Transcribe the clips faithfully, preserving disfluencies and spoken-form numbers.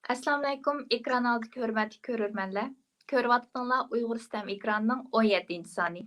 ئەسسالامۇئەلەيكۇم، ئېكران ئالدىدىكى ھۆرمەتلىك كۆرۈرمەنلەر. كۆرۈۋاتقىنىڭلار ئۇيغۇر ئىستەم ئېكرانىنىڭ ئون يەتتىنچى سانى.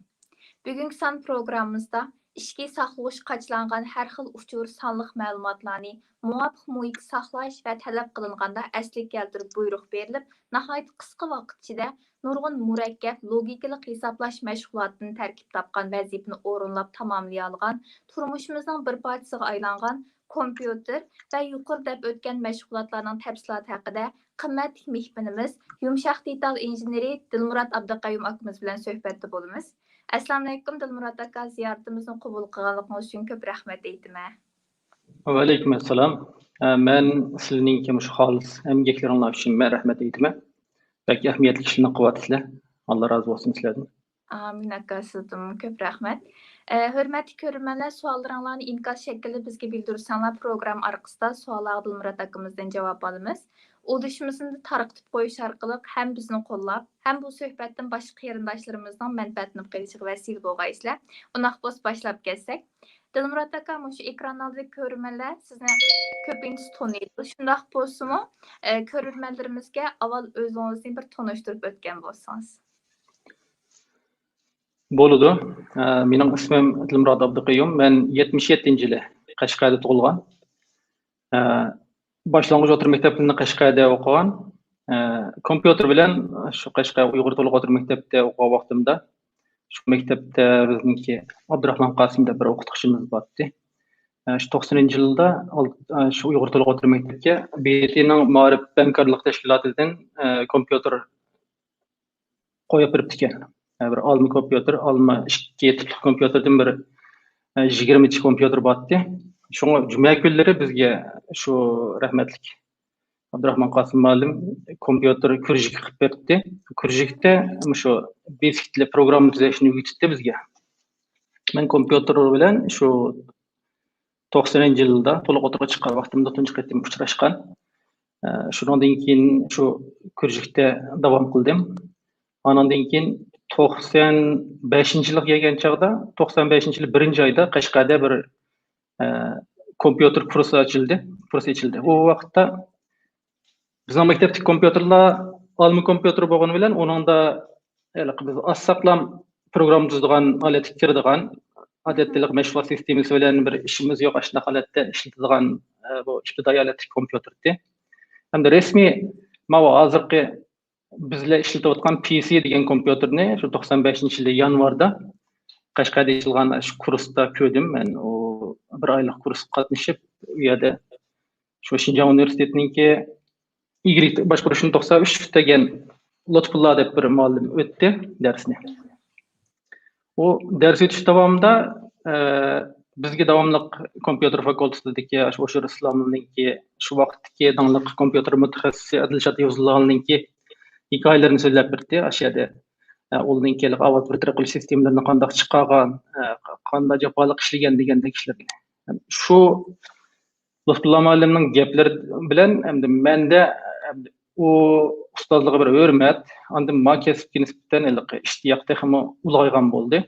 بۈگۈنكى سان پروگراممىمىزدا ئىچكى ساقلىغۇچ قاچىلانغان ھەر خىل ئۇچۇر سانلىق مەلۇماتلارنى مۇۋاپىق مۇھىتتا ساقلاش ۋە تەلەپ قىلىنغاندا ئەسلىگە كەلتۈرۈپ بۇيرۇق بېرىلىپ، ناھايىتى قىسقا ۋاقىت ئىچىدە نۇرغۇن مۇرەككەپ، لوگىكىلىق ھېسابلاش مەشغۇلاتىدىن تەركىب تاپقان ۋەزىپىنى ئورۇنلاپ تاماملىيالىغان، تۇرمۇشىمىزنىڭ بىر پارچىسىغا ئايلانغان كومپيۇتېر ۋە يۇقىرىدا دەپ ئۆتكەن مەشغۇلاتلارنىڭ تەپسىلاتى ھەققىدە قىممەتلىك مېھمىنىمىز، يۇمشاق دېتال ئىنژېنېرى دىلمۇرات ئابدۇقەييۇم ئاكىمىز بىلەن سۆھبەتتە بولىمىز. ئەسسالامۇئەلەيكۇم، دىلمۇرات ئاكا، زىيارىتىمىزنى قوبۇل قىلغانلىقىڭىز ئۈچۈن كۆپ رەھمەت ئېيتىمەن. ۋەئەلەيكۇم ئەسسالام. ئە، مەن سىلەرنىڭكى مۇشۇ خالىس ئەمگەكلىرىڭلار ئۈچۈن مەن رەھمەت ئېيتىمەن. بەك ئەھمىيەتلىك ئىشلارنى قىلىۋاتىسىلەر. ئاللا رازى بولسۇن سىلەردىن. ئامىن ئاكا، سىزدىنمۇ كۆپ رەھمەت. ئە، ھۆرمەتلىك كۆرۈرمەنلەر، سوئاللىرىڭلارنى ئىنكاس شەكلىدە بىزگە بىلدۈرسەڭلار، پروگرامما ئارقىسىدا سوئاللارغا دىلمۇرات ئاكىمىزدىن جاۋاب ئالىمىز. ئۇلىشىمىزنى تارقىتىپ قويۇش ئارقىلىق ھەم بىزنى قوللاپ، ھەم بۇ سۆھبەتتىن باشقا قېرىنداشلىرىمىزنىڭ مەنپەئەتلىنىپ قېلىشىغا ۋەسىلە بولغايسىلەر. ئۇنداق بولسا باشلاپ كەتسەك. دىلمۇرات ئاكا، مۇشۇ ئېكران ئالدىدىكى كۆرۈرمەنلەر سىزنى كۆپىنچىسى تونۇيدۇ. شۇنداق بولسىمۇ، ئە، كۆرۈرمەنلىرىمىزگە ئاۋۋال ئۆزىڭىزنى بىر تونۇشتۇرۇپ ئۆتكەن بولسىڭىز. بولىدۇ. ئە، مېنىڭ ئىسمىم دىلمۇرات ئابدۇقەييۇم. مەن يەتمىش يەتتىنچى يىلى قەشقەردە تۇغۇلغان. ئە، باشلانغۇچ ئوتتۇرا مەكتەپلىرىنى قەشقەردە ئوقۇغان. ئە، كومپيۇتېر بىلەن شۇ قەشقەر ئۇيغۇر تولۇق ئوتتۇرا مەكتەپتە ئوقۇغان ۋاقتىمدا، شۇ مەكتەپتە بىزنىڭكى ئابدۇراخمان قاسىم دەپ بىر ئوقۇتقۇچىمىز بارتتى. ئە، شۇ توقسىنىنچى يىلدا ئال-، ئە، شۇ ئۇيغۇر تولۇق ئوتتۇرا مەكتەپكە ب ت نىڭ مائارىپ ھەمكارلىق تەشكىلاتىدىن، ئە، كومپيۇتېر قويۇپ بېرىپتىكەن. بىر ئالما كومپيۇتېر، ئالما ئىككى تىپلىق كومپيۇتېردىن بىر، ئە، يىگىرمىچە كومپيۇتېر بارتتى. شۇڭا جۈمە كۈنلىرى بىزگە شۇ رەھمەتلىك ئابدۇراخمان قاسىم مۇئەللىم كومپيۇتېر كىرىژىكى قىلىپ بەردى. كىرىژىكتە مۇشۇ بېسىك تىلى پروگرامما تۈزەشنى ئۆگىتەتتى بىزگە. مەن كومپيۇتېر بىلەن شۇ توقسىنىنچى يىلدا تولۇق ئوتتۇرىغا چىققان ۋاقتىمدا تۇنجى قېتىم ئۇچراشقان. ئە، شۇنىڭدىن كېيىن شۇ كىرىژىكتە داۋام قىلدىم. ئانىڭدىن كېيىن توقسان بەشىنچى يىلغا كەلگەن چاغدا، توقسان بەشىنچى يىل بىرىنچى ئايدا قەشقەردە بىر، ئە، كومپيۇتېر كۇرسى ئاچىلدى، كۇرس ئېچىلدى. ئۇ ۋاقىتتا بىزنىڭ مەكتەپتىكى كومپيۇتېرلار ئالما كومپيۇتېر بولغىنى بىلەن ئۇنىڭدا ھېلىقى بىز ئاز ساقلام پروگرامما تۈزىدىغان ھالەتكە كىرىدىغان، ئادەتتىلىك مەشغۇلات سىستېمىسى بىلەن بىر ئىشىمىز يوق، ئاشۇنداق ھالەتتە ئىشلىتىدىغان، ئە، بۇ ئىپتىدائىي ھالەتتىكى كومپيۇتېر ئىدى. ھەمدە رەسمىي ماۋۇ ھازىرقى بىزلەر ئىشلىتىۋاتقان پ س دېگەن كومپيۇتېرنى شۇ توقسان بەشىنچى يىلى يانۋاردا قەشقەردە ئېچىلغان شۇ كۇرستا كۆردۈم. مەن ئۇ بىر ئايلىق كۇرسقا قاتنىشىپ، ئۇ يەردە شۇ شىنجاڭ ئۇنىۋېرسىتېتىنىڭكى ئىگىلىك باشقۇرۇشنى توقسان ئۈچ پۈتتۈرگەن لۇتپۇللا دەپ بىر مۇئەللىم ئۆتتى دەرسنى. ئۇ دەرس ئۆتۈش داۋامىدا، ئە، بىزگە داۋاملىق كومپيۇتېر فاكۇلتېتىدىكى ئاشۇ ئوشۇر ئىسلاملىنىڭكى، شۇ ۋاقىتتىكى داڭلىق كومپيۇتېر مۇتەخەسسىسى ئادىلشات ھېفىزۇللانىڭكى ھېكايىلىرىنى سۆزلەپ بەردى. ئاشۇ يەردە، ئە، ئۇنىڭكى ئاۋاز بىر تەرەپ قىلىش سىستېمىلىرىنى قانداق چىقارغان، ئە، قانداق جاپالىق ئىشلىگەن دېگەندەك ئىشلىرىنى. شۇ لۇتپۇللا مۇئەللىمنىڭ گەپلىرى بىلەن ئەمدى مەندە، ئەمدى ئۇ ئۇستازلىققا بىر ھۆرمەت، ئاندىن ما كەسىپكە نىسبەتەن ھېلىقى ئىشتىياق تېخىمۇ ئۇلغايغان بولدى.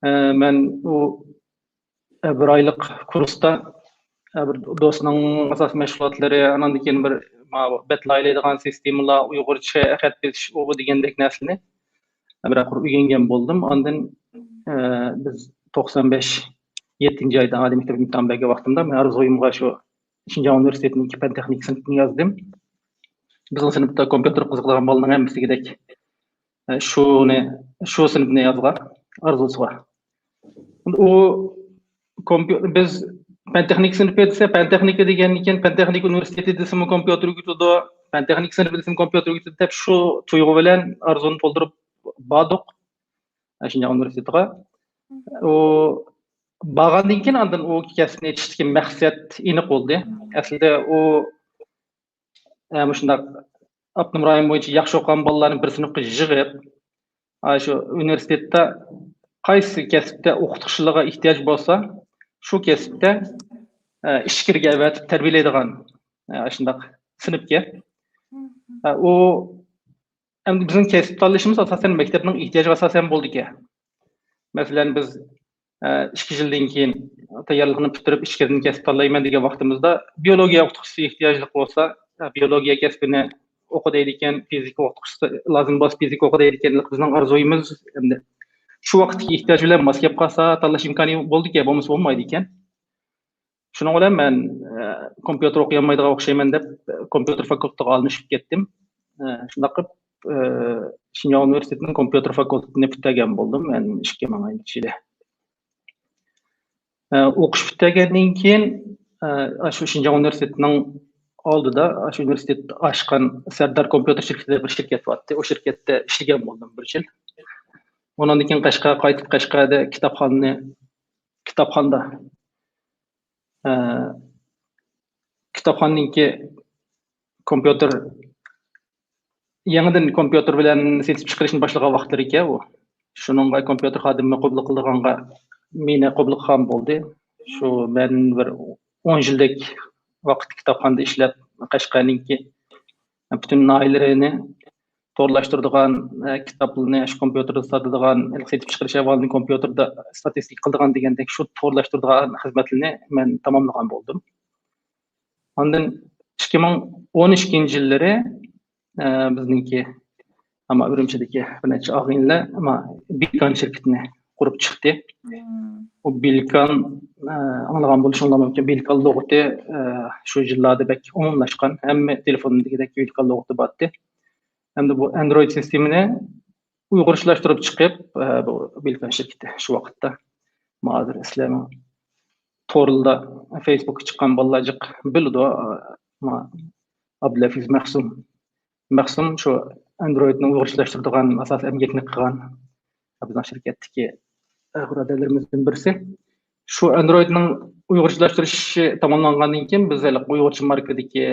ئە، مەن ئۇ، ئە، بىر ئايلىق كۇرستا، ئە، بىر دوستنىڭ ئاساسىي مەشغۇلاتلىرى، ئاناندىن كېيىن بىر ما بەت لايىھەلەيدىغان سىستېمىلار، ئۇيغۇرچە خەت بېسىش، ئۇ بۇ دېگەندەك نەرسىنى بىرەر قۇر ئۆگەنگەن بولدۇم. ئاندىن، ئە، بىز توقسان بەش، يەتتىنچى ئايدا ئالىي مەكتەپ ئىمتىھان بەرگەن ۋاقتىمدا مەن ئارزۇيۇمغا شۇ شىنجاڭ ئۇنىۋېرسىتېتىنىڭكى پەن تېخنىكا سىنىپىنى يازدىم. بىزنىڭ سىنىپتا كومپيۇتېر قىزىقىدىغان بالىنىڭ ھەممىسىگىدەك، ئە، شۇنى، شۇ سىنىپنى يازغان ئارزۇسىغا. ئۇ كومپيۇ-، بىز پەن تېخنىكا سىنىپى دېسە، پەن تېخنىكا دېگەندىن كېيىن، پەن تېخنىكا ئۇنىۋېرسىتېتى دېسىمۇ كومپيۇتېر ئۆگىتىدۇ، پەن تېخنىكا سىنىپى دېسىمۇ كومپيۇتېر ئۆگىتىدۇ دەپ، شۇ تۇيغۇ بىلەن ئارزۇنى تولدۇرۇپ باردۇق شىنجاڭ ئۇنىۋېرسىتېتىغا. ئۇ بارغاندىن كېيىن، ئاندىن ئۇ كەسىپنى ئېچىشتىكى مەقسەت ئېنىق بولدى. ئەسلىدە ئۇ ئە، مۇشۇنداق ئاپتونوم رايون بويىچە ياخشى ئوقۇغان بالىلارنى بىر سىنىپقا يىغىپ، ئا، شۇ ئۇنىۋېرسىتېتتا قايسى كەسىپتە ئوقۇتقۇچىلارغا ئېھتىياج بولسا، شۇ كەسىپتە، ئە، ئىچكىرىگە ئەۋەتىپ تەربىيەلەيدىغان، ئە، شۇنداق سىنىپكەن. ئە، ئۇ ئەمدى بىزنىڭ كەسىپ تاللىشىمىز ئاساسەن مەكتەپنىڭ ئېھتىياجىغا ئاساسەن بولىدىكەن. مەسىلەن، بىز، ئە، ئىككى يىلدىن كېيىن تەييارلىقنى پۈتتۈرۈپ، ئىچكىرىدىن كەسىپ تاللايمەن دېگەن ۋاقتىمىزدا، بىيولوگىيە ئوقۇتقۇچىسى ئېھتىياجلىق بولسا، بىيولوگىيە كەسپىنى ئوقۇ دەيدىكەن، فىزىكا ئوقۇتقۇچىسى لازىم بولسا فىزىكا ئوقۇ دەيدىكەن، بىزنىڭ ئارزۇيىمىز ئەمدى شۇ ۋاقىتتىكى ئېھتىياج بىلەن ماس كەپ قالسا تاللاش ئىمكانى بولىدىكەن، بولمىسا بولمايدىكەن. شۇنىڭ بىلەن مەن ئە، كومپيۇتېر ئوقۇيالمايدىغان ئوخشايمەن دەپ كومپيۇتېر فاكۇلتېتىغا ئالمىشىپ كەتتىم. ئە، شۇنداق قىلىپ ئە، شىنجاڭ ئۇنىۋېرسىتېتىنىڭ كومپيۇتېر فاكۇلتېتىنى پۈتتۈرگەن بولدۇم مەن ئىككى مىڭىنچى يىلى. ئە، ئوقۇش پۈتتۈرگەندىن كېيىن ئە، شۇ شىنجاڭ ئۇنىۋېرسىتېتىنىڭ ئالدىدا شۇ ئۇنىۋېرسىتېت ئاچقان سەردار كومپيۇتېر شىركىتى دەپ بىر شىركەت بار ئىدى. ئۇ شىركەتتە ئىشلىگەن بولدۇم بىر يىل. ئۇنىڭدىن كېيىن قەشقەرگە قايتىپ قەشقەردە كىتابخانىنى كىتابخانىدا ئە، كىتابخانىنىڭكى كومپيۇتېر يېڭىدىن كومپيۇتېر بىلەن سېتىپ چىقىرىشنى باشلىغان ۋاقىتلىرى ئىكەن ئۇ. شۇنىڭغا كومپيۇتېر خادىمى قوبۇل قىلىدىغانغا مېنى قوبۇل قىلغان بولدى. شۇ مەن بىر ئون يىلدەك ۋاقىت كىتابخانىدا ئىشلەپ، قەشقەرنىڭكى پۈتۈن ناھىيەلىرىنى تورلاشتۇرىدىغان، ئە، كىتابلارنى شۇ كومپيۇتېردا ساتىدىغان، سېتىپ چىقىرىش ئەھۋالىنى كومپيۇتېردا ستاتىستىكا قىلىدىغان دېگەندەك شۇ تورلاشتۇرىدىغان خىزمەتلىرىنى مەن تاماملىغان بولدۇم. ئاندىن ئىككى مىڭ ئون ئىككىنچى يىللىرى، ئە، بىزنىڭكى، ئەمما ئۈرۈمچىدىكى بىر نەچچە ئاغىنىلەر، ئەمما بىلكان شىركىتىنى قۇرۇپ چىقتى. مم. ئۇ بىلكان، ئە، ئاڭلىغان بولۇشۇڭلار مۇمكىن. بىلكان لۇغىتى، ئە، شۇ يىللاردا بەك ئومۇملاشقان. ھەممە تېلېفوندا دېگۈدەك بىلكان لۇغىتى بار ئىدى. ئەمدى بۇ ئاندرويد سىستېمىنى ئۇيغۇرچىلاشتۇرۇپ چىقىپ، ئە، بۇ بىلكان شىركىتى شۇ ۋاقىتتا. مانا ھازىر سىلەرنىڭ توردا، فېيسبۇكقا چىققان بالىلار جىق بىلىدۇ. ئە، ما-، ئابدۇلھەفىز مەخسۇم. مەخسۇم شۇ ئاندرويدنى ئۇيغۇرچىلاشتۇرىدىغان ئاساسىي ئەمگەكنى قىلغان بىزنىڭ شىركەتتىكى، ئە، بۇرادەرلىرىمىزدىن بىرسى. شۇ ئاندرويدنىڭ ئۇيغۇرچىلاشتۇرۇشى تاماملانغاندىن كېيىن، بىز ھېلىقى ئۇيغۇرچە ماركىدىكى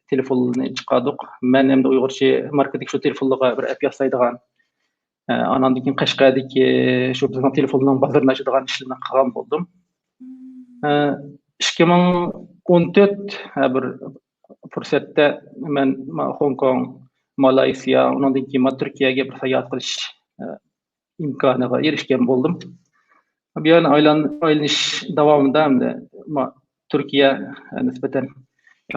تېلېفوننى چىقاردۇق. مەن ئەمدى ئۇيغۇرچە ماركىدىكى شۇ تېلېفونلارغا بىر ئەپ ياسايدىغان، ئە، ئاناندىن كېيىن قەشقەردىكى شۇ بىزنىڭ تېلېفوننىڭ بازىرىنى ئاچىدىغان ئىشلىرىنى قىلغان بولدۇم. ئە، ئىككى مىڭ ئون تۆت، ئە، بىر پۇرسەتتە مەن ما-، خوڭكوڭ، مالايسىيا، ئۇنىڭدىن كېيىن ما-، تۈركىيەگە بىر ساياھەت قىلىش، ئە، ئىمكانىغا ئېرىشكەن بولدۇم. بۇ يەرنى ئايلان-، ئايلىنىش داۋامىدا ئەمدى ما-، تۈركىيە، ئە، نىسبەتەن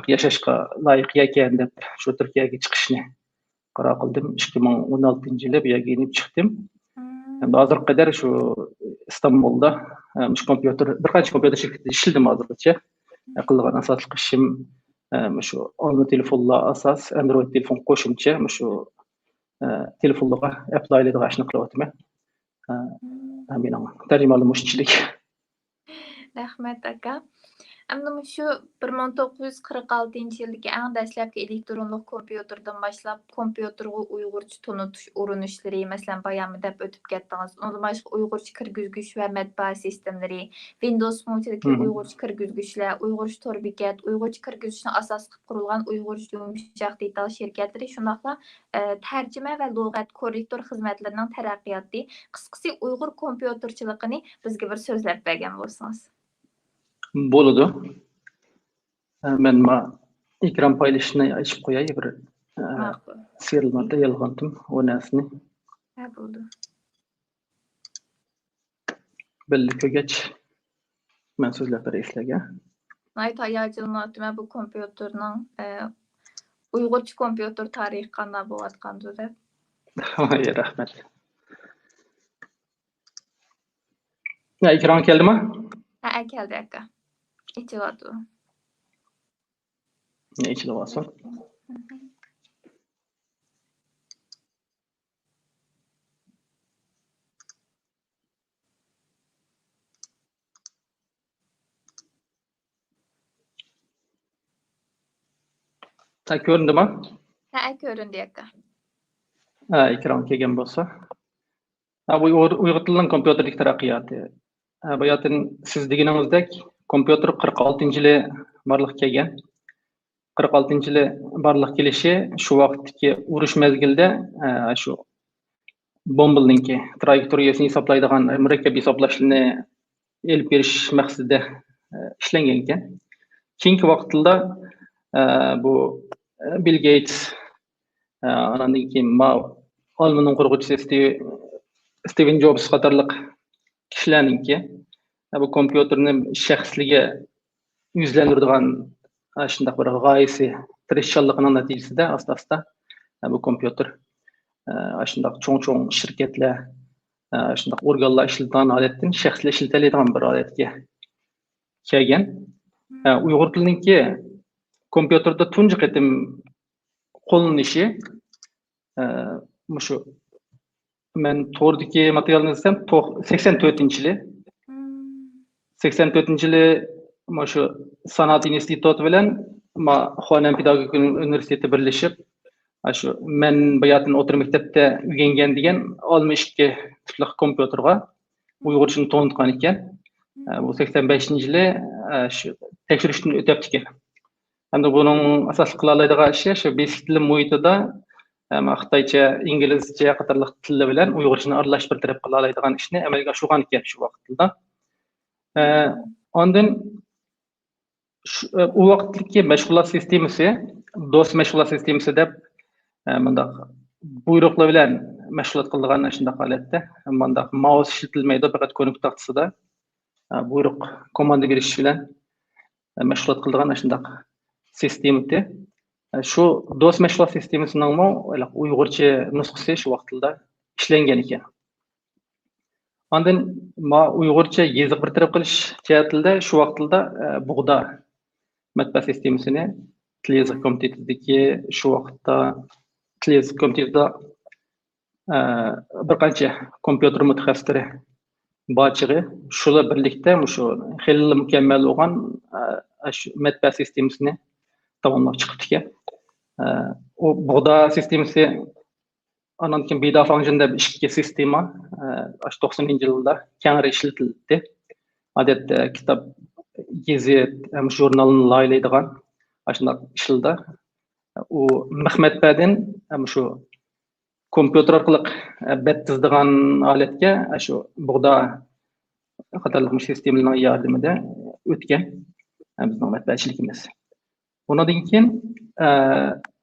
ياشاشقا لايىق يەركەن دەپ شۇ تۈركىيەگە چىقىشنى قارار قىلدىم. ئىككى مىڭ ئون ئالتىنچى يىلى بۇ يەرگە يېنىپ چىقتىم. مم. ئەمدى ھازىرغا قەدەر شۇ ئىستانبۇلدا، ئە، مۇشۇ كومپيۇتېر، بىر قانچە كومپيۇتېر شىركىتىدە ئىشلىدىم ھازىرغىچە. ئە، قىلىدىغان ئاساسلىق ئىشىم، ئە، مۇشۇ ئالما تېلېفونلار ئاساس، ئاندرويد تېلېفون قوشۇمچە مۇشۇ، ئە، تېلېفونلارغا ئەپلايلايدىغان ئىشنى قىلىۋاتىمەن. ئە، مم. مېنىڭ تەرجىمىھالىم مۇشۇنچىلىك. رەھمەت، ئاكا. ئەمدى مۇشۇ بىر مىڭ توققۇز يۈز قىرىق ئالتىنچى يىلدىكى ئەڭ دەسلەپكى ئېلېكترونلۇق كومپيۇتېردىن باشلاپ، كومپيۇتېرغا ئۇيغۇرچە تونۇتۇش ئۇرۇنۇشلىرى، مەسىلەن، بايانمۇ دەپ ئۆتۈپ كەتتىڭىز. ئۇنىڭدىن باشقا ئۇيغۇرچە كىرگۈزگۈچ ۋە مەتبەئە سىستېمىلىرى، ۋىندوۋس مۇھىتىدىكى مم. ئۇيغۇرچە كىرگۈزگۈچلەر، ئۇيغۇرچە تور بېكەت، ئۇيغۇرچە كىرگۈزۈشنى ئاساس قىلىپ قۇرۇلغان ئۇيغۇرچە يۇمشاق دېتال شىركەتلىرى، شۇنداقلا، ئە، تەرجىمە ۋە لۇغەت كوررېكتور خىزمەتلىرىنىڭ تەرەققىياتى، قىسقىسى، ئۇيغۇر كومپيۇتېرچىلىقىنى بىزگە بىر سۆزلەپ بەرگەن بولسىڭىز. بولىدۇ. ئە، مەن ما ئېكران پايلىشىشنى ئېچىپ قوياي، بىر، ئە، ماقۇل. سېرىلما تەييارلىغانتىم، ئۇ نەرسىنى. ھە، بولىدۇ. بىللە كۆرگەچ، مەن سۆزلەپ بېرەي سىلەرگە. ناھايىتى ھاياجانلىنىۋاتىمەن بۇ كومپيۇتېرنىڭ، ئە، ئۇيغۇرچە كومپيۇتېر تارىخى قانداق بولۇۋاتقاندۇ دەپ. ۋاي، رەھمەت. يا، ئېكرانغا كەلدىما؟ ھە، كەلدى، ئاكا. ئېچىلىۋاتىدۇ. ئېچىلىۋاتسۇن. ھە، كۆرۈندىما؟ ھە، كۆرۈندى، ئاكا. ھە، ئېكران كەلگەن بولسا. ھە، ئۇيغۇر، ئۇيغۇر تىلىنىڭ كومپيۇتېردىكى تەرەققىياتى. ھە، باياتىن سىز دېگىنىڭىزدەك، كومپيۇتېر قىرىق ئالتىنچى يىلى بارلىققا كەلگەن. قىرىق ئالتىنچى يىلى بارلىققا كېلىشى شۇ ۋاقىتتىكى ئۇرۇش مەزگىلىدە، ئە، شۇ بومبىلىنىڭكى ترايېكتورىيەسىنى ھېسابلايدىغان مۇرەككەپ ھېسابلاشنى ئېلىپ بېرىش مەقسىتىدە، ئە، ئىشلەنگەن ئىكەن. كېيىنكى ۋاقىتلاردا، ئە، بۇ، ئە، بىل گېيتس، ئە، ئاناندىن كېيىن ماۋ ئالمىنىڭ قۇرغۇچىسى ستىۋ-، ستىۋېن جوبس قاتارلىق كىشىلەرنىڭكى، ئە، بۇ كومپيۇتېرنى شەخسلىككە يۈزلەندۈرىدىغان، ئە، شۇنداق بىر غايىسى، تىرىشچانلىقىنىڭ نەتىجىسىدە ئاستا-ئاستا، ئە، بۇ كومپيۇتېر، ئە، ئاشۇنداق چوڭ-چوڭ شىركەتلەر، ئە، ئاشۇنداق ئورگانلار ئىشلىتىدىغان ھالەتتىن شەخسلەر ئىشلىتەلەيدىغان بىر ھالەتكە كەلگەن. ئە، ئۇيغۇر تىلىنىڭكى كومپيۇتېردا تۇنجى قېتىم قوللىنىشى، ئە، مۇشۇ مەن توردىكى ماتېرىيالنى ئىزدىسەم، توق-، سەكسەن تۆتىنچى يىلى. سەكسەن تۆتىنچى يىلى مۇشۇ سانائەت ئىنستىتۇتى بىلەن ما-، خۇەنەن پېداگوگىكا ئۇنىۋېرسىتېتى بىرلىشىپ، ئاشۇ مەن باياتىن ئوتتۇرا مەكتەپتە ئۆگەنگەن دېگەن ئالتمىش ئىككى تىپلىق كومپيۇتېرغا ئۇيغۇرچىنى تونۇتقان ئىكەن. ئە، بۇ سەكسەن بەشىنچى يىلى، ئە، شۇ تەكشۈرۈشتىن ئۆتۈپتىكەن. ھەمدە بۇنىڭ ئاساسلىق قىلالايدىغان ئىشى شۇ بەش تىل مۇھىتىدا، ئەم، خىتايچە، ئىنگلىزچە قاتارلىق تىللار بىلەن ئۇيغۇرچىنى ئارىلاشتۇرۇپ بىر تەرەپ قىلالايدىغان ئىشنى ئەمەلگە ئاشۇرغان ئىكەن شۇ ۋاقىتتا. ئە، ئاندىن شۇ، ئە، ئۇ ۋاقىتتىكى مەشغۇلات سىستېمىسى، دوس مەشغۇلات سىستېمىسى دەپ، ئە، مۇنداق بۇيرۇقلار بىلەن مەشغۇلات قىلىدىغان شۇنداق ھالەتتە، مۇنداق مائۇس ئىشلىتىلمەيدۇ، پەقەت كۆنۈك تاختىسىدا، ئە، بۇيرۇق، كوماندا بېرىش بىلەن مەشغۇلات قىلىدىغان ئاشۇنداق سىستېما ئىدى. شۇ دوس مەشغۇلات سىستېمىسىنىڭمۇ ئۇيغۇرچە نۇسخىسى شۇ ۋاقىتلاردا ئىشلەنگەن ئىكەن. ئاندىن ما ئۇيغۇرچە يېزىق بىر تەرەپ قىلىش جەھەتتە شۇ ۋاقىتلاردا، ئە، بۇغدا مەتبەئە سىستېمىسىنى تىل يېزىق كومىتېتىدىكى شۇ ۋاقىتتا تىل يېزىق كومىتېتىدا ئە، بىر قانچە كومپيۇتېر مۇتەخەسسىسلىرى بارچىغى، شۇلار بىرلىكتە مۇشۇ خېلىلا مۇكەممەل بولغان، ئە، شۇ مەتبەئە سىستېمىسىنى تاماملاپ چىقىپتىكەن. ئە، ئۇ بۇغدا سىستېمىسى ئانان كېيىن بىدا فاڭجېن دەپ ئىككى سىستېما، ئە، ئاشۇ توقسىنىنچى يىلدا كەڭرى ئىشلىتىلدى. ئادەتتە كىتاب، گېزىت، ھەم ژۇرنالنى لايىھەلەيدىغان ئاشۇنداق ئىشلىدا. ئۇ مىخ مەتبەئەدىن ھەم شۇ كومپيۇتېر ئارقىلىق، ئە، بەت تىزىدىغان ھالەتكە، ئە، شۇ بۇغدا قاتارلىق مۇشۇ سىستېمىلارنىڭ ياردىمىدە ئۆتكەن، ئە، بىزنىڭ مەتبەئەچىلىكىمىز. ئۇنىڭدىن كېيىن، ئە،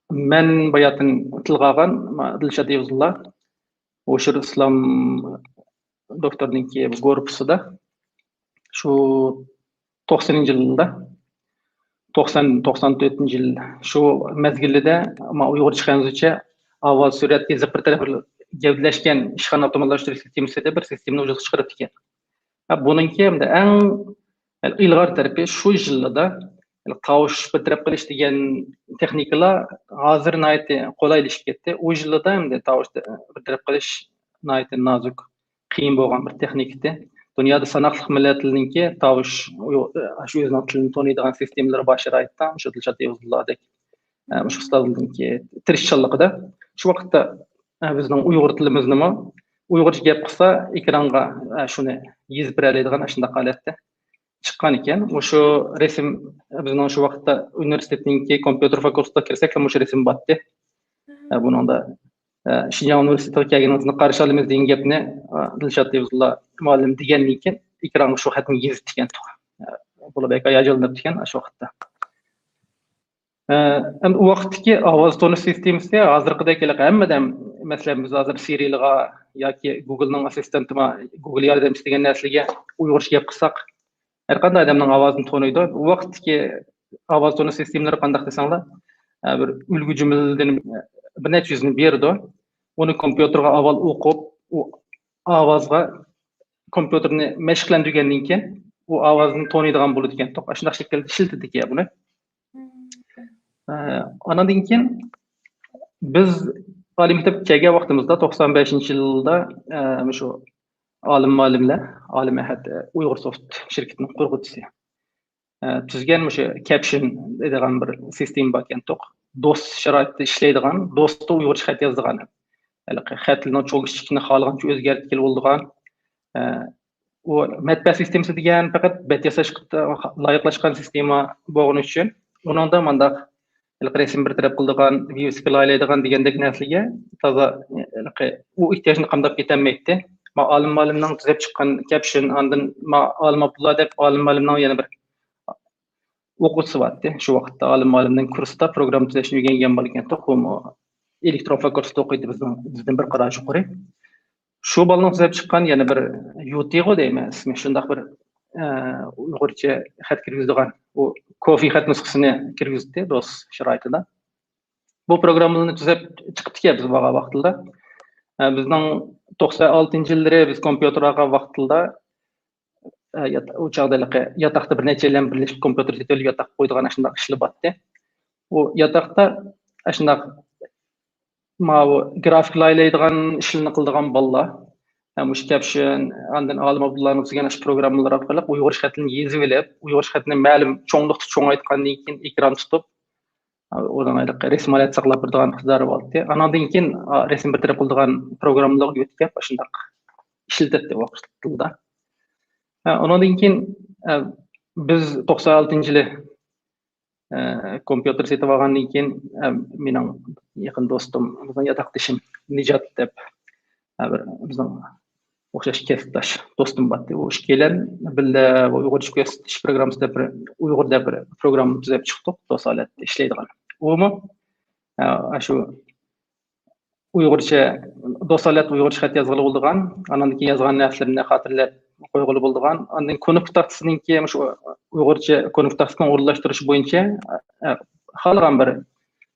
مەن باياتىن تىلغا ئالغان، ما-، دىلشات ئېۋىزۇللا ھوشۇر ئىسلام دوكتورنىڭكى گۇرۇپپىسىدا شۇ توقسىنىنچى يىلدا، توقسان، توقسان تۆتىنچى يىل شۇ مەزگىلىدە ما ئۇيغۇرچە خەنزۇچە ئاۋاز، سۈرەت، يېزىق بىر تەرەپ گەۋدىلەشكەن ئىشخانا ئاپتوماتلاشتۇرۇش سىستېمىسى دەپ بىر سىستېمىنى ۋۇجۇدقا چىقىرىپتىكەن. ھە، بۇنىڭكى ئەمدى ئەڭ ئىلغار تەرىپى شۇ يىللىدا تاۋۇش بىر تەرەپ قىلىش دېگەن تېخنىكىلار ھازىر ناھايىتى قولايلىشىپ كەتتى. ئۇ يىللىدا ئەمدى تاۋۇش بىر تەرەپ قىلىش ناھايىتى نازۇك، قىيىن بولغان بىر تېخنىكا ئىدى. دۇنيادا ساناقلىق مىللەتلەرنىڭكى تاۋۇش، شۇ ئۆزىنىڭ تىلىنى تونۇيدىغان سىستېمىلىرى بار شارائىتتا، شۇ دىلشات ئېۋىزۇللادەك، ئە، مۇشۇ ئۇستازلىرىنىڭكى تىرىشچانلىقىدا شۇ ۋاقىتتا، ئە، بىزنىڭ ئۇيغۇر تىلىمىزنىمۇ ئۇيغۇرچە گەپ قىلسا، ئېكرانغا، ئە، شۇنى يېزىپ بېرەلەيدىغان ئاشۇنداق ھالەتتە چىققان ئىكەن. مۇشۇ رەسىم بىزنىڭ شۇ ۋاقىتتا ئۇنىۋېرسىتېتنىڭكى كومپيۇتېر فاكۇلتېتىغا كىرسەكلا مۇشۇ رەسىم بارتتى. ئە، بۇنىڭدا، ئە، شىنجاڭ ئۇنىۋېرسىتېتىغا كەلگىنىڭىزنى قارشى ئالىمىز دېگەن گەپنى، ئە، دىلشات ئېۋىزۇللا مۇئەللىم دېگەندىن كېيىن ئېكرانغا شۇ خەتنى يېزىپتىكەن. ئە، بۇلار بەك ھاياجانلىنىپتىكەن شۇ ۋاقىتتا. ئە، ئەمدى ئۇ ۋاقىتتىكى ئاۋاز تونۇش سىستېمىسى ھازىرقىدەك ھېلىقى ھەممىدە، مەسىلەن، بىز ھازىر سىرىلىغا ياكى گۇگلنىڭ ئاسسىستېنتىما، گۇگل ياردەمچىسى دېگەن نەرسىلەرگە ئۇيغۇرچە گەپ قىلساق، ھەر قانداق ئادەمنىڭ ئاۋازىنى تونۇيدۇ. ئۇ ۋاقىتتىكى ئاۋاز تونۇش سىستېمىلىرى قانداق دېسەڭلار، ئە، بىر ئۈلگە جۈملىلىرىنى بىر نەچچە يۈزنى بېرىدۇ. ئۇنى كومپيۇتېرغا ئاۋۋال ئوقۇپ، ئۇ ئاۋازغا كومپيۇتېرنى مەشىقلەندۈرگەندىن كېيىن، ئۇ ئاۋازنى تونۇيدىغان بولىدىكەن. ئاشۇنداق شەكىلدە ئىشلىتىدىكەن بۇنى. ئە، ئاناندىن كېيىن بىز ئالىي مەكتەپكە كەلگەن ۋاقتىمىزدا، توقسان بەشىنچى يىلدا، ئە، مۇشۇ ئالىم مۇئەللىملەر، ئالىم ئەھەت، ئە، ئۇيغۇر سوفت شىركىتىنىڭ قۇرغۇچىسى، ئە، تۈزگەن مۇشۇ كەپشىن دەيدىغان بىر سىستېما باركەنتۇق. دوس شارائىتىدا ئىشلەيدىغان، دوستا ئۇيغۇرچە خەت يازىدىغان. ھېلىقى خەتلىرىنىڭ چوڭ كىچىكىنى خالىغانچە ئۆزگەرتكىلى بولىدىغان. ئە، ئۇ مەتبەئە سىستېمىسى دېگەن پەقەت بەت ياساشقا لايىقلاشقان سىستېما بولغىنى ئۈچۈن، ئۇنىڭدا مانداق ھېلىقى رەسىم بىر تەرەپ قىلىدىغان، ۋىۋىسكا لايىھەلەيدىغان دېگەندەك نەرسىگە تازا، ھېلىقى ئۇ ئېھتىياجنى قامداپ كېتەلمەيتتى. ما ئالىم مۇئەللىمنىڭ تۈزەپ چىققان كەپشىن، ئاندىن ما ئالىم ئابدۇللا دەپ ئالىم مۇئەللىمنىڭ يەنە بىر ئوقۇغۇچىسى بارتتى. شۇ ۋاقىتتا ئالىم مۇئەللىمنىڭ كۇرسىدا پروگرامما تۈزەشنى ئۆگەنگەن بالا ئىكەنتۇق، ئۇمۇ ئېلېكترون فاكۇلتېتتا ئوقۇيتتى، بىزنىڭ، بىزدىن بىر قىرا يۇقىرى. شۇ بالىنىڭ تۈزەپ چىققان يەنە بىر يۇتىغۇ دەيمەن ئىسمى، شۇنداق بىر، ئە، ئۇيغۇرچە خەت كىرگۈزىدىغان، ئۇ كوفې خەت نۇسخىسىنى كىرگۈزدى دوس شارائىتىدا. بۇ پروگراممىلارنى تۈزەپ چىقىپتىكەن بىز بارغان ۋاقتىدا. ئە، بىزنىڭ توقسان ئالتىنچى يىللىرى بىز كومپيۇتېر ئالغان ۋاقتىدا، ئە، يات-، ئۇ چاغدا ھېلىقى ياتاقتا بىر نەچچەيلەن بىرلىشىپ كومپيۇتېر سېتىۋېلىپ ياتاققا قويىدىغان ئاشۇنداق ئىشلار بارتتى. ئۇ ياتاقتا ئاشۇنداق ماۋۇ گرافىك لايىھەلەيدىغان ئىشلارنى قىلىدىغان بالىلار، ھەم مۇشۇ كەپشن، ئاندىن ئالىم ئابدۇللانىڭ تۈزگەن ئاشۇ پروگراممىلار ئارقىلىق ئۇيغۇرچە خەتنى يېزىۋېلىپ، ئۇيغۇرچە خەتنى مەلۇم چوڭلۇقتا چوڭايتقاندىن كېيىن ئېكران تۇتۇپ، ئۇنىڭ ھېلىقى رەسىم ھالەت ساقلاپ بېرىدىغان ئىقتىدارى بولاتتى. ئاناندىن كېيىن، ئا، رەسىم بىر تەرەپ قىلىدىغان پروگراممىلارغا ئۆتكەپ، ئاشۇنداق ئىشلىتەتتى ۋاقىت تىلدا. ھە، ئۇنىڭدىن كېيىن، ئە، بىز توقسان ئالتىنچى يىلى، ئە، كومپيۇتېر سېتىپ ئالغاندىن كېيىن، ئە، مېنىڭ يېقىن دوستۇم، بىزنىڭ ياتاقدىشىم نىجات دەپ، ئە، بىر بىزنىڭ ئوخشاش كەسىپداش دوستۇم بارتتى. ئۇ ئىككىيلەن بىللە ئۇيغۇرچە كۆرسىتىش پروگراممىسى دەپ بىر، ئۇيغۇر دەپ بىر پروگرامما تۈزەپ چىقتۇق، دوست ھالەتتە ئىشلەيدىغان. ئۇمۇ، ئە، شۇ ئۇيغۇرچە، دوست ھالەتتە ئۇيغۇرچە خەت يازغىلى بولىدىغان، ئاندىن كېيىن يازغان نەرسىلىرىنى خاتىرىلەپ قويغىلى بولىدىغان، ئاندىن كۇنۇپكا تاختىسىنىڭكى مۇشۇ ئۇيغۇرچە كۇنۇپكا تاختىسىنى ئورۇنلاشتۇرۇش بويىچە، ئە، خالىغان بىر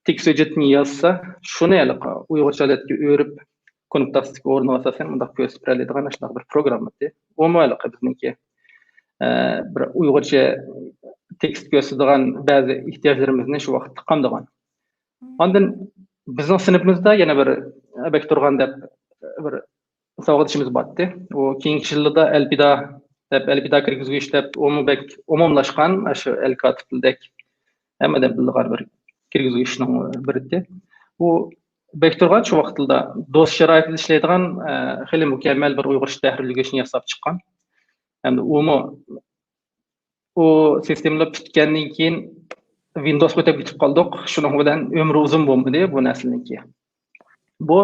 تېكىست ھۆججىتىنى يازسا، شۇنى ھېلىقى ئۇيغۇرچە ھالەتكە ئۆرۈپ، كۇنۇپكا تاختىسىدىكى ئورنىغا ئاساسەن مۇنداق كۆرسىتىپ بېرەلەيدىغان ئاشۇنداق بىر پروگرامما ئىدى. ئۇمۇ ھېلىقى بىزنىڭكى، ئە، بىر ئۇيغۇرچە تېكىست كۆرسىتىدىغان بەزى ئېھتىياجلىرىمىزنى شۇ ۋاقىتتا قامدىغان. ئاندىن بىزنىڭ سىنىپىمىزدا يەنە بىر بەك تۇرغان دەپ بىر ساۋاقدىشىمىز بارتتى. ئۇ كېيىنكى يىللىرىدا ئەلپىدا دەپ، ئەلپىدا كىرگۈزگۈچ دەپ، ئۇمۇ بەك ئومۇملاشقان، ئاشۇ ئەلكاتىپ تىلدەك ھەممىدىن بىلىدىغان بىر كىرگۈزگۈچنىڭ بىرى. ئۇ بەك تۇرغان شۇ ۋاقىتلاردا دوست شارائىتىدا ئىشلەيدىغان، ئە، خېلى مۇكەممەل بىر ئۇيغۇرچە تەھرىرلىگۈچنى ياساپ چىققان. ھەمدە ئۇمۇ ئۇ سىستېمىلار پۈتكەندىن كېيىن ۋىندوسقا ئۆتۈپ كېتىپ قالدۇق. شۇنىڭ بىلەن ئۆمرى ئۇزۇن بولمىدى بۇ نەرسىنىڭكى. بۇ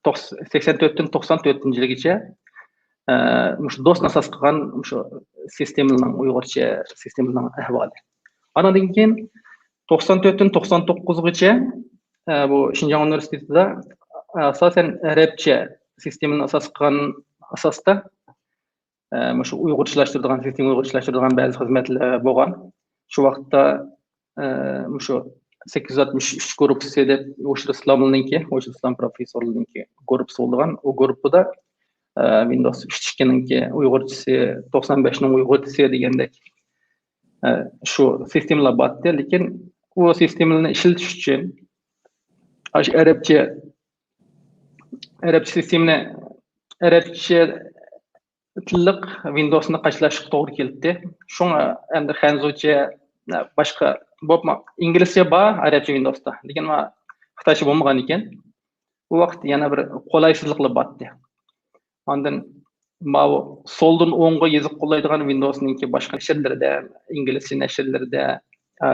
توقس-، سەكسەن تۆتتىن توقسان تۆتىنچى يىلىگىچە، ئە، مۇشۇ دوستنى ئاساس قىلغان مۇشۇ سىستېمىنىڭ ئۇيغۇرچە سىستېمىنىڭ ئەھۋالى. ئانىڭدىن كېيىن توقسان تۆتتىن توقسان توققۇزغىچە، ئە، بۇ شىنجاڭ ئۇنىۋېرسىتېتىدا ئاساسەن ئەرەبچە سىستېمىنى ئاساس قىلغان ئاساستا، ئە، مۇشۇ ئۇيغۇرچىلاشتۇرىدىغان، سىستېما ئۇيغۇرچىلاشتۇرىدىغان بەزى خىزمەتلەر بولغان. شۇ ۋاقىتتا، ئە، مۇشۇ سەككىز يۈز ئاتمىش ئۈچ گۇرۇپپىسى دەپ، ئوشۇر ئىسلاملىنىڭكى، ئوشۇر ئىسلام پروفېسسورلىرىنىڭكى گۇرۇپپىسى بولىدىغان. ئۇ گۇرۇپپىدا، ئە، ۋىندوس ئۈچ ئىككىنىڭكى ئۇيغۇرچىسى، توقسان بەشنىڭ ئۇيغۇرچىسى دېگەندەك، ئە، شۇ سىستېمىلار بارتتى. لېكىن ئۇ سىستېمىلارنى ئىشلىتىش ئۈچۈن ئاشۇ ئەرەبچە، ئەرەبچە سىستېمىنى، ئەرەبچە تىللىق ۋىندوسنى قاچىلاشقا توغرا كېلىپتى. شۇڭا ئەمدى خەنزۇچە، باشقا، بولۇپمۇ ئىنگلىزچە بار ئەرەبچە ۋىندوستا. لېكىن مانا خىتايچە بولمىغان ئىكەن. ئۇ ۋاقىت يەنە بىر قولايسىزلىقلار بارتتى. ئاندىن ماۋۇ سولدىن ئوڭغا يېزىق قوللايدىغان ۋىندوسنىڭكى باشقا نەشرلىرىدە، ئىنگلىزچە نەشرلىرىدە، ئە،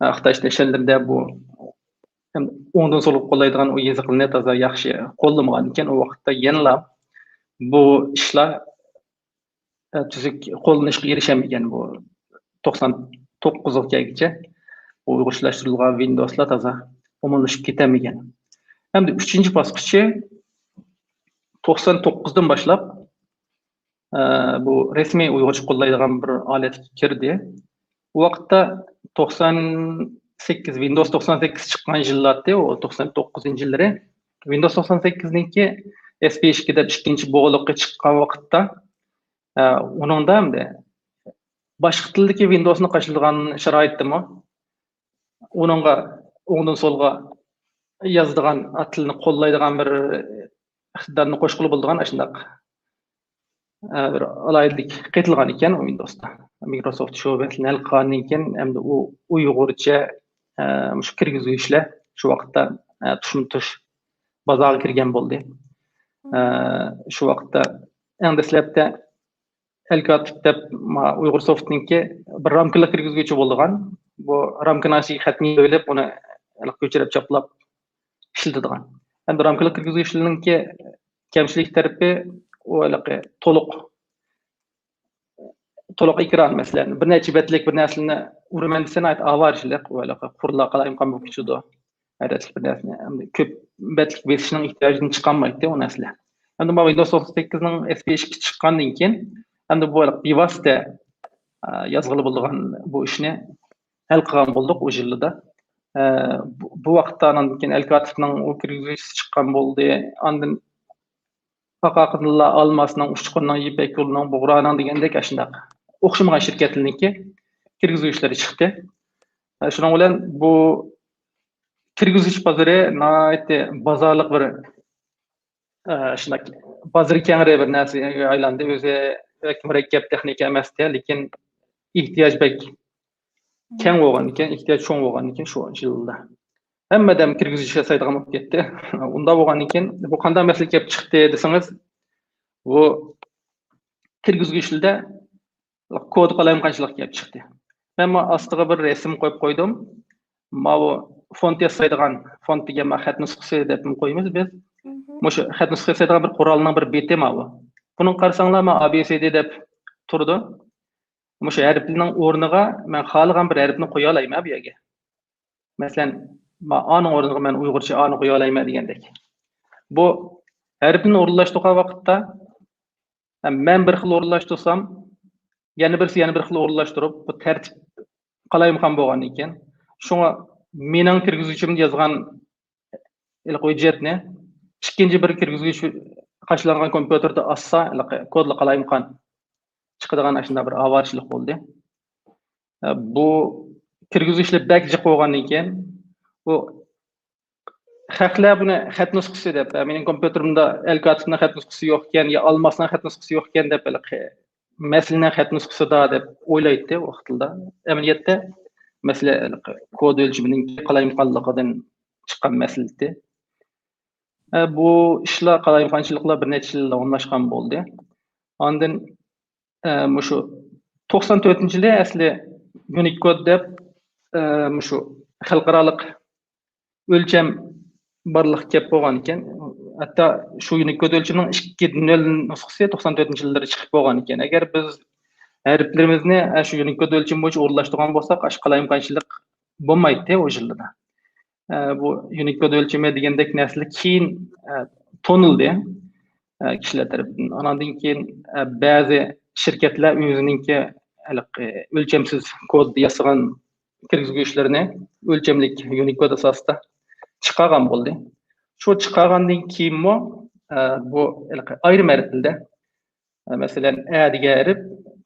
ئە، خىتايچە نەشرلىرىدە بۇ ئوڭدىن سولغا قوللايدىغان ئۇ يېزىقلارنى تازا ياخشى قوللىمىغان ئىكەن. ئۇ ۋاقىتتا يەنىلا بۇ ئىشلار، ئە، تۈزۈك قوللىنىشقا ئېرىشەلمىگەن بۇ توقسان توققۇزغا كەلگۈچە. بۇ ئۇيغۇرچىلاشتۇرۇلغان ۋىندوسلار تازا ئومۇملىشىپ كېتەلمىگەن. ئەمدى ئۈچىنچى باسقۇچى توقسان توققۇزدىن باشلاپ، ئە، بۇ رەسمىي ئۇيغۇرچە قوللايدىغان بىر ھالەتكە كىردى. ئۇ ۋاقىتتا توقسان سەككىز، ۋىندوس توقسان سەككىز چىققان يىللاتتى، ئۇ توقسان توققۇزىنچى يىللىرى. ۋىندوس توقسان سەككىزنىڭكى ئېس پى ئىككى دەپ ئىككىنچى بوغۇلۇقى چىققان ۋاقىتتا، ئە، ئۇنىڭدا ئەمدى باشقا تىلدىكى ۋىندوسنى قاچىلىدىغان شارائىتتىمۇ ئۇنىڭغا ئوڭدىن سولغا يازىدىغان، تىلنى قوللايدىغان بىر ئىقتىدارنى قوشقىلى بولىدىغان ئاشۇنداق، ئە، بىر ئالاھىدىلىك قېتىلغان ئىكەن ئۇ ۋىندوستا. مىكروسوفت شۇ مەسىلىنى ھەل قىلغاندىن كېيىن، ئەمدى ئۇ ئۇيغۇرچە، ئە، مۇشۇ كىرگۈزگۈچلەر شۇ ۋاقىتتا، ئە، تۇشمۇ تۇش بازارغا كىرگەن بولدى. ئە، شۇ ۋاقىتتا ئەڭ دەسلەپتە ئەلكاتىپ دەپ، ما، ئۇيغۇر سوفتنىڭكى بىر رامكىلىق كىرگۈزگۈچى بولىدىغان. بۇ رامكىنىڭ ئىچىگە خەتنى يېزىۋېلىپ، ئۇنى كۆچۈرۈپ چاپلاپ ئىشلىتىدىغان. ئەمدى رامكىلىق كىرگۈزگۈچلىرىنىڭكى كەمچىلىك تەرىپى، ئۇ ھېلىقى تولۇق، تولۇق ئېكران، مەسىلەن، بىر نەچچە بەتلىك بىر نەرسىنى ئۇرىمەن دېسە، ناھايىتى ئاۋارىچىلىك، ئۇ ھېلىقى قۇرلا قالايمىقان بولۇپ كېتىدۇ. ھەر بەتلىك بىر نەرسىنى، ئەمدى كۆپ بەتلىك بېسىشنىڭ ئېھتىياجىدىن چىقالمايتتى ئۇ نەرسىلەر. ئەمدى ما ۋىندوس توقسان سەككىزنىڭ ئېس پى ئىككى چىققاندىن كېيىن، ئەمدى بۇ بىۋاسىتە، ئە، يازغىلى بولىدىغان بۇ ئىشنى ھەل قىلغان بولدۇق ئۇ يىلدا. ئە، بۇ، بۇ ۋاقىتتا ئاندىن كېيىن ئەلكاتىپنىڭ ئۇ كىرگۈزگۈچىسى چىققان بولدى. ئاندىن ئاقاقىدىنلا ئالماسنىڭ، ئۇچقۇننىڭ، يىپەك يولىنىڭ، بۇغرانىڭ دېگەندەك ئاشۇنداق ئوخشىمىغان شىركەتلەرنىڭكى كىرگۈزگۈچلىرى چىقتى. ئە، شۇنىڭ بىلەن بۇ كىرگۈزگۈچ بازىرى ناھايىتى بازارلىق بىر، ئە، شۇنداق بازىرى كەڭرى بىر نەرسىگە ئايلاندى. ئۆزى بەك مۇرەككەپ تېخنىكا ئەمەستى، لېكىن ئېھتىياج بەك كەڭ بولغان ئىكەن، ئېھتىياج چوڭ بولغان ئىكەن شۇ يىلدا. ھەممە ئادەم كىرگۈزگۈچ ياسايدىغان بولۇپ كەتتى. ئۇنداق بولغاندىن كېيىن بۇ قانداق مەسىلە كەپ چىقتى دېسىڭىز، بۇ كىرگۈزگۈچلەردە كود قالايمىقانچىلىق كەپ چىقتى. مەن مانا ئاستىغا بىر رەسىم قويۇپ قويدۇم. ماۋۇ فونت ياسايدىغان، فونت دېگەن مانا خەت نۇسخىسى دەپمۇ قويىمىز بىز. مۇشۇ خەت نۇسخىسى ياسايدىغان بىر قورالنىڭ بىر بېتى ماۋۇ. بۇنىڭغا قارىساڭلار، مانا ئا بى سى دى دەپ تۇرىدۇ. مۇشۇ ھەرپنىڭ ئورنىغا مەن خالىغان بىر ھەرپنى قويالايمەن بۇ يەرگە. مەسىلەن، ما-، ئانىڭ ئورنىغا مەن ئۇيغۇرچە ئانى قويالايمەن دېگەندەك. بۇ ھەرپنى ئورۇنلاشتۇرغان ۋاقىتتا، ھە، مەن بىر خىل ئورۇنلاشتۇرسام، يەنە بىرسى يەنە بىر خىل ئورۇنلاشتۇرۇپ، بۇ تەرتىپ قالايمىقان بولغاندىن كېيىن، شۇڭا مېنىڭ كىرگۈزگۈچۈمدە يازغان ھېلىقى ھۆججەتنى ئىككىنچى بىر كىرگۈزگۈچ قاچىلانغان كومپيۇتېردا ئاچسا، ھېلىقى كودلا قالايمىقان چىقىدىغان ئاشۇنداق بىر ئاۋارىچىلىك بولدى. بۇ كىرگۈزگۈچلەر بەك جىق بولغاندىن كېيىن، بۇ خەقلەر بۇنى خەت نۇسخىسى دەپ، مېنىڭ كومپيۇتېرىمدا ئەلكاتىپنىڭ خەت نۇسخىسى يوقكەن يا ئالماسنىڭ خەت نۇسخىسى يوقكەن دەپ، ھېلىقى مەسىلىنىڭ خەت نۇسخىسىدا دەپ ئويلايتتى ۋاقتىدا. ئەمەلىيەتتە مەسىلە ھېلىقى كود ئۆلچىمىنىڭ قالايمىقانلىقىدىن چىققان مەسىلە ئىدى. ئە، بۇ ئىشلار، قالايمىقانچىلىقلار بىر نەچچە يىل داۋاملاشقان بولدى. ئاندىن، ئە، مۇشۇ توقسان تۆتىنچى يىلى ئەسلى يۇنىكود دەپ، ئە، مۇشۇ خەلقئارالىق ئۆلچەم بارلىققا كەپ بولغان ئىكەن. ھەتتا شۇ يۇنىكود ئۆلچىمىنىڭ ئىككى نۆل نۇسخىسى توقسان تۆتىنچى يىللىرى چىقىپ بولغان ئىكەن. ئەگەر بىز ھەرپلىرىمىزنى، ئە، شۇ يۇنىكود ئۆلچىمى بويىچە ئورۇنلاشتۇرغان بولساق، ئاشۇ قالايمىقانچىلىق بولمايتتى ئۇ يىللىدا. ئە، بۇ يۇنىكود ئۆلچىمى دېگەندەك نەرسىلەر كېيىن، ئە، تونۇلدى، ئە، كىشىلەر تەرىپىدىن. ئاناندىن كېيىن، ئە، بەزى شىركەتلەر ئۆزىنىڭكى ھېلىقى ئۆلچەمسىز كود ياسىغان كىرگۈزگۈچلىرىنى ئۆلچەملىك يۇنىكود ئاساسىدا چىقارغان بولدى. شۇ چىقارغاندىن كېيىنمۇ، ئە، بۇ ھېلىقى ئايرىم ھەرپلەردە، ئە، مەسىلەن، ئە دېگەن ھەرپ،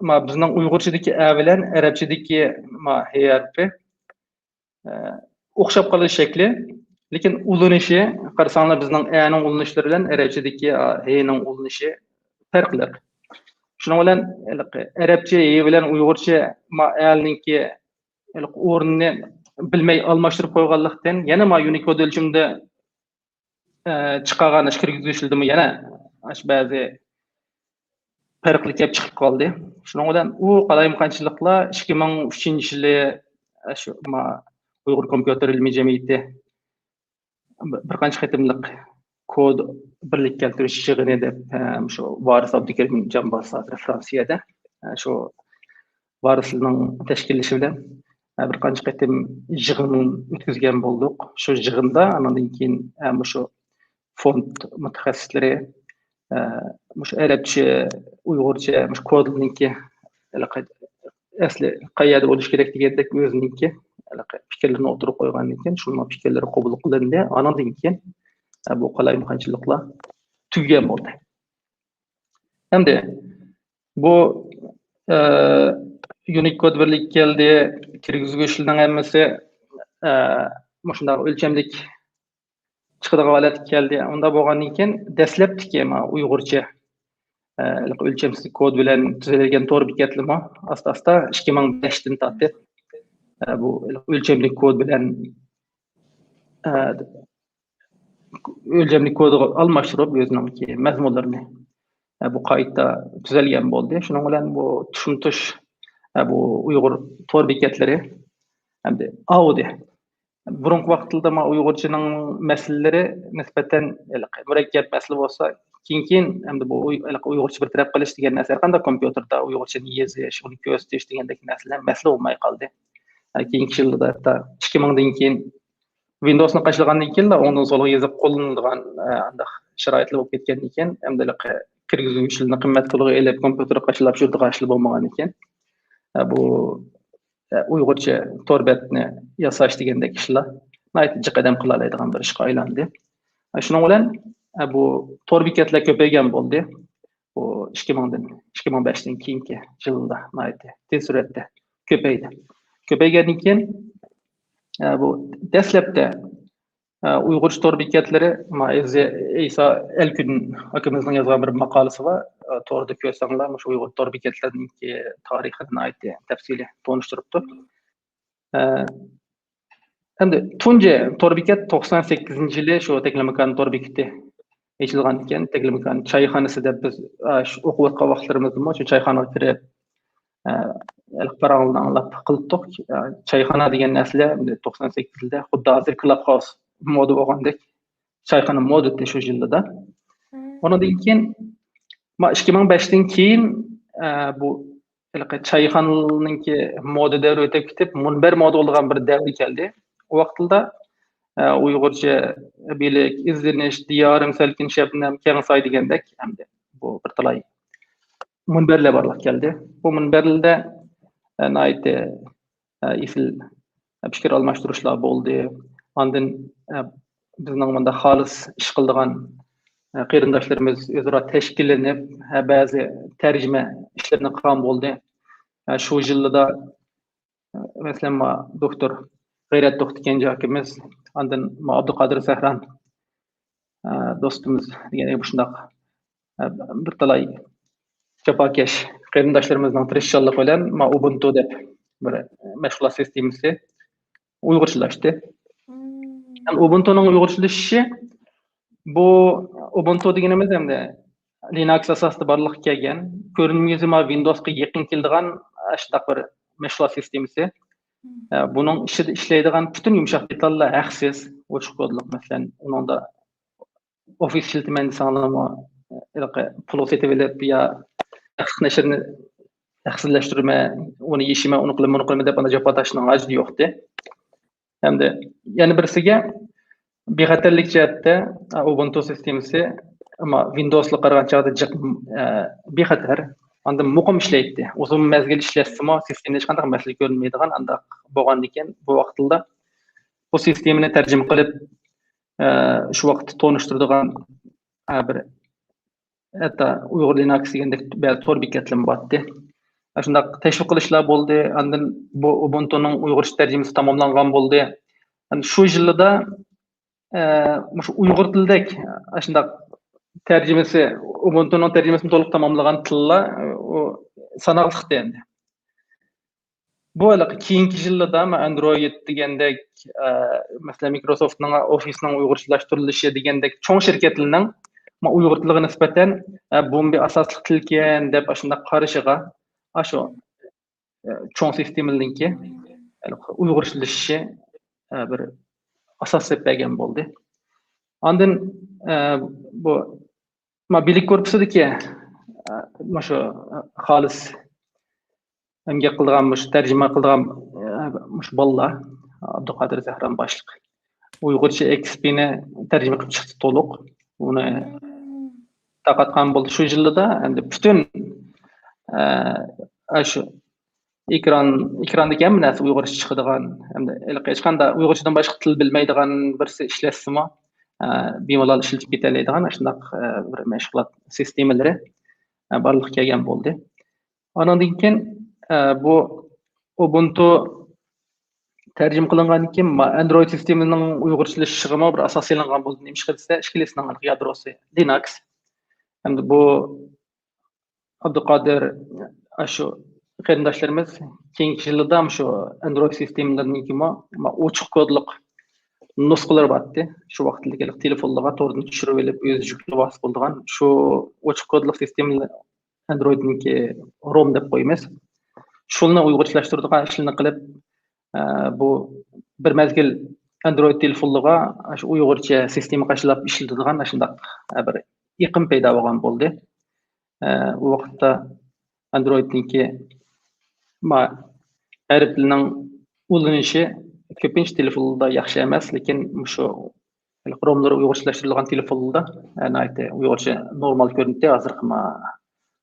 ما، بىزنىڭ ئۇيغۇرچىدىكى ئە بىلەن ئەرەبچىدىكى، ما، ھې ھەرپى، ئە، ئوخشاپ قالىدۇ شەكلى، لېكىن ئۇلىنىشى، قارىساڭلار، بىزنىڭ ئەنىڭ ئۇلىنىشلىرى بىلەن ئەرەبچىدىكى، ئا، ھېنىڭ ئۇلىنىشى پەرقلىق. شۇنىڭ بىلەن ھېلىقى ئەرەبچە ھې بىلەن ئۇيغۇرچە، ما، ئەلنىڭكى ھېلىقى ئورنىنى بىلمەي ئالماشتۇرۇپ قويغانلىقتىن، يەنە ما يۇنىكود ئۆلچىمىدە، ئە، چىقارغان ئاشۇ كىرگۈزگۈچلىرىدىمۇ يەنە ئاشۇ بەزى پەرقلىك كەپ چىقىپ قالدى. شۇنىڭ بىلەن ئۇ قالايمىقانچىلىقلار ئىككى مىڭ ئۈچىنچى يىلى، ئە، شۇ ما ئۇيغۇر كومپيۇتېر ئىلمىي جەمئىيىتى بىر قانچە قېتىملىق كود بىرلىككە كەلتۈرۈش يىغىنى دەپ، ھەم شۇ ۋارىس ئابدۇكېرىم جامباز ھازىر فرانسىيەدە، ھە، شۇ ۋارىسلىرىنىڭ تەشكىللىشى بىلەن، ھە، بىر قانچە قېتىم يىغىن ئۆتكۈزگەن بولدۇق. شۇ يىغىندا ئانىڭدىن كېيىن، ھە، مۇشۇ فوند مۇتەخەسسىسلىرى، ھە، مۇشۇ ئەرەبچە، ئۇيغۇرچە، مۇشۇ كودلىنىڭكى ھېلىقى ئەسلى قەيەردە بولۇشى كېرەك دېگەندەك ئۆزىنىڭكى ھېلىقى پىكىرلىرىنى ئوتتۇرىغا قويغاندىن كېيىن، شۇنىڭ پىكىرلىرى قوبۇل قىلىندى. ئانىڭدىن كېيىن، ئە، بۇ قالايمىقانچىلىقلار تۈگىگەن بولدى. ئەمدى بۇ، ئە، يۇنىكود بىرلىككە كەلدى، كىرگۈزگۈچلەرنىڭ ھەممىسى، ئە، مۇشۇنداق ئۆلچەملىك چىقىدىغان ھالەتكە كەلدى. ئۇنداق بولغاندىن كېيىن دەسلەپتىكى ما ئۇيغۇرچە، ئە، ئۆلچەمسىز كود بىلەن تۈزۈلگەن تور بېكەتلىرىمۇ ئاستا-ئاستا ئىككى مىڭ بەشتىن تارتىپ، ئە، بۇ ئۆلچەملىك كود بىلەن، ئە، ئۆلچەملىك كودىغا ئالماشتۇرۇپ ئۆزىنىڭكى مەزمۇنلىرىنى، ئە، بۇ قايتا تۈزەلگەن بولدى. شۇنىڭ بىلەن بۇ تۇشمۇتۇش، ئە، بۇ ئۇيغۇر تور بېكەتلىرى ئەمدى ئاۋۇدى. بۇرۇنقى ۋاقىتلاردا ما ئۇيغۇرچىنىڭ مەسىلىلىرى نىسبەتەن ھېلىقى مۇرەككەپ مەسىلە بولسا، كېيىن، كېيىن ئەمدى بۇ ئۇي-، ھېلىقى ئۇيغۇرچە بىر تەرەپ قىلىش دېگەن نەرسە، ھەر قانداق كومپيۇتېردا ئۇيغۇرچىنى يېزىش، ئۇنى كۆرسىتىش دېگەندەك نەرسىلەر مەسىلە بولماي قالدى. ھە، كېيىنكى يىللاردا ھەتتا ئىككى مىڭدىن كېيىن، ۋىندوۋسنى قاچىلىغاندىن كېيىنلا ئوڭدىن سولغا يېزىپ قوللىنىدىغان، ھە، ئانداق شارائىتلار بولۇپ كەتكەندىن كېيىن، ئەمدى ھېلىقى كىرگۈزگۈچلىرىنى قىممەت پۇلىغا ئېلىپ، كومپيۇتېرغا قاچىلاپ يۈرىدىغان ئىشلار بولمىغاندىن كېيىن، ھە، بۇ ئە، ئۇيغۇرچە تور بەتنى ياساش دېگەندەك ئىشلار ناھايىتى جىق ئادەم قىلالايدىغان بىر ئىشقا ئايلاندى. ئە، شۇنىڭ بىلەن، ئە، بۇ تور بېكەتلەر كۆپەيگەن بولدى. بۇ ئىككى مىڭدىن، ئىككى مىڭ بەشتىن كېيىنكى يىلدا ناھايىتى تېز سۈرئەتتە كۆپەيدى. كۆپەيگەندىن كېيىن، ئە، بۇ دەسلەپتە، ئە، ئۇيغۇرچە تور بېكەتلىرى، ما، ئەزى ئەيسا ئەلكۈن ئاكىمىزنىڭ يازغان بىر ماقالىسى بار. ئە، توردا كۆرسەڭلار، مۇشۇ ئۇيغۇر تور بېكەتلىرىنىڭكى تارىخىنى ناھايىتى تەپسىلىي تونۇشتۇرۇپتۇ. ئە، ئەمدى تۇنجى تور بېكەت توقسان سەككىزىنچى يىلى شۇ تەكلىماكان تور بېكىتى ئېچىلغان ئىكەن. تەكلىماكان چايخانىسى دەپ بىز، ئە، شۇ ئوقۇۋاتقان ۋاقىتلىرىمىزدىمۇ شۇ چايخانىغا كىرىپ، ئە، پاراڭلارنى ئاڭلاپ قىلاتتۇق. ئە، چايخانا دېگەن نەرسىلەر توقسان سەككىز يىلدا خۇددى ھازىر كلاب خاوس مودا بولغاندەك، چايخانا مودا ئىدى شۇ يىلدا. ئۇنىڭدىن كېيىن، ما، ئىككى مىڭ بەشتىن كېيىن، ئە، بۇ ھېلىقى چايخانىنىڭكى مودا دەۋرى ئۆتۈپ كېتىپ، مۇنبەر مودا بولىدىغان بىر دەۋر كەلدى. ئۇ ۋاقىتتا، ئە، ئۇيغۇرچە بىلىك، ئىزدىنىش، دىيارىم سەلكىن شەبنەم، كەڭ ساي دېگەندەك، ھەمدە بۇ بىر تالاي مۇنبەرلەر بارلىققا كەلدى. بۇ مۇنبەرلەردە، ئە، ناھايىتى، ئە، ئېسىل پىكىر ئالماشتۇرۇشلار بولدى. ئاندىن، ئە، بىزنىڭ مۇنداق خالىس ئىش قىلىدىغان، ئە، قېرىنداشلىرىمىز ئۆزئارا تەشكىللىنىپ، ئە، بەزى تەرجىمە ئىشلىرىنى قىلغان بولدى. ئە، شۇ يىللىدا، ئە، مەسىلەن، ما دوكتور غەيرەت توختى كەنجى ئاكىمىز، ئاندىن ما ئابدۇقادىر سەھران، ئە، دوستىمىز دېگەندەك مۇشۇنداق، ئە، بىر تالاي جاپاكەش قېرىنداشلىرىمىزنىڭ تىرىشچانلىقى بىلەن ما ئۇبۇنتۇ دەپ بىر مەشغۇلات سىستېمىسى ئۇيغۇرچىلاشتى. ھەم ئۇبۇنتۇنىڭ ئۇيغۇرچىلىشىشى، بۇ ئۇبۇنتۇ دېگىنىمىز ئەمدى لىناكس ئاساسىدا بارلىققا كەلگەن، كۆرۈنمىسى ما ۋىندوسقا يېقىن كېلىدىغان شۇنداق بىر مەشغۇلات سىستېمىسى. ئە، بۇنىڭ ئىچىدە ئىشلەيدىغان پۈتۈن يۇمشاق دېتاللار ھەقسىز، ئوچۇق كودلۇق. مەسىلەن، ئۇنىڭدا ئوفىس ئىشلىتىمەن دېسەڭلارمۇ، ھېلىقى پۇلغا سېتىۋېلىپ يا ھەقلىق نەشرنى ھەقسىزلەشتۈرىمەن، ئۇنى يېشىمەن، ئۇنى قىلىمەن، ئۇنى قىلىمەن دەپ ئانا جاپا تارتىشنىڭ ھاجىتى يوقتى. ھەمدە يەنە بىرسىگە بىخەتەرلىك جەھەتتە، ئە، ئۇبۇنتۇ سىستېمىسى، ئەمما ۋىندوسلىق قارىغان چاغدا جىق، ئە، بىخەتەر، ئاندىن مۇقىم ئىشلەيتتى. ئۇزۇن مەزگىل ئىشلەتسىمۇ، سىستېمىدا ھېچقانداق مەسىلە كۆرۈنمەيدىغان، ئانداق بولغاندىكىن بۇ ۋاقىتتا بۇ سىستېمىنى تەرجىمە قىلىپ، ئە، شۇ ۋاقىتتا تونۇشتۇرىدىغان، ئە، بىر ھەتتا ئۇيغۇر لىناكس دېگەندەك بەزى تور بېكەتلىرىمۇ بارتتى. شۇنداق تەشۋىق قىلىشلار بولدى. ئاندىن بۇ ئۇبۇنتۇنىڭ ئۇيغۇرچە تەرجىمىسى تاماملانغان بولدى. ئەمدى شۇ يىلدا، ئە، مۇشۇ ئۇيغۇر تىلىدەك ئاشۇنداق تەرجىمىسى، ئۇبۇنتۇنىڭ تەرجىمىسىنى تولۇق تاماملىغان تىللار، ئۇ ساناقلىقتى ئەمدى. بۇ ھېلىقى كېيىنكى يىللاردا ما ئاندرويد دېگەندەك، ئە، مەسىلەن، مىكروسوفتنىڭ ئوفىسنىڭ ئۇيغۇرچىلاشتۇرۇلۇشى دېگەندەك چوڭ شىركەتلەرنىڭ ما ئۇيغۇر تىلىغا نىسبەتەن، ئە، بۇ بىر ئاساسلىق تىلكەن دەپ ئاشۇنداق قارىشىغا، ئاشۇ، ئە، چوڭ سىستېمىلىنىڭكى، ھېلىقى ئۇيغۇرچىلىشىشى، ئە، بىر ئاساس دەپ بەرگەن بولدى. ئاندىن، ئە، بۇ ما بىلىك گۇرۇپپىسىدىكى، ئە، مۇشۇ، ئە، خالىس ئەمگەك قىلىدىغان، مۇشۇ تەرجىمە قىلىدىغان، ئە، مۇشۇ بالىلار، ئابدۇقادىر زەھران باشلىق ئۇيغۇرچە ئېكسپىنى تەرجىمە قىلىپ چىقتى تولۇق. ئۇنى تارقاتقان بولدى شۇ يىللىدا. ئەمدى پۈتۈن، ئە، ئاشۇ ئېكران، ئېكراندىكى ھەممە نەرسە ئۇيغۇرچە چىقىدىغان، ھەمدە ھېلىقى ھېچقانداق ئۇيغۇرچىدىن باشقا تىل بىلمەيدىغان بىرسى ئىشلەتسىمۇ، ئە، بىمالال ئىشلىتىپ كېتەلەيدىغان ئاشۇنداق، ئە، بىر مەشغۇلات سىستېمىلىرى، ئە، بارلىققا كەلگەن بولدى. ئانىڭدىن كېيىن، ئە، بۇ ئۇبۇنتۇ تەرجىمە قىلىنغاندىن كېيىن، ما-، ئاندرويد سىستېمىنىڭ ئۇيغۇرچىلىشىشىغىمۇ بىر ئاساس سېلىنغان بولدى. نېمىشقا دېسە، ئىككىلىسىنىڭ يادروسى لىناكس. ئەمدى بۇ ئابدۇقادىر، ئاشۇ قېرىنداشلىرىمىز كېيىنكى يىللىدا شۇ ئاندرويد سىستېمىلىرىنىڭكىمۇ، ما-، ئوچۇق كودلۇق نۇسخىلىرى بارتتى. شۇ ۋاقىتتىكى تېلېفونلارغا توردىن چۈشۈرۈۋېلىپ، ئۆزى يۈكلىۋالسا بولىدىغان شۇ ئوچۇق كودلۇق سىستېمىلىرى ئاندرويدنىڭكى روم دەپ قويىمىز. شۇنى ئۇيغۇرچىلاشتۇرىدىغان ئىشلارنى قىلىپ، ئە، بۇ بىر مەزگىل ئاندرويد تېلېفونلىرىغا شۇ ئۇيغۇرچە سىستېما قاچىلاپ ئىشلىتىدىغان شۇنداق، ئە، بىر ئېقىم پەيدا بولغان بولدى. ئە، ئۇ ۋاقىتتا ئاندرويدنىڭكى ما-، ھەرپلىرىنىڭ ئۇلىنىشى كۆپىنچە تېلېفونلاردا ياخشى ئەمەس، لېكىن مۇشۇ روملىرى ئۇيغۇرچىلاشتۇرۇلغان تېلېفونلاردا، ئە، ناھايىتى ئۇيغۇرچە نورمال كۆرۈنەتتى. ھازىرقى ما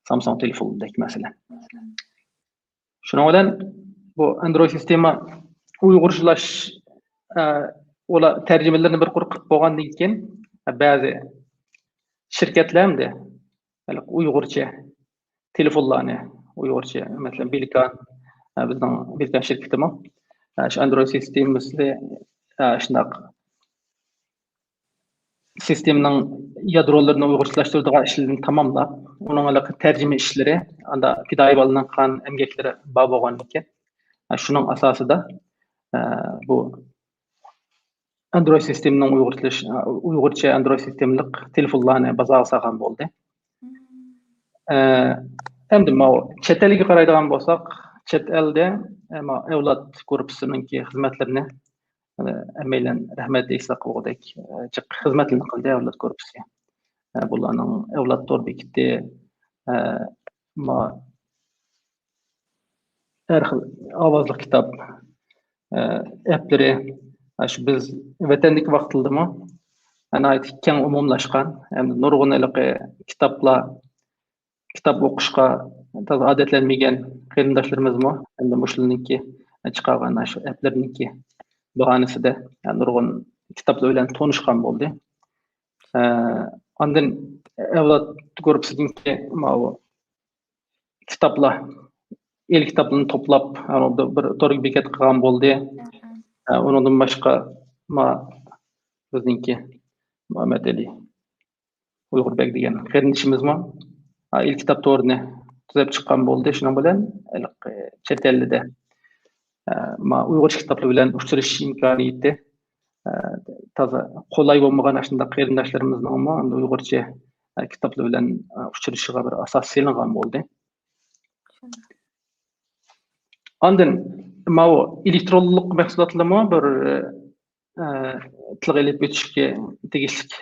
سامسۇڭ تېلېفونىدەك مەسىلەن. شۇنىڭ بىلەن بۇ ئاندرويد سىستېما ئۇيغۇرچىلاش، ئە، ئۇلار تەرجىمىلىرىنى بىر قۇر قىلىپ بولغاندىن كېيىن، بەزى شىركەتلەر ئەمدى ئۇيغۇرچە تېلېفونلارنى، ئۇيغۇرچە، مەسىلەن، بىلكان، ئە، بىزنىڭ بىلكان شىركىتىمۇ، ئە، شۇ ئاندرويد سىستېمىسى، ئە، شۇنداق سىستېمىنىڭ يادرولىرىنى ئۇيغۇرچىلاشتۇرىدىغان ئىشلىرىنى تاماملاپ، ئۇنىڭ ھېلىقى تەرجىمە ئىشلىرى، ئاندا پىدائىي باغلىنىپ قالغان ئەمگەكلىرى بار بولغاندىكىن، شۇنىڭ ئاساسىدا، ئە، بۇ ئاندرويد سىستېمىنىڭ ئۇيغۇرچىلىش-، ئۇيغۇرچە ئاندرويد سىستېمىلىق تېلېفونلارنى بازارغا سالغان بولدى. ئە، ئەمدى ماۋۇ چەت ئەلگە قارايدىغان بولساق، چەت ئەلدە، ئە، ماۋۇ ئەۋلاد گۇرۇپپىسىنىڭكى خىزمەتلىرىنى، ئە، ھەممەيلەن رەھمەت ئېيتساق بولغۇدەك، ئە، جىق خىزمەتلىرىنى قىلدى ئەۋلاد گۇرۇپپىسى. ئە، بۇلارنىڭ ئەۋلاد تور بېكىتى، ئە، ما-، ھەر خىل ئاۋازلىق كىتاب، ئە، ئەپلىرى، ئاشۇ بىز ۋەتەندىكى ۋاقتىدىمۇ ناھايىتى كەڭ ئومۇملاشقان، ھەمدە نۇرغۇن ھېلىقى كىتابلار، كىتاب ئوقۇشقا تازا ئادەتلەنمىگەن قېرىنداشلىرىمىزمۇ ئەمدى مۇشۇلارنىڭكى چىقارغان ئاشۇ ئەپلىرىنىڭكى باھانىسىدە نۇرغۇن كىتابلار بىلەن تونۇشقان بولدى. ئە، ئاندىن ئەۋلاد گۇرۇپپىسىدىكى ماۋۇ كىتابلار، ئېل كىتابلىرىنى توپلاپ، ئانىڭدا بىر تور بېكەت قىلغان بولدى. ئە، ئۇنىڭدىن باشقا، ما-، بىزنىڭكى مۇھەممەد ئەلى ئۇيغۇر بەگ دېگەن قېرىندىشىمىزمۇ، ئە، ئېل كىتاب تورىنى تۈزەپ چىققان بولدى. شۇنىڭ بىلەن ھېلىقى چەت ئەلدە، ئە، ما-، ئۇيغۇرچە كىتابلار بىلەن ئۇچرىشىش ئىمكانىيىتى، ئە، تازا قولاي بولمىغان ئاشۇنداق قېرىنداشلىرىمىزنىڭمۇ ئەمدى ئۇيغۇرچە، ئە، كىتابلار بىلەن، ئە، ئۇچرىشىشىغا بىر ئاساس سېلىنغان بولدى. ئاندىن ماۋۇ ئېلېكترونلۇق مەھسۇلاتلارمۇ بىر، ئە، تىلغا ئېلىپ ئۆتۈشكە تېگىشلىك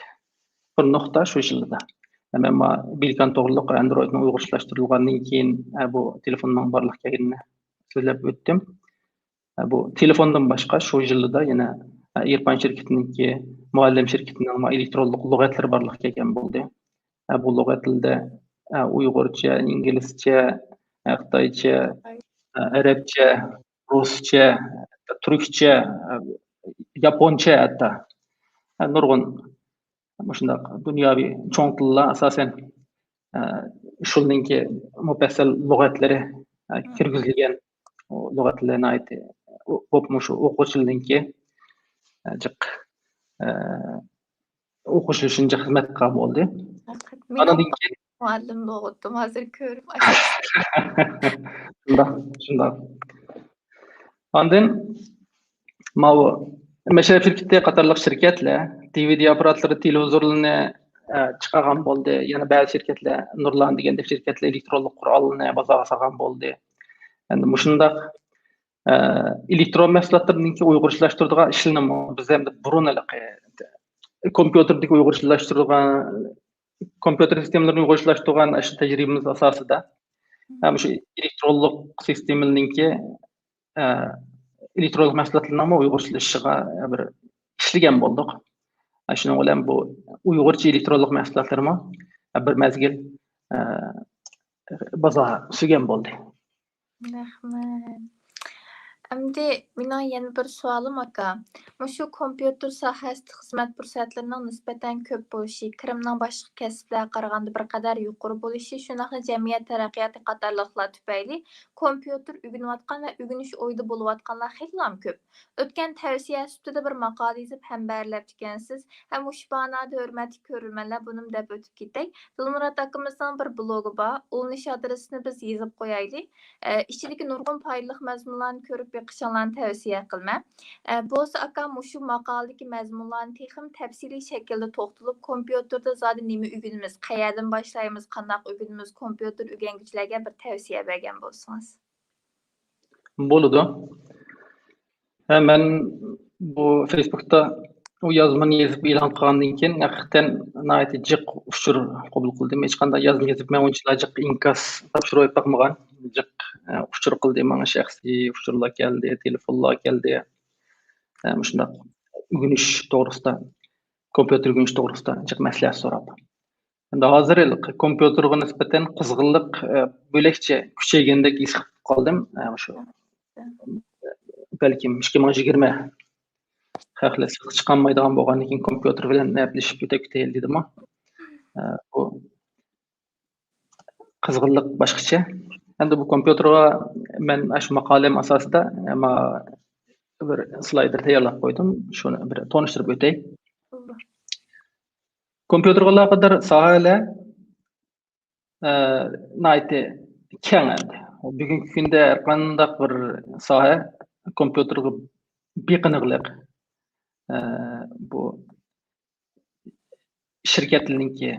بىر نۇقتا شۇ يىلدا. مەن ما بىلكان توغرىلىق ئاندرويدنىڭ ئۇيغۇرچىلاشتۇرۇلغاندىن كېيىن، ئە، بۇ تېلېفوننىڭ بارلىققا كەلگىنىنى سۆزلەپ ئۆتتۈم. ئە، بۇ تېلېفوندىن باشقا شۇ يىلدا يەنە، ئە، ئېيرپان شىركىتىنىڭكى، مۇئەللىم شىركىتىنىڭ ما ئېلېكترونلۇق لۇغەتلىرى بارلىققا كەلگەن بولدى. ئە، بۇ لۇغەت تىلىدا، ئە، ئۇيغۇرچە، ئىنگلىزچە، ئە، خىتايچە، ئە، ئەرەبچە، رۇسچە، تۈركچە، ئە، ياپونچە ھەتتا. ئە، نۇرغۇن مۇشۇنداق دۇنياۋى چوڭ تىللار ئاساسەن، ئە، شۇلىنىڭكى مۇپەسسەل لۇغەتلىرى، ئە، كىرگۈزۈلگەن. ئۇ لۇغەتلەر ناھايىتى ئۇ-، بولۇپمۇ شۇ ئوقۇغۇچىلىرىنىڭكى، ئە، جىق، ئە، ئوقۇش ئۈچۈن جىق خىزمەت قىلغان بولدى. ئاندىن كېيىن مۇئەللىم بولغۇتتۇم، ھازىر كۆرۈپ شۇنداق، شۇنداق. ئاندىن ماۋۇ مەشرەپ شىركىتى قاتارلىق شىركەتلەر دىۋىدى ئاپپاراتلىرى، تېلېۋىزورلىرىنى، ئە، چىقارغان بولدى. يەنە بەزى شىركەتلەر نۇرلان دېگەندەك شىركەتلەر ئېلېكترونلۇق قورالنى بازارغا سالغان بولدى. ئەمدى مۇشۇنداق، ئە، ئېلېكترون مەھسۇلاتلىرىنىڭكى ئۇيغۇرچىلاشتۇرىدىغان ئىشلىرىنىمۇ بىز ئەمدى بۇرۇن ھېلىقى كومپيۇتېردىكى ئۇيغۇرچىلاشتۇرىدىغان، كومپيۇتېر سىستېمىلىرىنى ئۇيغۇرچىلاشتۇرغان ئاشۇ تەجرىبىمىز ئاساسىدا، ھە، مۇشۇ ئېلېكترونلۇق سىستېمىنىڭكى، ئە، ئېلېكترونلۇق مەھسۇلاتلىرىنىڭمۇ ئۇيغۇرچىلىشىشىغا بىر ئىشلىگەن بولدۇق. ئە، شۇنىڭ بىلەن بۇ ئۇيغۇرچە ئېلېكترونلۇق مەھسۇلاتلىرىمۇ بىر مەزگىل، ئە، بازار سۈرگەن بولدى. رەھمەت. ئەمدى مېنىڭ يەنە بىر سوئالىم، ئاكا. مۇشۇ كومپيۇتېر ساھەسىدە خىزمەت پۇرسەتلىرىنىڭ نىسبەتەن كۆپ بولۇشى، كىرىمنىڭ باشقا كەسىپلەرگە قارىغاندا بىر قەدەر يۇقىرى بولۇشى، شۇنداقلا جەمئىيەت تەرەققىياتى قاتارلىقلار تۈپەيلى كومپيۇتېر ئۆگىنىۋاتقان ۋە ئۆگىنىش ئويىدا بولۇۋاتقانلار خېلىلا كۆپ. ئۆتكەن تەۋسىيە سۈپىتىدە بىر ماقالە يېزىپ ھەمبەرلەپتىكەنسىز. ھەم مۇشۇ باھانەدە، ھۆرمەتلىك كۆرۈرمەنلەر، بۇنىمۇ دەپ ئۆتۈپ كېتەي. دىلمۇرات ئاكىمىزنىڭ بىر بلوگى بار، ئۇلىنىش ئادرېسىنى بىز يېزىپ قويايلى. ئە، ئىچىدىكى نۇرغۇن پايدىلىق مەزمۇنلارنى كۆرۈپ بېقىشىڭلارنى تەۋسىيە قىلىمەن. ئە، بولسا ئاكا، مۇشۇ ماقالىدىكى مەزمۇنلارنى تېخىمۇ تەپسىلىي شەكىلدە توختىلىپ، كومپيۇتېردا زادى نېمە ئۆگىنىمىز، قەيەردىن باشلايمىز، قانداق ئۆگىنىمىز، كومپيۇتېر ئۆگەنگۈچىلەرگە بىر تەۋسىيە بەرگەن بولسىڭىز. بولىدۇ. ھە، مەن بۇ فېيسبۇكتا ئۇ يازمىنى يېزىپ ئېلان قىلغاندىن كېيىن، ھەقىقەتەن ناھايىتى جىق ئۇچۇر قوبۇل قىلدىم. ھېچقانداق يازما يېزىپ، مەن ئۇنچىلا جىق ئىنكاس تاپشۇرۇپ باقمىغان. جىق، ئە، ئۇچۇر قىلدى، ماڭا شەخسىي ئۇچۇرلار كەلدى، تېلېفونلار كەلدى. ئە، مۇشۇنداق ئۆگىنىش توغرىسىدا، كومپيۇتېر ئۆگىنىش توغرىسىدا جىق مەسلىھەت سوراپ. ئەمدى ھازىر ھېلىقى كومپيۇتېرغا نىسبەتەن قىزغىنلىق، ئە، بۆلەكچە كۈچەيگەندەك ھېس قىلىپ قالدىم. ئە، شۇ بەلكىم ئىككى مىڭ يىگىرمە خەقلەر سىرتقا چىقالمايدىغان بولغاندىن كېيىن، كومپيۇتېر بىلەن ئەپلىشىپ ئۆتەپ كېتەيلى دېدىمۇ. ئە، بۇ قىزغىنلىق باشقىچە. ئەمدى بۇ كومپيۇتېرغا مەن ئاشۇ ماقالەم ئاساسىدا، ئەمما بىر سلايدېر تەييارلاپ قويدۇم. شۇنى بىر تونۇشتۇرۇپ ئۆتەي. كومپيۇتېرغا ئالاقىدار ساھەلەر، ئە، ناھايىتى كەڭ ئەمدى. بۈگۈنكى كۈندە ھەر قانداق بىر ساھە كومپيۇتېرغا بېقىنغلىق. ئە، بۇ شىركەتلەرنىڭكى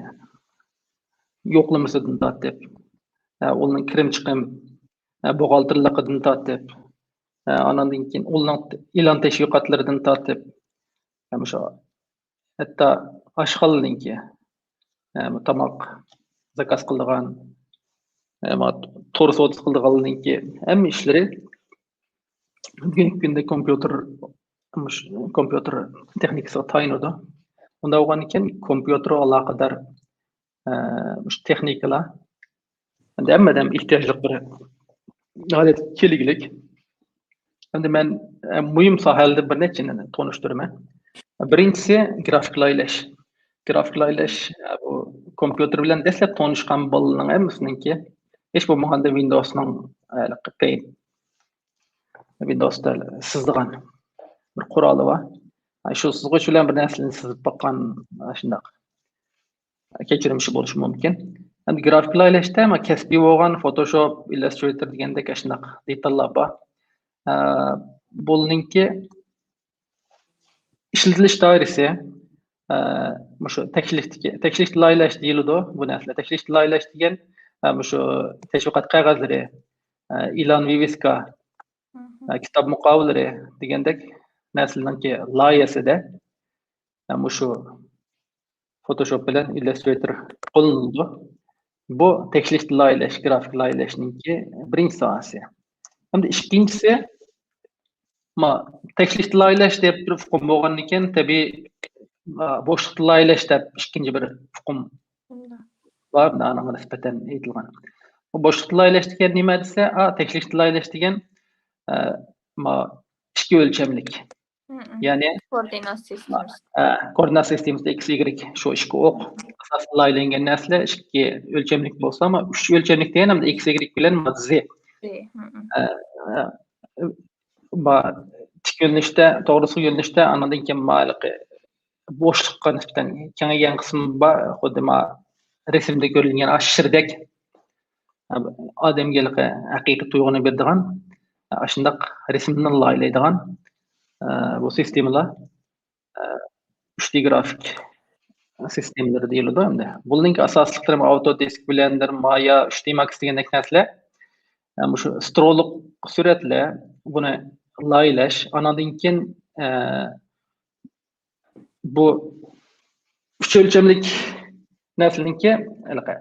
يوقلىمىسىدىن تارتىپ، ئە، ئۇنىڭ كىرىم چىقىم، ئە، بوغالتىرلىقىدىن تارتىپ، ئە، ئاناندىن كېيىن ئۇنىڭ ئېلان تەشۋىقاتلىرىدىن تارتىپ، ئە، مۇشۇ ھەتتا ئاشخانىنىڭكى، ئە، تاماق زاكاز قىلىدىغان، ئە، ما-، تور سودىسى قىلىدىغانلارنىڭكى ھەممە ئىشلىرى بۈگۈنكى كۈندە كومپيۇتېر، مۇش-، كومپيۇتېر تېخنىكىسىغا تايىنىدۇ. ئۇنداق بولغاندىكىن كومپيۇتېرغا ئالاقىدار، ئە، مۇشۇ تېخنىكىلار ئەمدى ھەممىدە ئېھتىياجلىق بىر ھالەتكە كەلگۈلۈك. ئەمدى مەن، ئە، مۇھىم ساھەلەردىن بىر نەچچىنى تونۇشتۇرىمەن. بىرىنچىسى گرافىك لايىھەلەش. گرافىك لايىھەلەش، ئە، بۇ كومپيۇتېر بىلەن دەسلەپ تونۇشقان بالىلارنىڭ ھەممىسىنىڭكى، ھېچ بولمىغاندا ۋىندوۋسنىڭ، ئە، پەيت ۋىندوۋستا سىزىدىغان بىر قورالى بار. شۇ سىزغۇچ بىلەن بىر نەرسىلەرنى سىزىپ باققان، شۇنداق كەچۈرمىشى بولۇشى مۇمكىن. ئەمدى گرافىك لايىھەلەشتە، ما، كەسپىي بولغان فوتوشوپ، ئىللۇسترېتور دېگەندەك شۇنداق دېتاللار بار. ئە، بۇنىڭكى ئىشلىتىلىش دائىرىسى، ئە، مۇشۇ تەكلىپتىكى، تەكلىپ لايىھەلەش دېيىلىدۇ بۇ نەرسىلەر. تەكلىپ لايىھەلەش دېگەن، ئە، مۇشۇ تەشۋىقات قەغەزلىرى، ئە، ئېلان، ۋىۋىسكا، ئە، كىتاب مۇقاۋىلىرى دېگەندەك نەرسىلەرنىڭكى لايىھەسىدە، ئە، مۇشۇ فوتوشوپ بىلەن ئىللۇسترېتور قوللىنىلىدۇ. بۇ تەكلىپ لايىھەلەش، گرافىك لايىھەلەشنىڭكى بىرىنچى ساھەسى. ئەمدى ئىككىنچىسى، ما، تەكلىپ لايىھەلەش دەپ بىر ئۇقۇم بولغاندىكىن، تەبىئىي، ما، بوشلۇقتا لايىھەلەش دەپ ئىككىنچى بىر ئۇقۇم بار، ئانىڭغا نىسبەتەن ئېيتىلغان. بۇ بوشلۇقتا لايىھەلەش دېگەن نېمە دېسە، ئا، تەكلىپ لايىھەلەش دېگەن، ئە، ما، ئىككى ئۆلچەملىك. يەنى كوردىنات سىستېمىسى. ئە، كوردىنات سىستېمىسىدا ئىكس، ئىگرېك، شۇ ئىككى ئوق ئاساسىدا لايىھەلەنگەن نەرسىلەر ئىككى ئۆلچەملىك بولسا، ئەمما ئۈچ ئۆلچەملىك دېگەن ئەمدى ئىكس، ئىگرېك بىلەن ما، زى. ئە، ئە، ما، تىك يۆنىلىشتە، توغرىسىز يۆنىلىشتە، ئاندىن كېيىن ما، ھېلىقى بوشلۇققا نىسبەتەن كېڭەيگەن قىسمى بار، خۇددى ما، رەسىمدە كۆرۈلگەن ئاشۇ شىردەك. ئادەمگە ھېلىقى ھەقىقىي تۇيغۇنى بېرىدىغان، ئاشۇنداق رەسىمنى لايىھەلەيدىغان، ئە، بۇ سىستېمىلار، ئە، ئۈچ دى گرافىك سىستېمىلىرى دېيىلىدۇ ئەمدى. بۇنىڭكى ئاساسلىقلىرى ئاۋتودېسك، بلېندېر، مايا، ئۈچ دى ماكس دېگەندەك نەرسىلەر. ئە، مۇشۇ سترولۇق سۈرەتلەر، بۇنى لايىھەلەش، ئاناندىن كېيىن، ئە، بۇ ئۈچ ئۆلچەملىك نەرسىنىڭكى ھېلىقى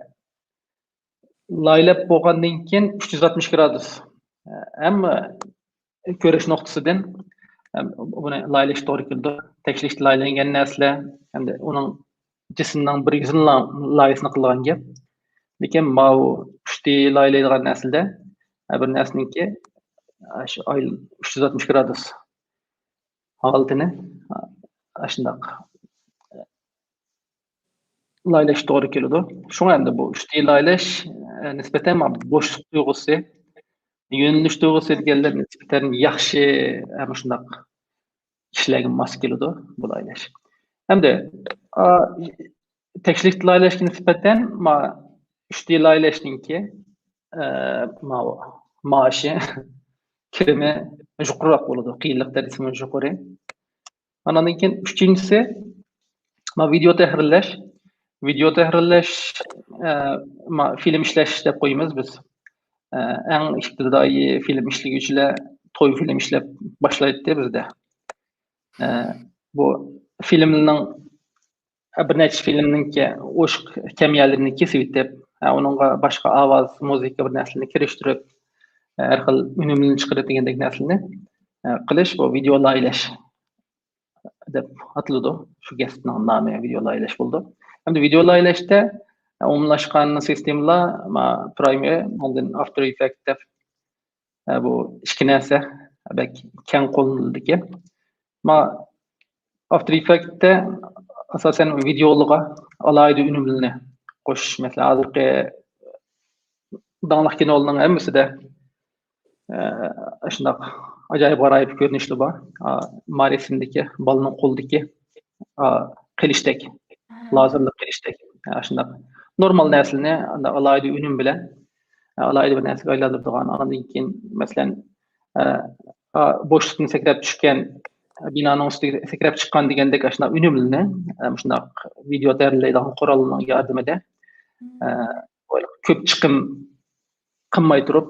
لايىھەلەپ بولغاندىن كېيىن ئۈچ يۈز ئاتمىش گرادۇس ھەممە كۆرۈش نۇقتىسىدىن، ئەم، بۇنى لايىھەلەش توغرا كېلىدۇ. تەكلىپ لايىھەلەنگەن نەرسىلەر، ئەمدى ئۇنىڭ جىسىمنىڭ بىر يۈزىنىلا لايىھەسىنى قىلغان گەپ. لېكىن ماۋۇ ئۈچ دى لايىھەلەيدىغان نەرسىدە، ھە، بىر نەرسىنىڭكى، ئە، شۇ ئاي-، ئۈچ يۈز ئاتمىش گرادۇس ھالىتىنى، ئە، ئاشۇنداق لايىھەلەش توغرا كېلىدۇ. شۇڭا ئەمدى بۇ ئۈچ دى لايىھەلەش، ئە، نىسبەتەن مانا بوشلۇق تۇيغۇسى، يۆنىلىش تۇيغۇسى دېگەنلەر نىسبەتەن ياخشى، ئە، مۇشۇنداق كىشىلەرگە ماس كېلىدۇ بۇ لايىھەلەش. ئەمدى، ئا، تەكلىپ لايىھەلەشكە نىسبەتەن ما-، ئۈچ دى لايىھەلەشنىڭكى، ئە، ماۋۇ مائاشى، كىرىمى يۇقىرىراق بولىدۇ، قىيىنلىق دەرىجىسىمۇ يۇقىرى. ئاندىن كېيىن ئۈچىنچىسى، ما، ۋىدېئو تەھرىرلەش. ۋىدېئو تەھرىرلەش، ئە، ما، فىلىم ئىشلەش دەپ قويىمىز بىز. ئە، ئەڭ ئىپتىدائىي فىلىم ئىشلىگۈچىلەر توي فىلىم ئىشلەپ باشلايتتى بىزدە. ئە، بۇ فىلىمنىڭ، بىر نەچچە فىلىمنىڭكى ئوشۇق كەم يەرلىرىنى كېسىۋېتىپ، ئە، ئۇنىڭغا باشقا ئاۋاز، مۇزىكا بىر نەرسىلەرنى كىرىشتۈرۈپ، ئە، ھەر خىل ئۈنۈملىرىنى چىقىرىپ دېگەندەك نەرسىلەرنى، ئە، قىلىش، بۇ ۋىدېئو لايىھەلەش دەپ ئاتىلىدۇ. شۇ كەسىپنىڭ نامى ۋىدېئو لايىھەلەش بولىدۇ. ئەمدى ۋىدېئو لايىھەلەشتە ئومۇملاشقان سىستېمىلار، ما، پرايمېر، ئاندىن ئافتېر ئېففېكت دەپ، ئە، بۇ ئىككى نەرسە بەك كەڭ قوللىنىلىدىكەن. ما ئافتېر ئېففېكتتە ئاساسەن ۋىدېئولارغا ئالاھىدە ئۈنۈملىرىنى قوشۇش، مەسىلەن، ھازىرقى داڭلىق كىنولارنىڭ ھەممىسىدە، ئە، شۇنداق ئاجايىپ غارايىپ كۆرۈنۈشلىرى بار. ئا، مارى ئىسىمدىكى بالىنىڭ قولىدىكى، ئا، قىلىچتەك، لازېرلىق قىلىچتەك. ئا، شۇنداق نورمال نەرسىلەرنى ئانداق ئالاھىدە ئۈنۈم بىلەن، ئا، ئالاھىدە بىر نەرسىگە ئايلاندۇرىدىغان. ئاندىن كېيىن، مەسىلەن، ئا، ئا، بوشلۇقتىن سەكرەپ چۈشكەن، بىنانىڭ ئۈستىگە سەكرەپ چىققان دېگەندەك ئاشۇنداق ئۈنۈملىرىنى، ئا، مۇشۇنداق ۋىدېئو تەييارلايدىغان قورالنىڭ ياردىمىدە، ئا، كۆپ چىقىم قىلماي تۇرۇپ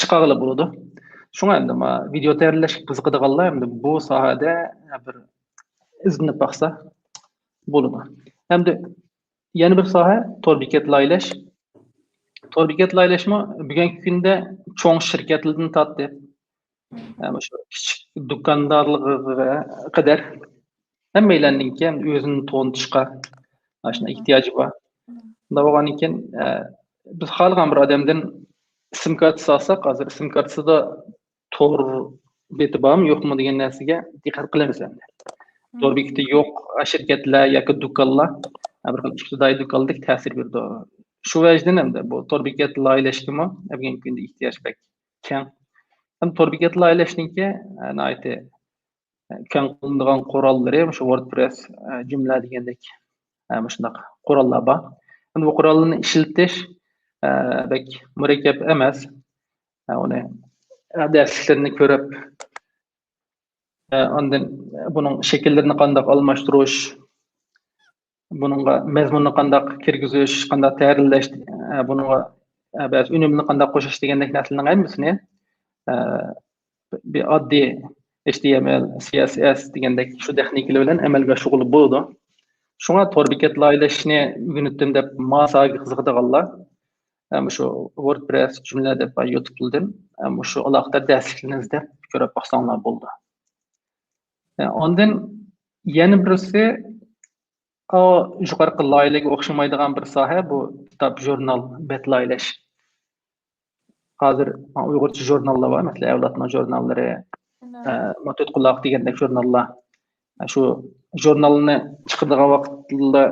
چىقارغىلى بولىدۇ. شۇڭا ئەمدى ما ۋىدېئو تەييارلاشقا قىزىقىدىغانلار ئەمدى بۇ ساھەدە بىر ئىزدىنىپ باقسا بولىدۇ. ئەمدى يەنە بىر ساھە تور بېكەت لايىھەلەش. تور بېكەت لايىھەلەشمۇ بۈگۈنكى كۈندە چوڭ شىركەتلەردىن تارتىپ، ئە، مۇشۇ كىچىك دۇكاندارلىقىغا قەدەر ھەممەيلەننىڭكى ئۆزىنى تونۇتۇشقا ئاشۇنداق ئېھتىياجى بار. شۇنداق بولغاندىن كېيىن، ئە، بىز خالىغان بىر ئادەمدىن ئىسىم كارتىسى ئالساق، ھازىر ئىسىم كارتىسىدا تور بېتى بارمۇ، يوقمۇ دېگەن نەرسىگە دىققەت قىلىمىز ئەمدى. تور بېكىتى يوق شىركەتلەر ياكى دۇكانلار، ئە، بىر خىل ئىپتىدائىي دۇكانلاردەك تەسىر بېرىدۇ. شۇ ۋەجىدىن ئەمدى بۇ تور بېكەت لايىھەلەشكىمۇ بۈگۈنكى كۈندە ئېھتىياج بەك كەڭ. ھەم تور بېكەت لايىھەلەشنىڭكى، ئە، ناھايىتى، ئە، كەڭ قوللىنىدىغان قوراللىرى مۇشۇ ۋوردپرېس، ئە، جۈملە دېگەندەك، ئە، مۇشۇنداق قوراللار بار. ئەمدى بۇ قوراللارنى ئىشلىتىش، ئە، بەك مۇرەككەپ ئەمەس. ئە، ئۇنى، ئە، دەرسلىكلىرىنى كۆرۈپ، ئە، ئاندىن بۇنىڭ شەكىللىرىنى قانداق ئالماشتۇرۇش، بۇنىڭغا مەزمۇننى قانداق كىرگۈزۈش، قانداق تەھرىرلەش، ئە، بۇنىڭغا، ئە، بەزى ئۈنۈمنى قانداق قوشۇش دېگەندەك نەرسىلەرنىڭ ھەممىسىنى، ئە، بىر ئاددىي ئېچ تى ئېم ئېل، سى ئېس ئېس دېگەندەك شۇ تېخنىكىلار بىلەن ئەمەلگە ئاشۇرغىلى بولىدۇ. شۇڭا تور بېكەت لايىھەلەشنى ئۆگىنىۋەتتىم دەپ ما ساھەگە قىزىقىدىغانلار، ئە، مۇشۇ ۋوردپرېس جۈملە دەپ يۇتۇبلىدىن، ئە، مۇشۇ ئالاقىدار دەرسلىكلەرنى ئىزدەپ كۆرۈپ باقساڭلار بولىدۇ. ئە، ئاندىن يەنە بىرسى، ئا، يۇقىرىقى لايىھەلەرگە ئوخشىمايدىغان بىر ساھە، بۇ كىتاب، ژۇرنال، بەت لايىھەلەش. ھازىر ئۇيغۇرچە ژۇرناللار بار، مەسىلەن، ئەۋلادنىڭ ژۇرناللىرى، ئە، ماتۆت قۇلاق دېگەندەك ژۇرناللار. ئە، شۇ ژۇرنالنى چىقىدىغان ۋاقىتتا،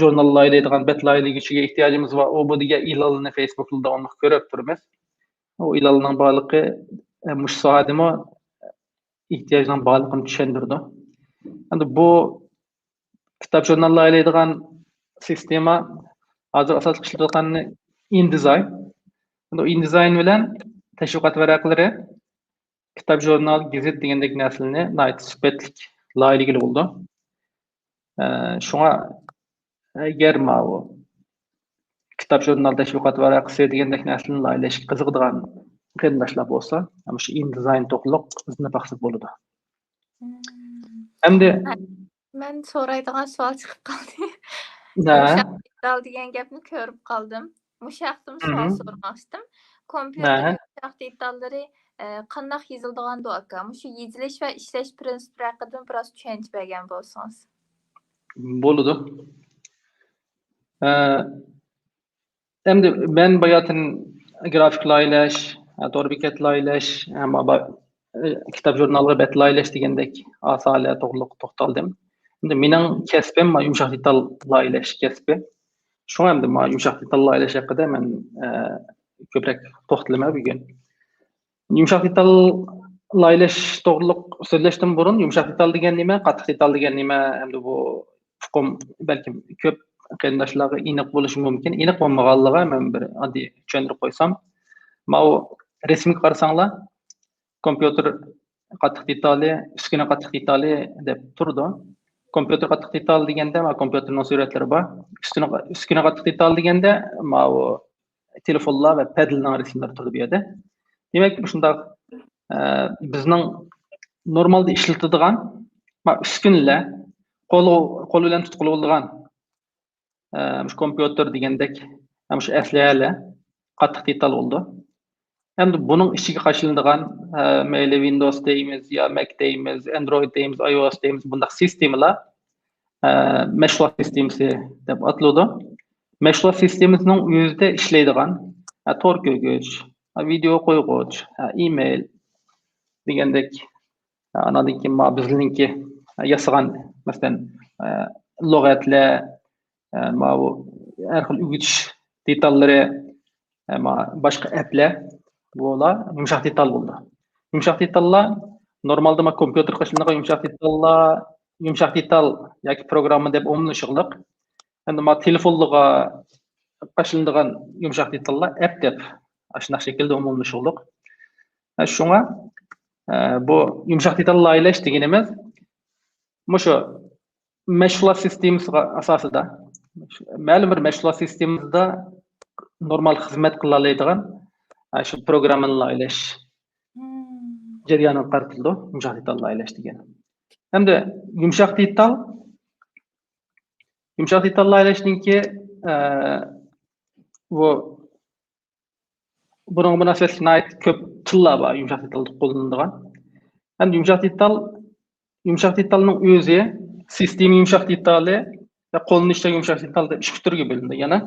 ژۇرنال لايىھەلەيدىغان بەت لايىھەلىگۈچىگە ئېھتىياجىمىز بار. ئۇ بۇ دېگەن ئېلانلارنى فېيسبۇكتا داۋاملىق كۆرۈپ تۇرىمىز. ئۇ ئېلانلارنىڭ بارلىقى، ئە، مۇشۇ ساھەدىمۇ ئېھتىياجنىڭ بارلىقىنى چۈشەندۈرىدۇ. ئەمدى بۇ كىتاب ژۇرنال لايىھەلەيدىغان سىستېما ھازىر ئاساسلىق ئىشلىتىۋاتقىنى ئىندىزاين. ئەمدى ئىندىزاين بىلەن تەشۋىقات ۋەرەقلىرى، كىتاب، ژۇرنال، گېزىت دېگەندەك نەرسىلەرنى ناھايىتى سۈپەتلىك لايىھەلىگىلى بولىدۇ. ئە، شۇڭا، ئەگەر ماۋۇ كىتاب، ژۇرنال، تەشۋىقات ۋەرەقىسى دېگەندەك نەرسىلەرنى لايىھەلەشكە قىزىقىدىغان قېرىنداشلار بولسا، مۇشۇ ئىندىزاين توغرۇلۇق ئىزدىنىپ باقسا بولىدۇ. ئەمدى مەن سورايدىغان سوئال چىقىپ قالدى. مۇشۇ دېتال دېگەن گەپنى كۆرۈپ قالدىم. مۇشۇ ھەقتىمۇ سوئال سورىماقچىدىم. كومپيۇتېر يۇمشاق دېتاللىرى، ئە، قانداق يېزىلىدىغاندۇ، ئاكا؟ مۇشۇ يېزىلىش ۋە ئىشلەش پىرىنسىپى ھەققىدىمۇ بىراز چۈشەنچە بەرگەن بولسىڭىز. بولىدۇ. ئە، ئەمدى مەن باياتىن گرافىك لايىھەلەش، ئە، تور بېكەت لايىھەلەش، ئە، ما-، با-، ئە، كىتاب ژۇرنالغا بەت لايىھەلەش دېگەندەك ساھەلەر توغرۇلۇق توختالدىم. ئەمدى مېنىڭ كەسپىم ما يۇمشاق دېتال لايىھەلەش كەسپى. شۇڭا ئەمدى ما يۇمشاق دېتال لايىھەلەش ھەققىدە مەن، ئە، كۆپرەك توختىلىمەن بۈگۈن. يۇمشاق دېتال لايىھەلەش توغرۇلۇق سۆزلەشتىن بۇرۇن، يۇمشاق دېتال دېگەن نېمە، قاتتىق دېتال دېگەن نېمە، ئەمدى بۇ ئۇقۇم بەلكىم كۆپ قېرىنداشلارغا ئېنىق بولۇشى مۇمكىن. ئېنىق بولمىغانلىقىغا مەن بىر ئاددىي چۈشەندۈرۈپ قويسام، ماۋۇ رەسىمگە قارىساڭلار، كومپيۇتېر قاتتىق دېتالى، ئۈسكۈنە قاتتىق دېتالى دەپ تۇرىدۇ. كومپيۇتېر قاتتىق دېتال دېگەندە، ماۋۇ كومپيۇتېرنىڭ سۈرەتلىرى بار. ئۈستىنى، ئۈسكۈنە قاتتىق دېتال دېگەندە، ماۋۇ تېلېفونلار ۋە پەدىلىنىڭ رەسىملىرى تۇرىدۇ بۇ يەردە. دېمەك، مۇشۇنداق، ئە، بىزنىڭ نورمالدا ئىشلىتىدىغان، ما، ئۈسكۈنىلەر، قول، قول بىلەن تۇتقىلى بولىدىغان، ئە، مۇشۇ كومپيۇتېر دېگەندەك، مۇشۇ ئەسلىھەلەر قاتتىق دېتال بولىدۇ. ئەمدى بۇنىڭ ئىچىگە قاچىلىنىدىغان، ئە، مەيلى ۋىندوۋس دەيمىز يا مەك دەيمىز، ئەندرويد دەيمىز، ئاي ئو ئېس دەيمىز، بۇنداق سىستېمىلار، ئە، مەشغۇلات سىستېمىسى دەپ ئاتىلىدۇ. مەشغۇلات سىستېمىسىنىڭ ئۆزىدە ئىشلەيدىغان، ھە، تور كۆرگۈچ، ھە، ۋىدېئو قويغۇچ، ھە، ئىمېيل دېگەندەك، ھە، ئاناندىن كېيىن ما بىزنىڭكى، ھە، ياسىغان، مەسىلەن، ھە، لۇغەتلەر، ھە، ماۋۇ ھەر خىل ئۆگىتىش دېتاللىرى، ھە، ما باشقا ئەپلەر، بۇلار يۇمشاق دېتال بولىدۇ. يۇمشاق دېتاللار نورمالدا ما كومپيۇتېرغا ئىشلىنىدىغان يۇمشاق دېتاللار، يۇمشاق دېتال ياكى پروگرامما دەپ ئومۇملىشىقلىق. ئەمدى ما تېلېفونلارغا قاچىلىنىدىغان يۇمشاق دېتاللار ئەپ دەپ ئاشۇنداق شەكىلدە ئومۇملىشىقلىق. ھە، شۇڭا، ھە، بۇ يۇمشاق دېتال لايىھەلەش دېگىنىمىز مۇشۇ مەشغۇلات سىستېمىسىغا ئاساسىدا، مەلۇم بىر مەشغۇلات سىستېمىسىدا نورمال خىزمەت قىلالايدىغان، ھە، شۇ پروگراممىنى لايىھەلەش جەريانىغا قارىتىلىدۇ، يۇمشاق دېتال لايىھەلەش دېگەن. ھەمدە يۇمشاق دېتال، يۇمشاق دېتال لايىھەلەشنىڭكى، ئە، بۇ، بۇنىڭغا مۇناسىۋەتلىك ناھايىتى كۆپ تىللار بار، يۇمشاق دېتالدا قوللىنىلىدىغان. ھەمدە يۇمشاق دېتال، يۇمشاق دېتالنىڭ ئۆزى سىستېما يۇمشاق دېتالى ۋە قوللىنىشتا يۇمشاق دېتال دەپ ئىككى تۈرگە بۆلۈنىدۇ يەنە.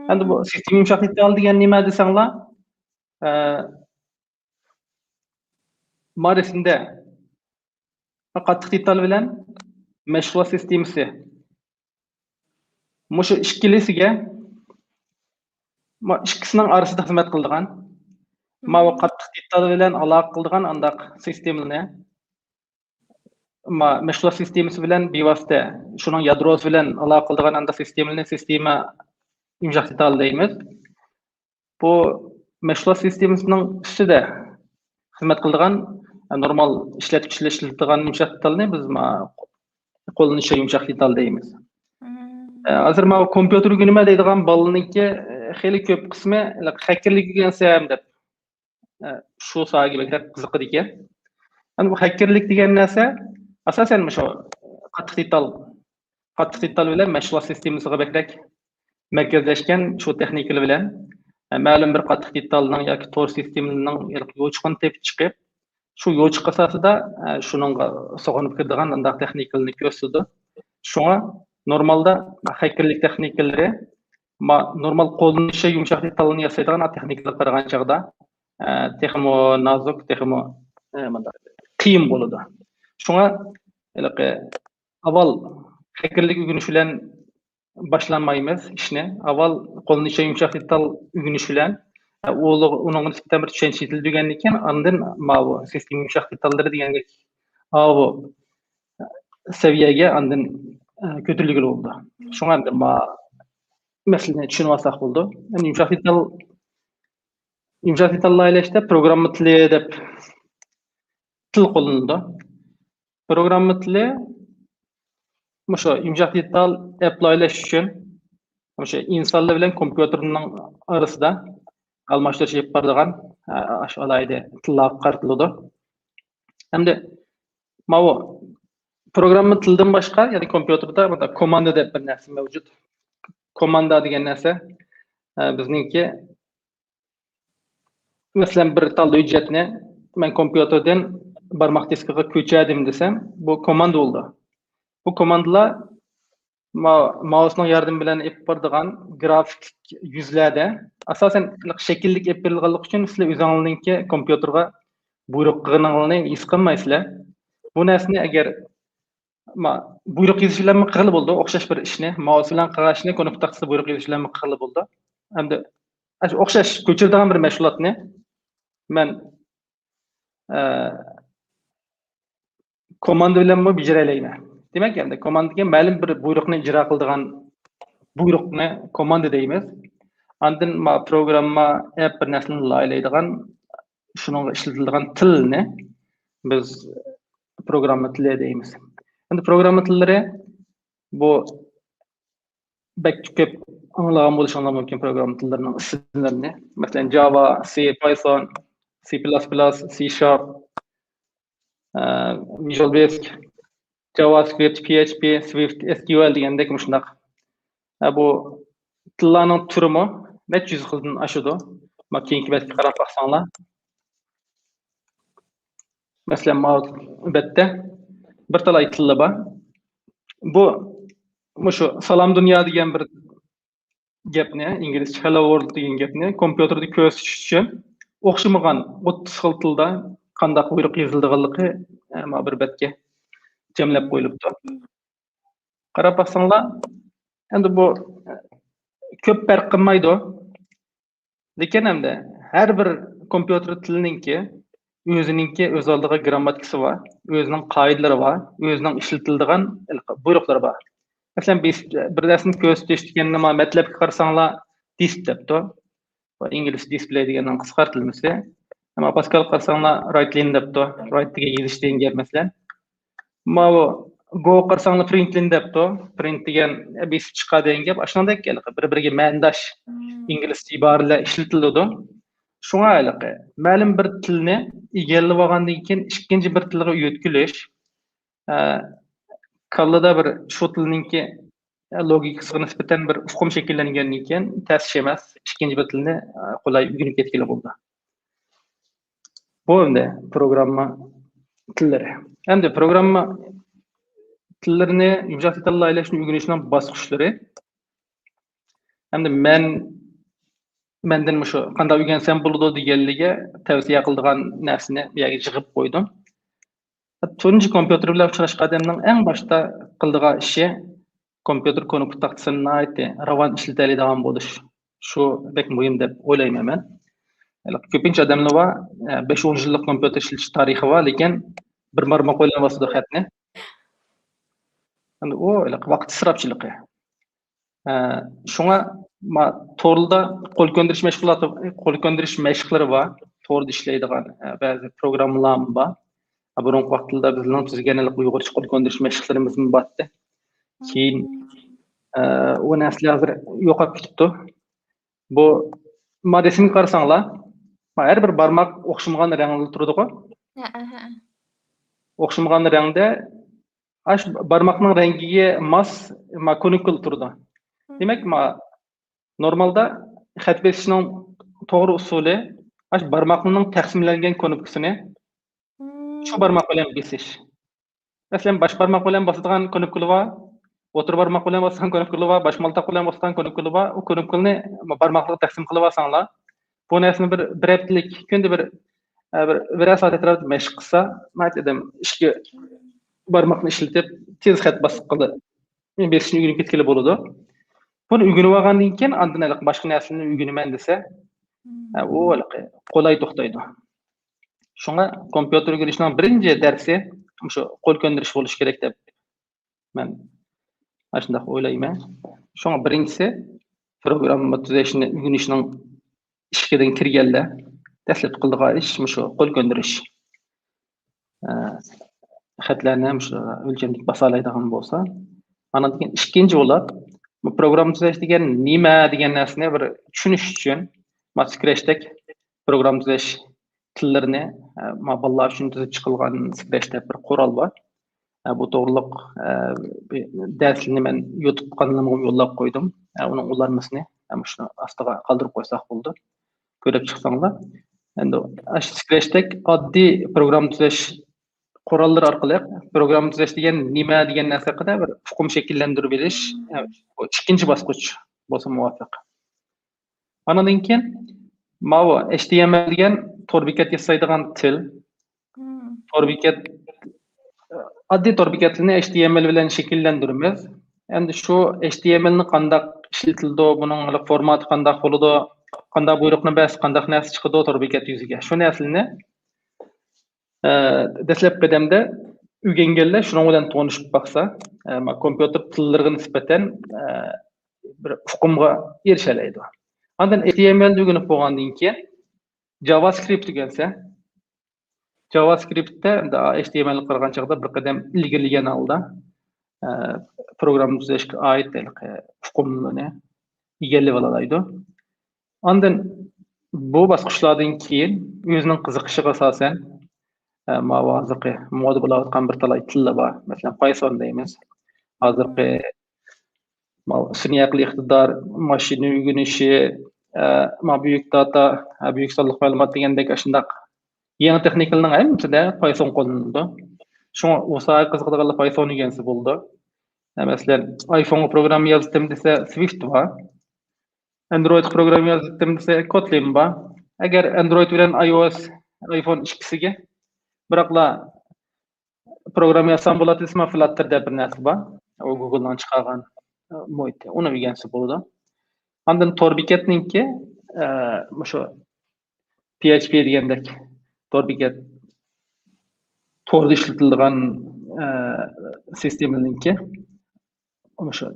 ھەمدە بۇ سىستېما يۇمشاق دېتال دېگەن نېمە دېسەڭلار، ئە، ما رەسىمدە قاتتىق دېتال بىلەن مەشغۇلات سىستېمىسى. مۇشۇ ئىككىلىسىگە، ما ئىككىسىنىڭ ئارىسىدا خىزمەت قىلىدىغان، ماۋۇ قاتتىق دېتال بىلەن ئالاقە قىلىدىغان ئانداق سىستېمىنى، ما مەشغۇلات سىستېمىسى بىلەن بىۋاسىتە، شۇنىڭ يادروسى بىلەن ئالاقە قىلىدىغان ئانداق سىستېمىنى سىستېما يۇمشاق دېتال دەيمىز. بۇ مەشغۇلات سىستېمىسىنىڭ ئۈستىدە خىزمەت قىلىدىغان، ئە، نورمال ئىشلەتكۈچىلەر ئىشلىتىدىغان يۇمشاق دېتالنى بىز ما-، قوللىنىشتا يۇمشاق دېتال دەيمىز. ئە، ھازىر ماۋۇ كومپيۇتېر ئۆگىنىمەن دەيدىغان بالىنىڭكى، ئە، خېلى كۆپ قىسمى خەككېرلىك ئۆگەنسەم دەپ، ئە، شۇ ساھەگە بەكرەك قىزىقىدىكەن. ئەمدى بۇ خەككېرلىك دېگەن نەرسە ئاساسەن مۇشۇ قاتتىق دېتال، قاتتىق دېتال بىلەن مەشغۇلات سىستېمىسىغا بەكرەك مەركەزلەشكەن شۇ تېخنىكىلار بىلەن، ئە، مەلۇم بىر قاتتىق دېتالنىڭ ياكى تور سىستېمىنىڭ يوچۇقىنى تېپىپ چىقىپ، شۇ يوچۇق ئاساسىدا، ئە، شۇنىڭغا سوغۇنۇپ كىرىدىغان ئانداق تېخنىكىلارنى كۆرسىتىدۇ. شۇڭا نورمالدا خەككېرلىك تېخنىكىلىرى ما-، نورمال قوللىنىشى يۇمشاق دېتالنى ياسايدىغان تېخنىكىلارغا قارىغان چاغدا، ئە، تېخىمۇ نازۇك، تېخىمۇ، ئە، مۇنداق قىيىن بولىدۇ. شۇڭا ھېلىقى ئاۋۋال خەككېرلىك ئۆگىنىش بىلەن باشلانمايمىز ئىشنى. ئاۋۋال قوللىنىشى يۇمشاق دېتال ئۆگىنىش بىلەن، ئە، ئۇنىڭغا نىسبەتەن بىر چۈشەنچە يېتىلدۈرگەندىن كېيىن، ئاندىن ماۋۇ سىستېما يۇمشاق دېتاللىرى دېگەندەك، ئاۋۇ سەۋىيەگە ئاندىن، ئە، كۆتۈرۈلگىلى بولىدۇ. شۇڭا ئەمدى ما-، مەسىلىنى چۈشىنىۋالساق بولىدۇ. ئەمدى يۇمشاق دېتال، يۇمشاق دېتال لايىھەلەشتە پروگرامما تىلى دەپ تىل قوللىنىلىدۇ. پروگرامما تىلى مۇشۇ يۇمشاق دېتال ئەپ لايىھەلەش ئۈچۈن مۇشۇ ئىنسانلار بىلەن كومپيۇتېرنىڭ ئارىسىدا ئالماشتۇرۇش ئېلىپ بارىدىغان، ئە، ئاشۇ ئالاھىدە تىللارغا قارىتىلىدۇ. ئەمدى ماۋۇ پروگرامما تىلىدىن باشقا، يەنى كومپيۇتېردا بۇندا كوماندا دەپ بىر نەرسە مەۋجۇت. كوماندا دېگەن نەرسە، ئە، بىزنىڭكى، مەسىلەن، بىر تال ھۆججەتنى مەن كومپيۇتېردىن بارماق دىسكىغا كۆچۈردۈم دېسەم، بۇ كوماندا بولىدۇ. بۇ كوماندىلار ما-، مائۇسنىڭ ياردىمى بىلەن ئېلىپ بارىدىغان گرافىك يۈزلەردە، ئاساسەن، شەكىللىك ئېلىپ بېرىلغانلىقى ئۈچۈن سىلەر ئۆزۈڭلارنىڭكى كومپيۇتېرغا بۇيرۇق قىلغىنىڭلارنى ھېس قىلمايسىلەر. بۇ نەرسىنى ئەگەر ما-، بۇيرۇق يېزىش بىلەنمۇ قىلغىلى بولىدۇ، ئوخشاش بىر ئىشنى، مائۇس بىلەن قىلغان ئىشنى كۇنۇپكا تاختىسىدا بۇيرۇق يېزىش بىلەنمۇ قىلغىلى بولىدۇ. ئەمدى ئاشۇ ئوخشاش كۆچۈرىدىغان بىر مەشغۇلاتنى مەن، ئە، كوماندا بىلەنمۇ بېجىرەلەيمەن. دېمەك، ئەمدى كوماندىگە مەلۇم بىر بۇيرۇقنى ئىجرا قىلىدىغان بۇيرۇقنى كوماندا دەيمىز. ئاندىن ما پروگرامما، ئەپ بىر نەرسىنى لايىھەلەيدىغان، شۇنىڭغا ئىشلىتىلىدىغان تىلنى بىز پروگرامما تىلى دەيمىز. ئەمدى پروگرامما تىللىرى بۇ بەك كۆپ ئاڭلىغان بولۇشۇڭلار مۇمكىن پروگرامما تىللىرىنىڭ ئىسىملىرىنى. مەسىلەن، جاۋا، سى، پايسون، سى پىلاس پىلاس، سى شارپ، ئە، ۋىژۇئال بەيسىك، جاۋاسكرىپت، پى ئېچ پى، سوئىفت، ئېس كيۇ ئېل دېگەندەك مۇشۇنداق. ئە، بۇ تىللارنىڭ تۈرىمۇ نەچچە يۈز خىلدىن ئاشىدۇ. ما كېيىنكى بەتكە قاراپ باقساڭلار. مەسىلەن، ماۋۇ بەتتە بىر تالاي تىللا بار. بۇ، مۇشۇ سالام دۇنيا دېگەن بىر گەپنى، ئىنگلىزچە hello world دېگەن گەپنى كومپيۇتېردا كۆرسىتىش ئۈچۈن ئوخشىمىغان ئوتتۇز خىل تىلدا قانداق بۇيرۇق يېزىلىدىغانلىقى، ئە، مانا بىر بەتكە جەملەپ قويۇلۇپتۇ. قاراپ باقساڭلار، ئەمدى بۇ، ئە، كۆپ پەرق قىلمايدۇ. لېكىن ئەمدى ھەر بىر كومپيۇتېر تىلىنىڭكى ئۆزىنىڭكى ئۆز ئالدىغا گىرامماتىكىسى بار، ئۆزىنىڭ قائىدىلىرى بار، ئۆزىنىڭ ئىشلىتىلىدىغان بۇيرۇقلىرى بار. مەسىلەن، بىر، بىر نەرسىنى كۆرسىتىش دېگەننى ما مەتلەبكە قارىساڭلار، دىسپ دەپتۇ. بۇ ئىنگلىز دىسپلەي دېگەننىڭ قىسقارتىلمىسى. ئەمما پاسكالغا قارىساڭلار، رايت لىن دەپتۇ. رايت دېگەن يېزىش دېگەن گەپ، مەسىلەن. ماۋۇ گوغا قارىساڭلار، پرىنت لىن دەپتۇ. پرىنت دېگەن بېسىپ چىقار دېگەن گەپ. ئاشۇنىڭدەك ھېلىقى بىر-بىرىگە مەنىداش ئىنگلىزچە ئىبارىلەر ئىشلىتىلىدۇ. شۇڭا ھېلىقى مەلۇم بىر تىلنى ئىگىلىۋالغاندىن كېيىن ئىككىنچى بىر تىلغا يۆتكىلىش، ئە، كاللىدا بىر شۇ تىلنىڭكى، ئە، لوگىكىسىغا نىسبەتەن بىر ئۇقۇم شەكىللەنگەندىن كېيىن تەس ئىش ئەمەس، ئىككىنچى بىر تىلنى، ئە، قولاي ئۆگىنىپ كەتكىلى بولىدۇ. بۇ ئەمدى پروگرامما تىللىرى. ئەمدى پروگرامما تىللىرىنى، يۇمشاق دېتاللار ئايلاشنى ئۆگىنىشنىڭ باسقۇچلىرى. ئەمدى مەن، مەندىن مۇشۇ قانداق ئۆگەنسەم بولىدۇ دېگەنلىكى تەۋسىيە قىلىدىغان نەرسىنى بۇ يەرگە يىغىپ قويدۇم. تۇنجى كومپيۇتېر بىلەن ئۇچراشقان ئادەمنىڭ ئەڭ باشتا قىلىدىغان ئىشى كومپيۇتېر كونكرېت تاختىسىنى ناھايىتى راۋان ئىشلىتەلەيدىغان بولۇش. شۇ بەك مۇھىم دەپ ئويلايمەن مەن. كۆپىنچە ئادەملەر بار، بەش ئون يىللىق كومپيۇتېر ئىشلىتىش تارىخى بار، لېكىن بىر بارماق بىلەن باسىدۇ خەتنى. ئەمدى ئۇ ۋاقىت ئىسراپچىلىقى. ئە، شۇڭا ما-، توردا قول كۆندۈرۈش مەشغۇلاتى، قول كۆندۈرۈش مەشىقلىرى بار. توردا ئىشلەيدىغان، ئە، بەزى پروگراممىلارمۇ بار. ئە، بۇرۇنقى ۋاقىتلاردا بىزنىڭ تۈزگەن ئۇيغۇرچە قول كۆندۈرۈش مەشىقلىرىمىزمۇ بارتى. كېيىن، ئە، ئۇ نەرسىلەر ھازىر يوقاپ كېتىپتۇ. بۇ، ما رەسىمگە قارىساڭلار، ما ھەر بىر بارماق ئوخشىمىغان رەڭدە تۇرىدىغۇ. ھە، ھە. ئوخشىمىغان رەڭدە، ئاش بارماقنىڭ رەڭگىگە ماس، ما كۆنۈككىلى تۇرىدۇ. دېمەك، ما نورمالدا خەت بېسىشنىڭ توغرا ئۇسۇلى ئاش بارماقنىڭ تەقسىملەنگەن كۆنۈككىسىنى شۇ بارماق بىلەن بېسىش. مەسىلەن، باش بارماق بىلەن باسىدىغان كۆنۈككىلى بار، ئوتتۇرا بارماق بىلەن باسىدىغان كۆنۈككىلى بار، باش مالتاق بىلەن باسىدىغان كۆنۈككىلى بار. ئۇ كۆنۈككىلىنى بارماقلارغا تەقسىم قىلىۋالساڭلار، بۇ نەرسىنى بىر، بىر ھەپتىلىك كۈندە بىر، ئە، بىر، بىرەر سائەت ئەتراپىدا مەشىق قىلسا، ناھايىتى ئادەم ئىككى بارماقنى ئىشلىتىپ، تېز خەت باسقىلى، بېسىشنى ئۆگىنىپ كەتكىلى بولىدۇ. بۇنى ئۆگىنىۋالغاندىن كېيىن، ئاندىن ھېلىقى باشقا نەرسىلەرنى ئۆگىنىمەن دېسە، ئە، ئۇ ھېلىقى قولاي توختايدۇ. شۇڭا كومپيۇتېر ئۆگىنىشنىڭ بىرىنچى دەرسى مۇشۇ قول كۆندۈرۈش بولۇشى كېرەك دەپ مەن ئاشۇنداق ئويلايمەن. شۇڭا بىرىنچىسى، پروگرامما تۈزەشنى ئۆگىنىشنىڭ ئىشىكىدىن كىرگەندە دەسلەپتە قىلىدىغان ئىش مۇشۇ قول كۆندۈرۈش. ئە، خەتلەرنى مۇشۇ ئۆلچەملىك باسالايدىغان بولسا، ئاندىن كېيىن ئىككىنچى بولۇپ، بۇ پروگرامما تۈزەش دېگەن نېمە دېگەن نەرسىنى بىر چۈشىنىش ئۈچۈن، ما سكرەچتەك پروگرامما تۈزەش تىللىرىنى، ئە، ما بالىلار ئۈچۈن تۈزۈپ چىقىلغان سكرەچ دەپ بىر قورال بار. ئە، بۇ توغرىلىق، ئە، بىر دەرسنى مەن يۇتۇب قانىلىمغا يوللاپ قويدۇم. ئە، ئۇنىڭ ئۇلارمىسىنى، ئە، مۇشۇنىڭ ئاستىغا قالدۇرۇپ قويساق بولىدۇ. كۆرۈپ چىقساڭلار. ئەمدى ئاشۇ سكرەچتەك ئاددىي پروگرامما تۈزەش قوراللىرى ئارقىلىق پروگرامما تۈزەش دېگەن نېمە دېگەن نەرسە ھەققىدە بىر ئۇقۇم شەكىللەندۈرۈپ ئېلىش، ئە، بۇ ئىككىنچى باسقۇچ بولسا مۇۋاپىق. ئانىڭدىن كېيىن ماۋۇ ئېچ تى ئېم ئېل دېگەن تور بېكەت ياسايدىغان تىل. تور بېكەت، ئاددىي تور بېكەتلىرىنى ئېچ تى ئېم ئېل بىلەن شەكىللەندۈرىمىز. ئەمدى شۇ ئېچ تى ئېم ئېلنى قانداق ئىشلىتىلىدۇ، بۇنىڭ فورماتى قانداق بولىدۇ، قانداق بۇيرۇقنى بەرسە قانداق نەرسە چىقىدۇ تور بېكەت يۈزىگە. شۇ نەرسىلەرنى، ئە، دەسلەپكى قەدەمدە ئۆگەنگەنلەر شۇنىڭ بىلەن تونۇشۇپ باقسا، ئە، ما كومپيۇتېر تىللىرىغا نىسبەتەن، ئە، بىر ئۇقۇمغا ئېرىشەلەيدۇ. ئاندىن ئېچ تى ئېم ئېلنى ئۆگىنىپ بولغاندىن كېيىن، جاۋاسكرىپت ئۆگەنسە، جاۋاسكرىپتتە ئېچ تى ئېم ئېلگە قارىغان چاغدا بىر قەدەم ئىلگىرىلىگەن ھالدا، ئە، پروگرامما تۈزەشكە ئائىت ھېلىقى ئۇقۇملىرىنى ئىگىلىۋالالايدۇ. ئاندىن بۇ باسقۇچلاردىن كېيىن ئۆزىنىڭ قىزىقىشىغا ئاساسەن، ئە، ماۋۇ ھازىرقى مودا بولاۋاتقان بىر تالاي تىللار بار. مەسىلەن، پايسون دەيمىز. ھازىرقى ماۋۇ سۈنئىي ئەقلىي ئىقتىدار، ماشىنا ئۆگىنىشى، ئە، ماۋۇ بۈيۈك داتا، ئە، بۈيۈك سانلىق مەلۇمات دېگەندەك ئاشۇنداق يېڭى تېخنىكىلارنىڭ ھەممىسىدە پايسون قوللىنىلىدۇ. شۇڭا ئۇ ساھەگە قىزىقىدىغانلار پايسون ئۆگەنسە بولىدۇ. ئە، مەسىلەن، ئايفونغا پروگرامما يازدىم دېسە، سۋىفت بار. ئاندرويد پروگرامما يازدىم دېسە، كوتلىن بار. ئەگەر ئاندرويد بىلەن ئاي ئو ئېس، ئايفون ئىككىسىگە بىراقلا پروگرامما يازسام بولاتتى دېسە، مانا فلاتتېر دەپ بىر نەرسە بار. ئۇ گۇگلنىڭ چىقارغان، ئە، مۇھىتى. ئۇنى ئۆگەنسە بولىدۇ. ئاندىن تور بېكەتنىڭكى، ئە، مۇشۇ پي ئېچ پى دېگەندەك تور بېكەت، توردا ئىشلىتىلىدىغان، ئە، سىستېمىنىڭكى مۇشۇ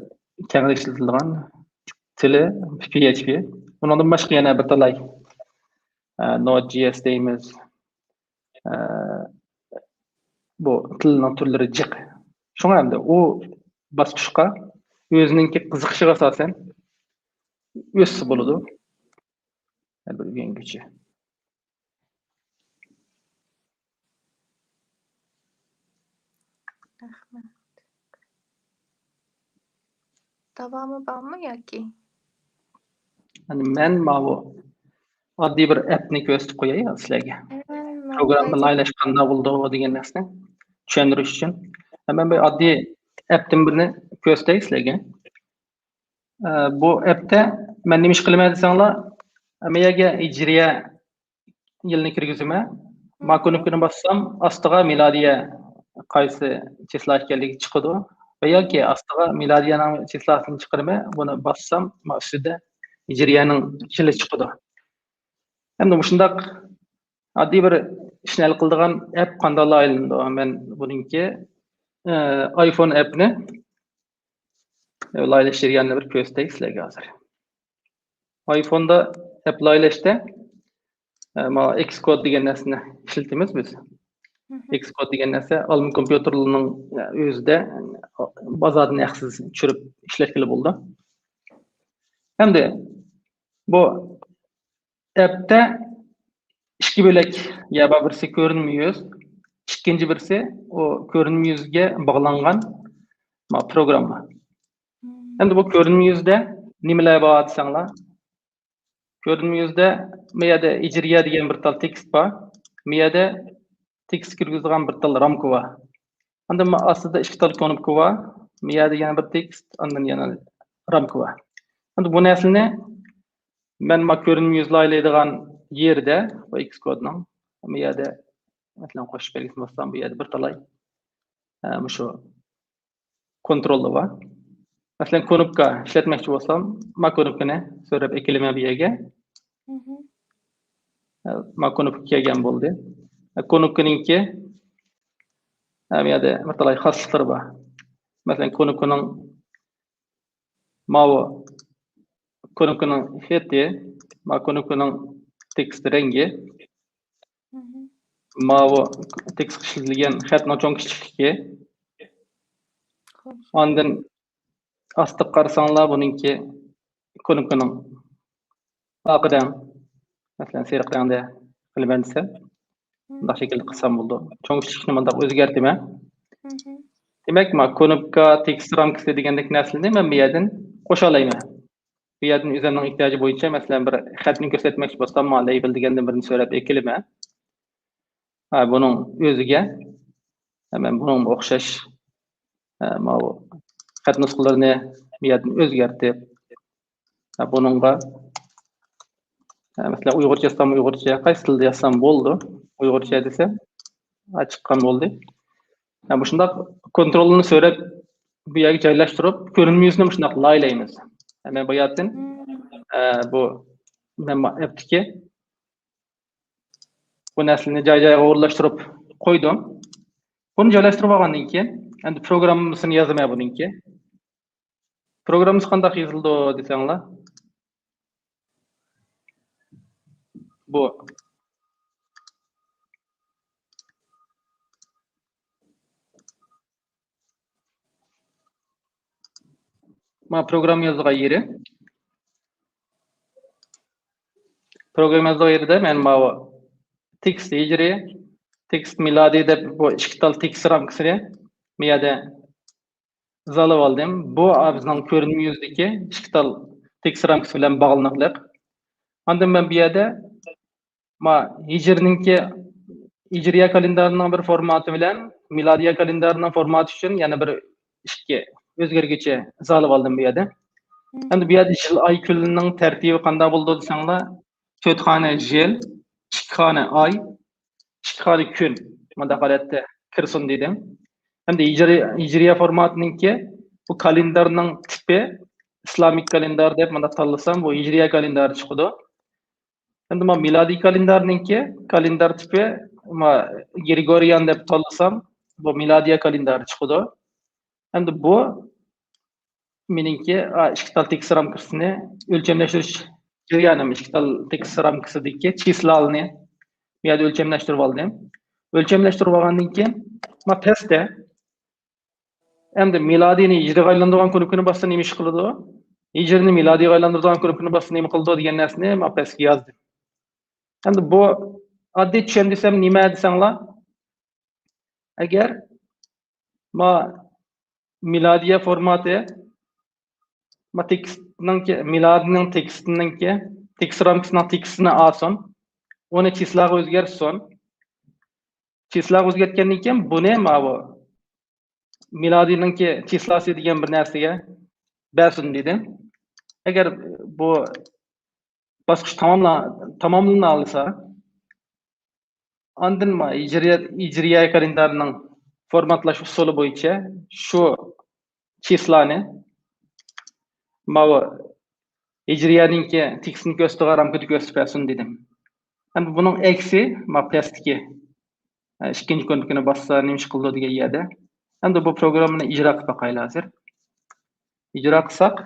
كەڭرى ئىشلىتىلىدىغان تىلى پي ئېچ پى. ئۇنىڭدىن باشقا يەنە بىر تالاي، ئە، نود جي ئېس دەيمىز. ئە، بۇ تىلنىڭ تۈرلىرى جىق. شۇڭا ئەمدى ئۇ باسقۇچقا ئۆزىنىڭكى قىزىقىشىغا ئاساسەن ئۆسسە بولىدۇ. ھەر بىر ئۆگەنگۈچى. رەھمەت. داۋامى بارمۇ ياكى؟ يەنى مەن ماۋۇ ئاددىي بىر ئەپنى كۆرسىتىپ قوياي سىلەرگە. پروگرامما لايىھەلەش قانداق بولىدۇ دېگەن نەرسىنى چۈشەندۈرۈش ئۈچۈن. مەن بىر ئاددىي ئەپتىن بىرنى كۆرسىتەي سىلەرگە. ئە، بۇ ئەپتە مەن نېمە ئىش قىلىمەن دېسەڭلار، مەن يەرگە ھىجرىيە يىلنى كىرگۈزىمەن. ما كۇنۇپكىنى باسسام، ئاستىغا مىلادىيە قايسى چىسلا ئىكەنلىكى چىقىدۇ. ۋە ياكى ئاستىغا مىلادىيەنىڭ چىسلاسىنى چىقىرىمەن، بۇنى باسسام، ما ئۈستىدە ھىجرىيەنىڭ يىلى چىقىدۇ. ئەمدى مۇشۇنداق ئاددىي بىر ئىشنى ھەل قىلىدىغان ئەپ قانداقلا ئايلىنىدۇ؟ مەن بۇنىڭكى، ئە، ئايفون ئەپنى لايىھەلەش جەريانىنى بىر كۆرسىتەي سىلەرگە ھازىر. ئايفوندا ئەپ لايىھەلەشتە، ئە، مانا ئېكس كود دېگەن نەرسىنى ئىشلىتىمىز بىز. ئېكس كود دېگەن نەرسە ئالما كومپيۇتېرلىرىنىڭ ئۆزىدە بازاردىن ھەقسىز چۈشۈرۈپ ئىشلەتكىلى بولىدۇ. ئەمدى بۇ ئەپتە ئىككى بۆلەك، يا بىرسى كۆرۈنمە يۈز، ئىككىنچى بىرسى ئۇ كۆرۈنمە يۈزگە باغلانغان ما پروگرامما. ئەمدى بۇ كۆرۈنمە يۈزدە نېمىلەر بار دېسەڭلار، كۆرۈنمە يۈزدە ما يەردە ھىجرىيە دېگەن بىر تال تېكىست بار. ما يەردە تېكىست كىرگۈزىدىغان بىر تال رامكا بار. ئاندىن ما ئاستىدا ئىككى تال كۇنۇپكا بار. ما يەردە يەنە بىر تېكىست، ئاندىن يەنە رامكا بار. ئەمدى بۇ نەرسىنى مەن ما كۆرۈنمە يۈز لايىھەلەيدىغان يېرىدە، بۇ ئېكس كودنىڭ ما يەردە، مەسىلەن، قوشۇش بەلگىسىنى باسسام، بۇ يەردە بىر تالاي، ئە، مۇشۇ كونتروللار بار. مەسىلەن، كۇنۇپكا ئىشلەتمەكچى بولسام، ما كۇنۇپكىنى سۆرەپ ئەكېلىمەن بۇ يەرگە. ما كۇنۇپكا كەلگەن بولدى. كۇنۇپكىنىڭكى، ھە، بۇ يەردە بىر تالاي خاسلىقلىرى بار. مەسىلەن، كۇنۇپكىنىڭ ماۋۇ كۇنۇپكىنىڭ خېتى، ما كۇنۇپكىنىڭ تېكىست رەڭگى، ماۋۇ تېكىستقا ئىشلىتىلگەن خەتنىڭ چوڭ كىچىكلىكى. ئاندىن ئاستىغا قارىساڭلار، بۇنىڭكى كۇنۇپكىنىڭ ئارقا رەڭ، مەسىلەن، سېرىق رەڭدە قىلىمەن دېسە، مۇنداق شەكىلدە قىلسام بولىدۇ. چوڭ كىچىكلىكنى مۇنداق ئۆزگەرتىمەن. دېمەك، ما كۇنۇپكا، تېكىست رامكىسى دېگەندەك نەرسىلەرنى مەن بۇ يەردىن قوشالايمەن. بۇ يەردىن ئۆزۈمنىڭ ئېھتىياجى بويىچە، مەسىلەن، بىر خەتنى كۆرسەتمەكچى بولسام، ما لەيبىل دېگەندىن بىرنى سۆرەپ ئەكېلىمەن. ھە، بۇنىڭ ئۆزىگە، ھە، مەن بۇنىڭغا ئوخشاش، ھە، ماۋۇ خەت نۇسخىلىرىنى بۇ يەردىن ئۆزگەرتىپ، ھە، بۇنىڭغا، ھە، مەسىلەن، ئۇيغۇرچە يازسام ئۇيغۇرچە، قايسى تىلدا يازسام بولىدۇ. ئۇيغۇرچە دېسەم، ھە، چىققان بولدى. ھە، مۇشۇنداق كونترولنى سۆرەپ، بۇ يەرگە جايلاشتۇرۇپ، كۆرۈنمە يۈزىنى مۇشۇنداق لايىھەلەيمىز. ھە، مەن بۇ يەردىن، ھە، بۇ مەن ئەپتىكى بۇ نەرسىلەرنى جاي-جايىغا ئورۇنلاشتۇرۇپ قويدۇم. بۇنى جايلاشتۇرۇپ ئالغاندىن كېيىن، ئەمدى پروگراممىسىنى يازىمەن بۇنىڭكى. پروگراممىسى قانداق يېزىلىدۇ دېسەڭلار، بۇ. مانا پروگرامما يازىدىغان يېرى. پروگرامما يازىدىغان يېرىدە مەن ماۋۇ تېكىست ھىجرىي، تېكىست مىلادىي دەپ بۇ ئىككى تال تېكىست رامكىسىنى بۇ يەردە ئىزاھلاپ ئالدىم. بۇ بىزنىڭ كۆرۈنمە يۈزىدىكى ئىككى تال تېكىست رامكىسى بىلەن باغلىنىقلىق. ئاندىن مەن بۇ يەردە ما ھىجرىنىڭكى، ھىجرىيە كالېندارىنىڭ بىر فورماتى بىلەن مىلادىيە كالېندارىنىڭ فورماتى ئۈچۈن يەنە بىر ئىككى ئۆزگەرگۈچى ئىزاھلاپ ئالدىم بۇ يەردە. ئەمدى بۇ يەردە يىل ئاي كۈننىڭ تەرتىبى قانداق بولىدۇ دېسەڭلار، تۆت خانە يىل، ئىككى خانە ئاي، ئىككى خانە كۈن، مۇنداق ھالەتتە كىرسۇن دېدىم. ئەمدى ھىجرىي، ھىجرىيە فورماتىنىڭكى بۇ كالېندارنىڭ تىپى ئىسلامىك كالېندار دەپ مۇنداق تاللىسام، بۇ ھىجرىيە كالېندارى چىقىدۇ. ئەمدى مانا مىلادىي كالېندارنىڭكى كالېندار تىپى، ما، گرېگورىيان دەپ تاللىسام، بۇ مىلادىيە كالېندارى چىقىدۇ. ئەمدى بۇ مېنىڭكى، ئا، ئىككى تال تېكىست رامكىسىنى ئۆلچەملەشتۈرۈش جەريانىم، ئىككى تال تېكىست رامكىسىدىكى چىسلالارنى بۇ يەردە ئۆلچەملەشتۈرۈپ ئالدىم. ئۆلچەملەشتۈرۈپ ئالغاندىن كېيىن، ما پەستە ئەمدى مىلادىينى ھىجرىيگە ئايلاندۇرغان كۇنۇپكىنى باسسا نېمە ئىش قىلىدۇ؟ ھىجرىينى مىلادىيغا ئايلاندۇرىدىغان كۇنۇپكىنى باسسا نېمە قىلىدۇ دېگەن نەرسىنى مەن پەسكە يازدىم. ئەمدى بۇ ئاددىي چۈشەندۈرسەم نېمە دېسەڭلار، ئەگەر ما مىلادىيە فورماتى، ما تېكىستنىڭكى، مىلادىنىڭ تېكىستىنىڭكى، تېكىست رامكىسىنىڭ تېكىستىنى ئالسۇن، ئۇنى چىسلاغا ئۆزگەرتسۇن. چىسلاغا ئۆزگەرتكەندىن كېيىن بۇنى ماۋۇ مىلادىينىڭكى چىسلاسى دېگەن بىر نەرسىگە بەرسۇن دېدىم. ئەگەر بۇ باسقۇچ تاماملا-، تاماملىنالىسا، ئاندىن ما ھىجرىيە، ھىجرىيە كالېندارىنىڭ فورماتلاش ئۇسۇلى بويىچە شۇ چىسلانى ماۋۇ ھىجرىيەنىڭكى تېكىستىنى كۆرسىتىدىغان رامكىدا كۆرسىتىپ بەرسۇن دېدىم. ئەمدى بۇنىڭ ئەكسى ما پەستىكى، ئە، ئىككىنچى كۇنۇپكىنى باسسا نېمە ئىش قىلىدۇ دېگەن يەردە. ئەمدى بۇ پروگراممىنى ئىجرا قىلىپ باقايلى ھازىر. ئىجرا قىلساق،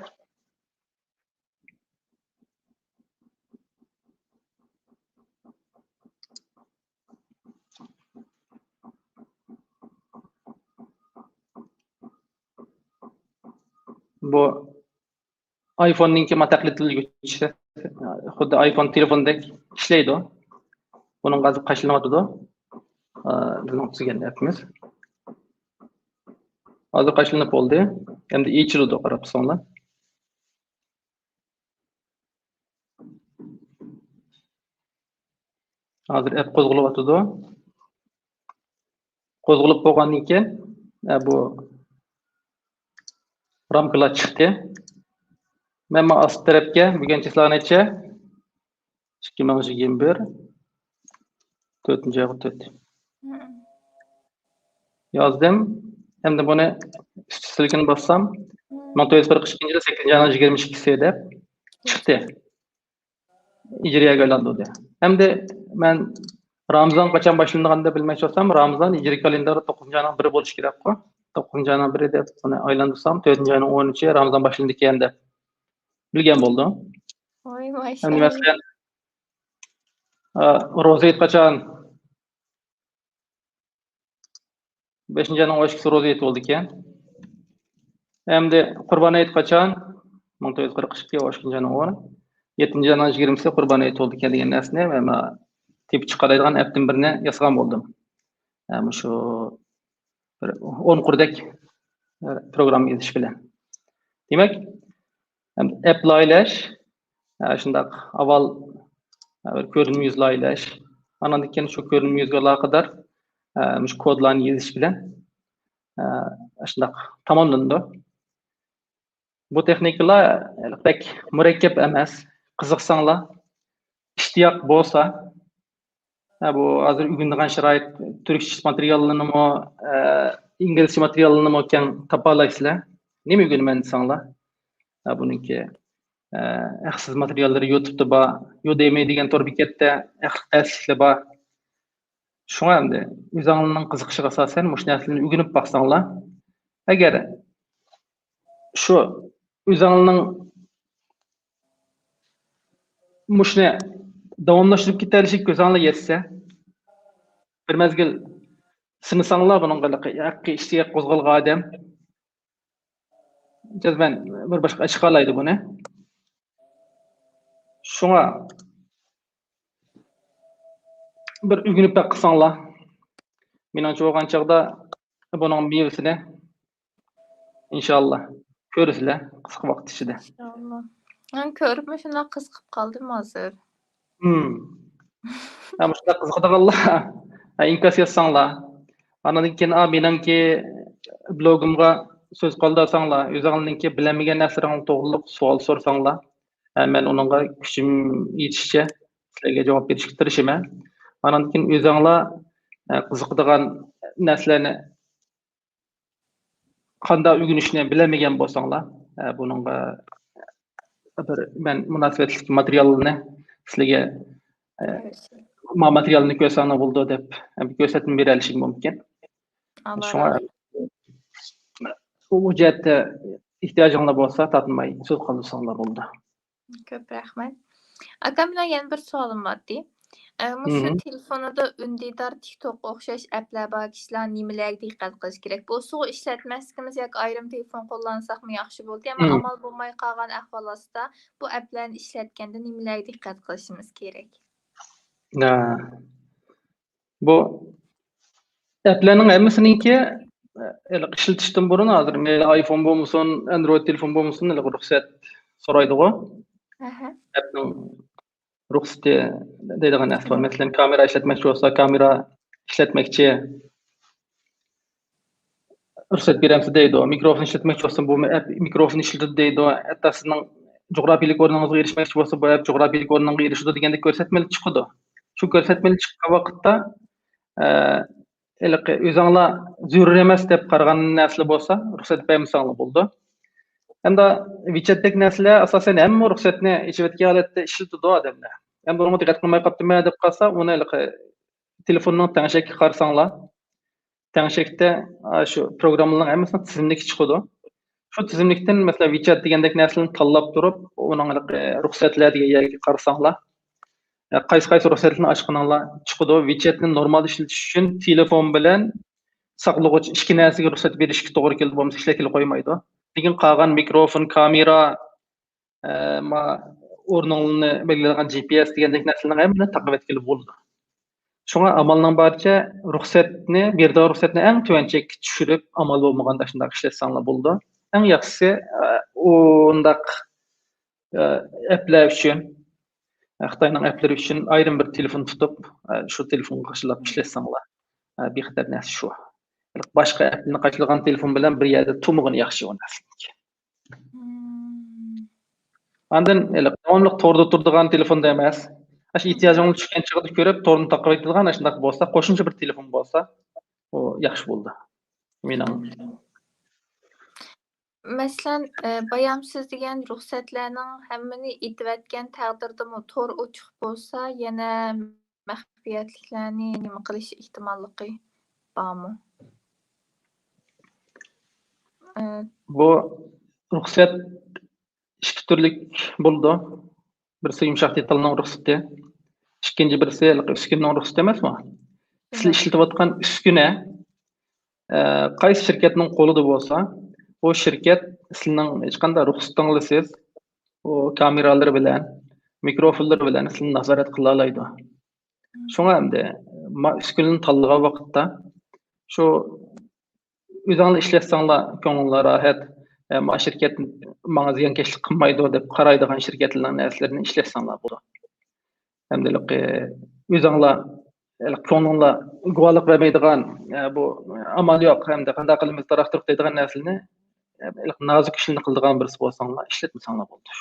بۇ ئايفوننىڭكى ما تەقلىدلىگۈچى، خۇددى ئايفون تېلېفوندەك ئىشلەيدۇ. بۇنىڭغا ھازىر قاچىلىنىۋاتىدۇ. ئا، بىزنىڭ تۈزگەن ئەپىمىز. ھازىر قاچىلىنىپ بولدى. ئەمدى ئېچىلىدۇ، قاراپ تۇرساڭلار. ھازىر ئەپ قوزغىلىۋاتىدۇ. قوزغىلىپ بولغاندىن كېيىن، ئە، بۇ رامكىلار چىقتى. مەن مانا ئاستى تەرەپكە بۈگۈن چىسلا نەچچە؟ ئىككى مىڭ يىگىرمە بىر، تۆتىنچى ئايغا تۆت. يازدىم. ئەمدى بۇنى ئۈستى سىلكىنى باسسام، مىڭ تۆت يۈز قىرىق ئىككىنچى يىل سەككىزىنچى ئاينىڭ يىگىرمە ئىككىسى دەپ چىقتى. ھىجرىيەگە ئايلاندۇردى. ئەمدى مەن رامىزان قاچان باشلىنىدىغاننى بىلمەكچى بولسام، رامىزان ھىجرىي كالېنداردا توققۇزىنچى ئاينىڭ بىرى بولۇشى كېرەكقۇ. توققۇزىنچى ئاينىڭ بىرى دەپ بۇنى ئايلاندۇرسام، تۆتىنچى ئاينىڭ ئونىنچى رامىزان باشلىنىدىكەن دەپ بىلگەن بولدۇم. ۋاي، ئەمدى ماشائاللا. مەسىلەن، ئا، روزا ھېيت قاچان؟ بەشىنچى ئاينىڭ ئون ئىككىسى روزا ھېيت بولىدىكەن. ئەمدى قۇربان ھېيت قاچان؟ مىڭ تۆت يۈز قىرىق ئىككى، ئون ئىككىنچى ئاينىڭ ئونى. يەتتىنچى ئاينىڭ يىگىرمىسى قۇربان ھېيت بولىدىكەن دېگەن نەرسىنى مەن تېپىپ چىقالايدىغان ئەپتىن بىرنى ياسىغان بولدۇم. ھە، مۇشۇ بىر ئون قۇردەك پروگرامما يېزىش بىلەن. دېمەك، ئەپ لايىھەلەش، ئە، شۇنداق ئاۋۋال، ئە، بىر كۆرۈنمە يۈز لايىھەلەش، ئاندىن كېيىن شۇ كۆرۈنمە يۈزگە ئالاقىدار، ئە، مۇشۇ كودلارنى يېزىش بىلەن، ئە، شۇنداق تاماملىنىدۇ. بۇ تېخنىكىلار بەك مۇرەككەپ ئەمەس. قىزىقساڭلار، ئىشتىياق بولسا، ھە، بۇ ھازىر ئۆگىنىدىغان شارائىت، تۈركچە ماتېرىياللىرىنىمۇ، ئە، ئىنگلىزچە ماتېرىياللىرىنىمۇ كەڭ تاپالايسىلەر. نېمە ئۆگىنىمەن دېسەڭلار، ھە، بۇنىڭكى، ئە، ھەقسىز ماتېرىياللىرى يۇتۇبتا بار، يۇدېمى دېگەن تور بېكەتتە ھەقلىق دەرسلىكلەر بار. شۇڭا ئەمدى ئۆزۈڭلارنىڭ قىزىقىشىغا ئاساسەن مۇشۇ نەرسىلەرنى ئۆگىنىپ باقساڭلار، ئەگەر شۇ ئۆزۈڭلارنىڭ مۇشۇنى داۋاملاشتۇرۇپ كېتەلىشىگە كۆزۈڭلار يەتسە، بىر مەزگىل سىنىساڭلار بۇنىڭغا، ھەققى ئىشتىياق قوزغالغان ئادەم جەزمەن بىر باشقا ئىش قىلالايدۇ بۇنى. شۇڭا بىر ئۆگىنىپ بېقىساڭلار، مېنىڭچە بولغان چاغدا بۇنىڭ مېۋىسىنى ئىنشاللا كۆرىسىلەر قىسقا ۋاقىت ئىچىدە. ئىنشاللا. مەن كۆرۈپمۇ شۇنداق قىزىقىپ قالدىم ھازىر. ھىم. ھە، مۇشۇنداق قىزىقىدىغانلار، ھە، ئىنكاس يازساڭلار. ئاندىن كېيىن، ئا، مېنىڭكى بلوگۇمغا سۆز قالدۇرساڭلار، ئۆزۈڭلارنىڭكى بىلەلمىگەن نەرسىلىرىڭلار توغرۇلۇق سوئال سورىساڭلار، ئە، مەن ئۇنىڭغا كۈچۈم يېتىشىچە سىلەرگە جاۋاب بېرىشكە تىرىشىمەن. ئاناندىن كېيىن ئۆزۈڭلار، ئە، قىزىقىدىغان نەرسىلەرنى قانداق ئۆگىنىشنى بىلەلمىگەن بولساڭلار، ئە، بۇنىڭغا بىر مەن مۇناسىۋەتلىك ماتېرىيالنى سىلەرگە، ئە، ما ماتېرىيالنى كۆرسەڭلار بولىدۇ دەپ، ئە، بىر كۆرسەتمە بېرەلىشىم مۇمكىن. شۇڭا بۇ جەھەتتە ئېھتىياجىڭلار بولسا، تارتىنماي سۆز قالدۇرساڭلار بولىدۇ. كۆپ رەھمەت. ئاكا، مېنىڭ يەنە بىر سوئالىم بارتى. ئە، مۇشۇ تېلېفونىدا ئۈندىدار، تىك توكقا ئوخشاش ئەپلەر بار كىشىلەر نېمىلەرگە دىققەت قىلىش كېرەك؟ بولسىغۇ ئىشلەتمەسلىكىمىز ياكى ئايرىم تېلېفون قوللانساقمۇ ياخشى بولىدۇ، ئەمما ئامال بولماي قالغان ئەھۋال ئاستىدا بۇ ئەپلەرنى ئىشلەتكەندە نېمىلەرگە دىققەت قىلىشىمىز كېرەك؟ بۇ ئەپلەرنىڭ ھەممىسىنىڭكى، ئە، ھېلىقى ئىشلىتىشتىن بۇرۇن ھازىر مەيلى ئايفون بولمىسۇن، ئەندرويد تېلېفون بولمىسۇن، ھېلىقى رۇخسەت سورايدىغۇ. ئەپنىڭ رۇخسىتى دەيدىغان نەرسە بار. مەسىلەن، كامېرا ئىشلەتمەكچى بولسا، كامېرا ئىشلەتمەكچى، رۇخسەت بېرەمسىز دەيدۇ. مىكروفون ئىشلەتمەكچى بولسا، بۇ ئەپ مىكروفون ئىشلىتىدۇ دەيدۇ. ھەتتا سىزنىڭ جۇغراپىيەلىك ئورنىڭىزغا ئېرىشمەكچى بولسا، بۇ ئەپ جۇغراپىيەلىك ئورنىڭغا ئېرىشىدۇ دېگەندەك كۆرسەتمىلىك چىقىدۇ. شۇ كۆرسەتمىلىك چىققان ۋاقىتتا، ئە، ھېلىقى ئۆزۈڭلار زۆرۈر ئەمەس دەپ قارىغان نەرسىلەر بولسا، رۇخسەت بەرمىسەڭلار بولىدۇ. ھەمدە ۋىچەتتەك نەرسىلەر ئاساسەن ھەممە رۇخسەتنى ئېچىۋەتكەن ھالەتتە ئىشلىتىدۇ ئادەملەر. ھەم بۇنىڭغا دىققەت قىلماي قاپتىمەن دەپ قالسا، ئۇنى ھېلىقى تېلېفوننىڭ تەڭشەككە قارىساڭلار، تەڭشەكتە، ئا، شۇ پروگراممىلارنىڭ ھەممىسىنىڭ تىزىملىكى چىقىدۇ. شۇ تىزىملىكتىن، مەسىلەن، ۋىچەت دېگەندەك نەرسىلەرنى تاللاپ تۇرۇپ، ئۇنىڭ ھېلىقى رۇخسەتلەر دېگەن يەرگە قارىساڭلار، قايسى، قايسى رۇخسەتلەرنى ئاچقىنىڭلار چىقىدۇ. ۋىچەتنى نورمال ئىشلىتىش ئۈچۈن تېلېفون بىلەن ساقلىغۇچ ئىككى نەرسىگە رۇخسەت بېرىشكە توغرا كېلىدۇ، بولمىسا ئىشلەتكىلى قويمايدۇ. لېكىن قالغان مىكروفون، كامېرا، ئە، ما، ئورنۇڭنى بەلگىلەيدىغان جى پى ئېس دېگەندەك نەرسىلەرنىڭ ھەممىنى تاقىۋەتكىلى بولىدۇ. شۇڭا ئامالنىڭ بارىچە رۇخسەتنى، بېرىدىغان رۇخسەتنى ئەڭ تۆۋەن چەككە چۈشۈرۈپ، ئامال بولمىغاندا شۇنداق ئىشلەتسەڭلار بولىدۇ. ئەڭ ياخشىسى، ئە، ئۇنداق، ئە، ئەپلەر ئۈچۈن، ئە، خىتاينىڭ ئەپلىرى ئۈچۈن ئايرىم بىر تېلېفون تۇتۇپ، ئە، شۇ تېلېفونغا قاچىلاپ ئىشلەتسەڭلار، ئە، بىخەتەر نەرسە شۇ. باشقا ئەپنى قاچىلىغان تېلېفون بىلەن بىر يەردە تۇرمىغىنى ياخشى ئۇ نەرسىنىڭكى. مم. ئاندىن ھېلىقى داۋاملىق توردا تۇرىدىغان تېلېفوندا ئەمەس. ئاشۇ ئېھتىياجىڭلار چۈشكەن چېغىدا كۆرۈپ، تورنى تاقىۋېتىدىغان ئاشۇنداق بولسا، قوشۇمچە بىر تېلېفون بولسا، ئۇ ياخشى بولىدۇ. مېنىڭ. مەسىلەن، ئە، بايام سىز دېگەن رۇخسەتلەرنىڭ ھەممىنى ئېتىۋەتكەن تەقدىردىمۇ تور ئوچۇق بولسا، يەنە مەخپىيەتلىكلەرنى نېمە قىلىش ئېھتىماللىقى بارمۇ؟ ئە، بۇ رۇخسەت ئىككى تۈرلۈك بولىدۇ. بىرسى يۇمشاق دېتالنىڭ رۇخسىتى، ئىككىنچى بىرسى ھېلىقى ئۈسكۈنىنىڭ رۇخسىتى ئەمەسمۇ؟ سىلەر ئىشلىتىۋاتقان ئۈسكۈنە، ئە، قايسى شىركەتنىڭ قولىدا بولسا، ئۇ شىركەت سىلىنىڭ ھېچقانداق رۇخسىتىڭلىسىز، ئۇ كامېرالىرى بىلەن، مىكروفونلىرى بىلەن سىلىنى نازارەت قىلالايدۇ. شۇڭا ئەمدى ما ئۈسكۈنىنى تاللىغان ۋاقىتتا شۇ ئۆزۈڭلار ئىشلەتسەڭلار كۆڭلۈڭلار راھەت، ئە، ما شىركەت ماڭا زىيانكەشلىك قىلمايدۇ دەپ قارايدىغان شىركەتلەرنىڭ نەرسىلىرىنى ئىشلەتسەڭلار بولىدۇ. ئەمدى ھېلىقى ئۆزۈڭلار، ھېلىقى كۆڭلۈڭلار گۇۋاھلىق بەرمەيدىغان، ئە، بۇ ئامال يوق، ئەمدى قانداق قىلىمىز، تاراق-تۇرۇق دەيدىغان نەرسىلەرنى، ئە، ھېلىقى نازۇك ئىشلارنى قىلىدىغان بىرسى بولساڭلار، ئىشلەتمىسەڭلار بولىدۇ.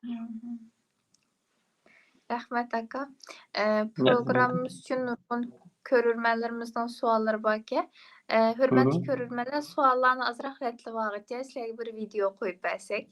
مم. رەھمەت، ئاكا. ئە، پروگراممىمىز ئۈچۈن نۇرغۇن كۆرۈرمەنلىرىمىزنىڭ سوئاللىرى باركەن. ئە، ھۆرمەتلىك كۆرۈرمەنلەر، سوئاللارنى ئازراق رەتلىۋالغۇچە سىلەرگە بىر ۋىدېئو قويۇپ بەرسەك.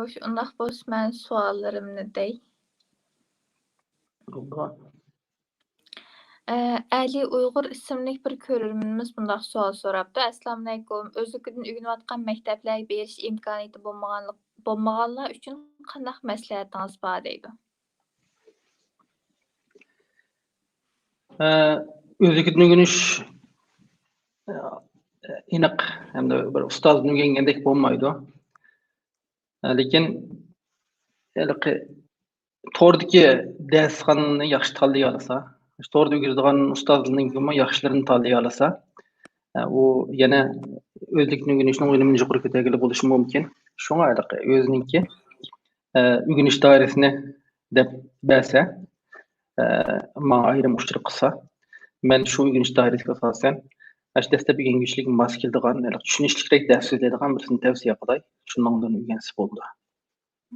خوش، ئۇنداق بولسا مەن سوئاللىرىمنى دەي. ئە، ئەلى ئۇيغۇر ئىسىملىك بىر كۆرۈرمىنىمىز مۇنداق سوئال سوراپتۇ: ئەسسالامۇئەلەيكۇم، ئۆزلۈكىدىن ئۆگىنىۋاتقان مەكتەپلەرگە بېرىش ئىمكانىيىتى بولمىغانلىق، بولمىغانلار ئۈچۈن قانداق مەسلىھەتىڭىز بار؟ دەيدۇ. ئە، ئۆزلۈكىدىن ئۆگىنىش، ئە، ئېنىق ھەمدە بىر ئۇستازدىن ئۆگەنگەندەك بولمايدۇ. ئە، لېكىن ھېلىقى توردىكى دەرسخانىنى ياخشى تاللىيالىسا، توردا ئۆگىتىدىغان ئۇستازلىرىنىڭكىمۇ ياخشىلىرىنى تاللىيالىسا، ئە، ئۇ يەنە ئۆزلۈكىدىن ئۆگىنىشنىڭ ئۈنۈمىنى يۇقىرى كۆتەرگىلى بولۇشى مۇمكىن. شۇڭا ھېلىقى ئۆزىنىڭكى، ئە، ئۆگىنىش دائىرىسىنى دەپ بەرسە، ئە، ماڭا ئايرىم ئۇچۇر قىلسا، مەن شۇ ئۆگىنىش دائىرىسىگە ئاساسەن، ئاشۇ دەسلەپ ئۆگەنگۈچىلىككە ماس كېلىدىغان، ھېلىقى چۈشىنىشلىكرەك دەرس سۆزلەيدىغان بىرسىنى تەۋسىيە قىلاي، شۇنىڭدىن ئۆگەنسە بولىدۇ.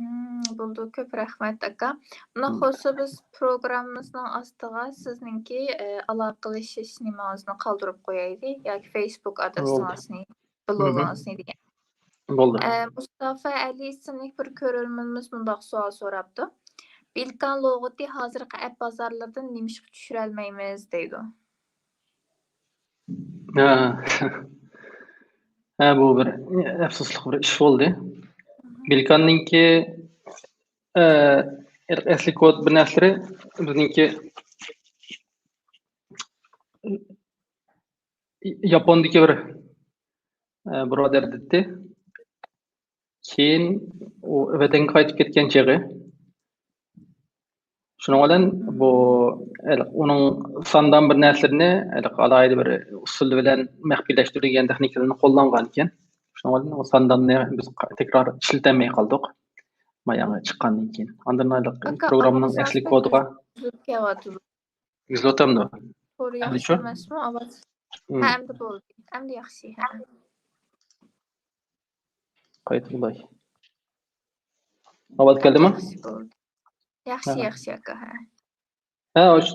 مم، بولىدۇ. كۆپ رەھمەت، ئاكا. ئۇنداق مم. بولسا، بىز پروگراممىمىزنىڭ ئاستىغا سىزنىڭكى، ئە، ئالاقىلىشىش نېمىڭىزنى قالدۇرۇپ قويايلى ياكى فېيسبۇك بولدى. ئادرېسىڭىزنى، مم. بلوگىڭىزنى دېگەن. بولدى. ئە، مۇستافا ئەلى ئىسىملىك بىر كۆرۈرمىنىمىز مۇنداق سوئال سوراپتۇ: بىلكان لوغىتى ھازىرقى ئەپ بازارلىرىدىن نېمىشقا چۈشۈرەلمەيمىز؟ دەيدۇ. ھە. ھە، بۇ بىر ئەپسۇسلۇق بىر ئىش بولدى. بىلكاننىڭكى، ئە، ئەسلى كود بىر نەرسىلىرى بىزنىڭكى ياپوندىكى بىر، ئە، بۇرادەر دېدى. كېيىن ئۇ ۋەتەنگە قايتىپ كەتكەن چېغى. شۇنىڭ بىلەن بۇ، ھېلىقى ئۇنىڭ ساندان بىر نەرسىلىرىنى ھېلىقى ئالاھىدە بىر ئۇسۇل بىلەن مەخپىيلەشتۈرگەن تېخنىكىلىرىنى قوللانغانىكەن. شۇنىڭ بىلەن ئۇ سانداننى بىز تەكرار ئىشلىتەلمەي قالدۇق. ماياڭغا چىققاندىن كېيىن. ئاندىن ھېلىقى ئاكا، پروگراممىنىڭ ئاۋازىڭىز ئەسلى بەك كودىغا ئۈزۈلۈپ كېلىۋاتىدۇ. ئۈزۈلۈۋاتامدۇ؟ تور ياخشى ئەمدىچۇ؟ ئەمەسمۇ ئاۋاز؟ مم. ھە، ئەمدى بولدى. ئەمدى ياخشى. ھە. قايتا قىلاي. ئاۋاز كەلدىمۇ؟ ياخشى بولدى. ياخشى، ھە. ياخشى، ئاكا، ھە. ھە، ئاشۇ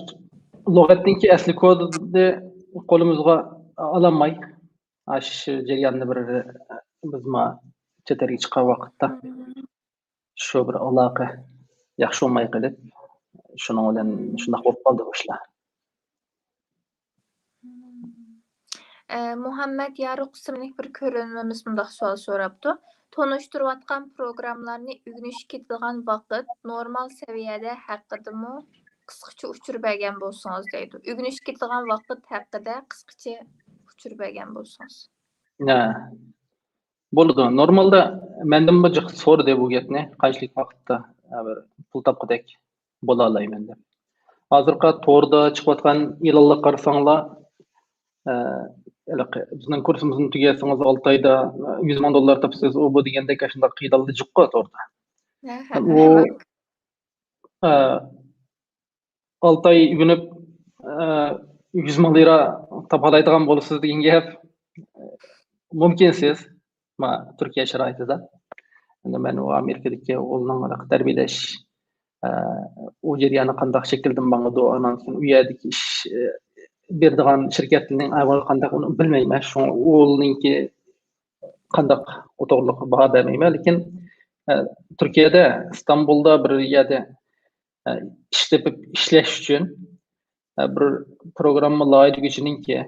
لۇغەتنىڭكى ئەسلى كودىنى قولىمىزغا ئالالماي، ئاشۇ جەرياندا بىر بىز ما چەت ئەلگە چىققان ۋاقىتتا شۇ بىر ئالاقە ياخشى بولماي قېلىپ، شۇنىڭ بىلەن شۇنداق بولۇپ قالدى بۇ ئىشلار. ئە، مۇھەممەد يارۇق ئىسىملىك بىر كۆرۈرمىنىمىز مۇنداق سوئال سوراپتۇ: تونۇشتۇرۇۋاتقان پروگراممىلارنى ئۆگىنىشكە كېتىدىغان ۋاقىت، نورمال سەۋىيەدە ھەققىدىمۇ قىسقىچە ئۇچۇر بەرگەن بولسىڭىز دەيدۇ. ئۆگىنىشكە كېتىدىغان ۋاقىت ھەققىدە قىسقىچە ئۇچۇر بەرگەن بولسىڭىز. ھە. بولىدۇ. نورمالدا مەندىنمۇ جىق سورىدى بۇ گەپنى، قانچىلىك ۋاقىتتا، ھە، بىر پۇل تاپقۇدەك بولالايمەن دەپ. ھازىرقى توردا چىقىۋاتقان ئېلانلارغا قارىساڭلار، ئە، ھېلىقى بىزنىڭ كۇرسىمىزنى تۈگەتسىڭىز، ئالتە ئايدا يۈز مىڭ دوللار تاپىسىز، ئۇ بۇ دېگەندەك ئاشۇنداق ئېلانلار جىققا توردا. ھە، ھە، ئۇ، ھە. ئە، ئالتە ئاي ئۆگىنىپ، ئە، يۈز مىڭ لىرا تاپالايدىغان بولىسىز دېگەن گەپ مۇمكىنسىز. ما، تۈركىيە شارائىتىدا. ئەمدى مەن ئۇ ئامېرىكىدىكى ئوغلۇمنىڭ تەربىيەلەش، ئە، ئۇ جەريانى قانداق شەكىلدە ماڭىدۇ، ئانان كېيىن ئۇ يەردىكى ئىش، ئە، بېرىدىغان شىركەتلەرنىڭ ئەھۋالى قانداق، ئۇنى بىلمەيمەن. شۇڭا ئۇنىڭكى قانداق ئۇتۇقلۇق باھا بەرمەيمەن. لېكىن، ئە، تۈركىيەدە، ئىستانبۇلدا بىر يەردە ئىش تېپىپ ئىشلەش ئۈچۈن، بىر پروگرامما لايىھىلىگۈچىنىڭكى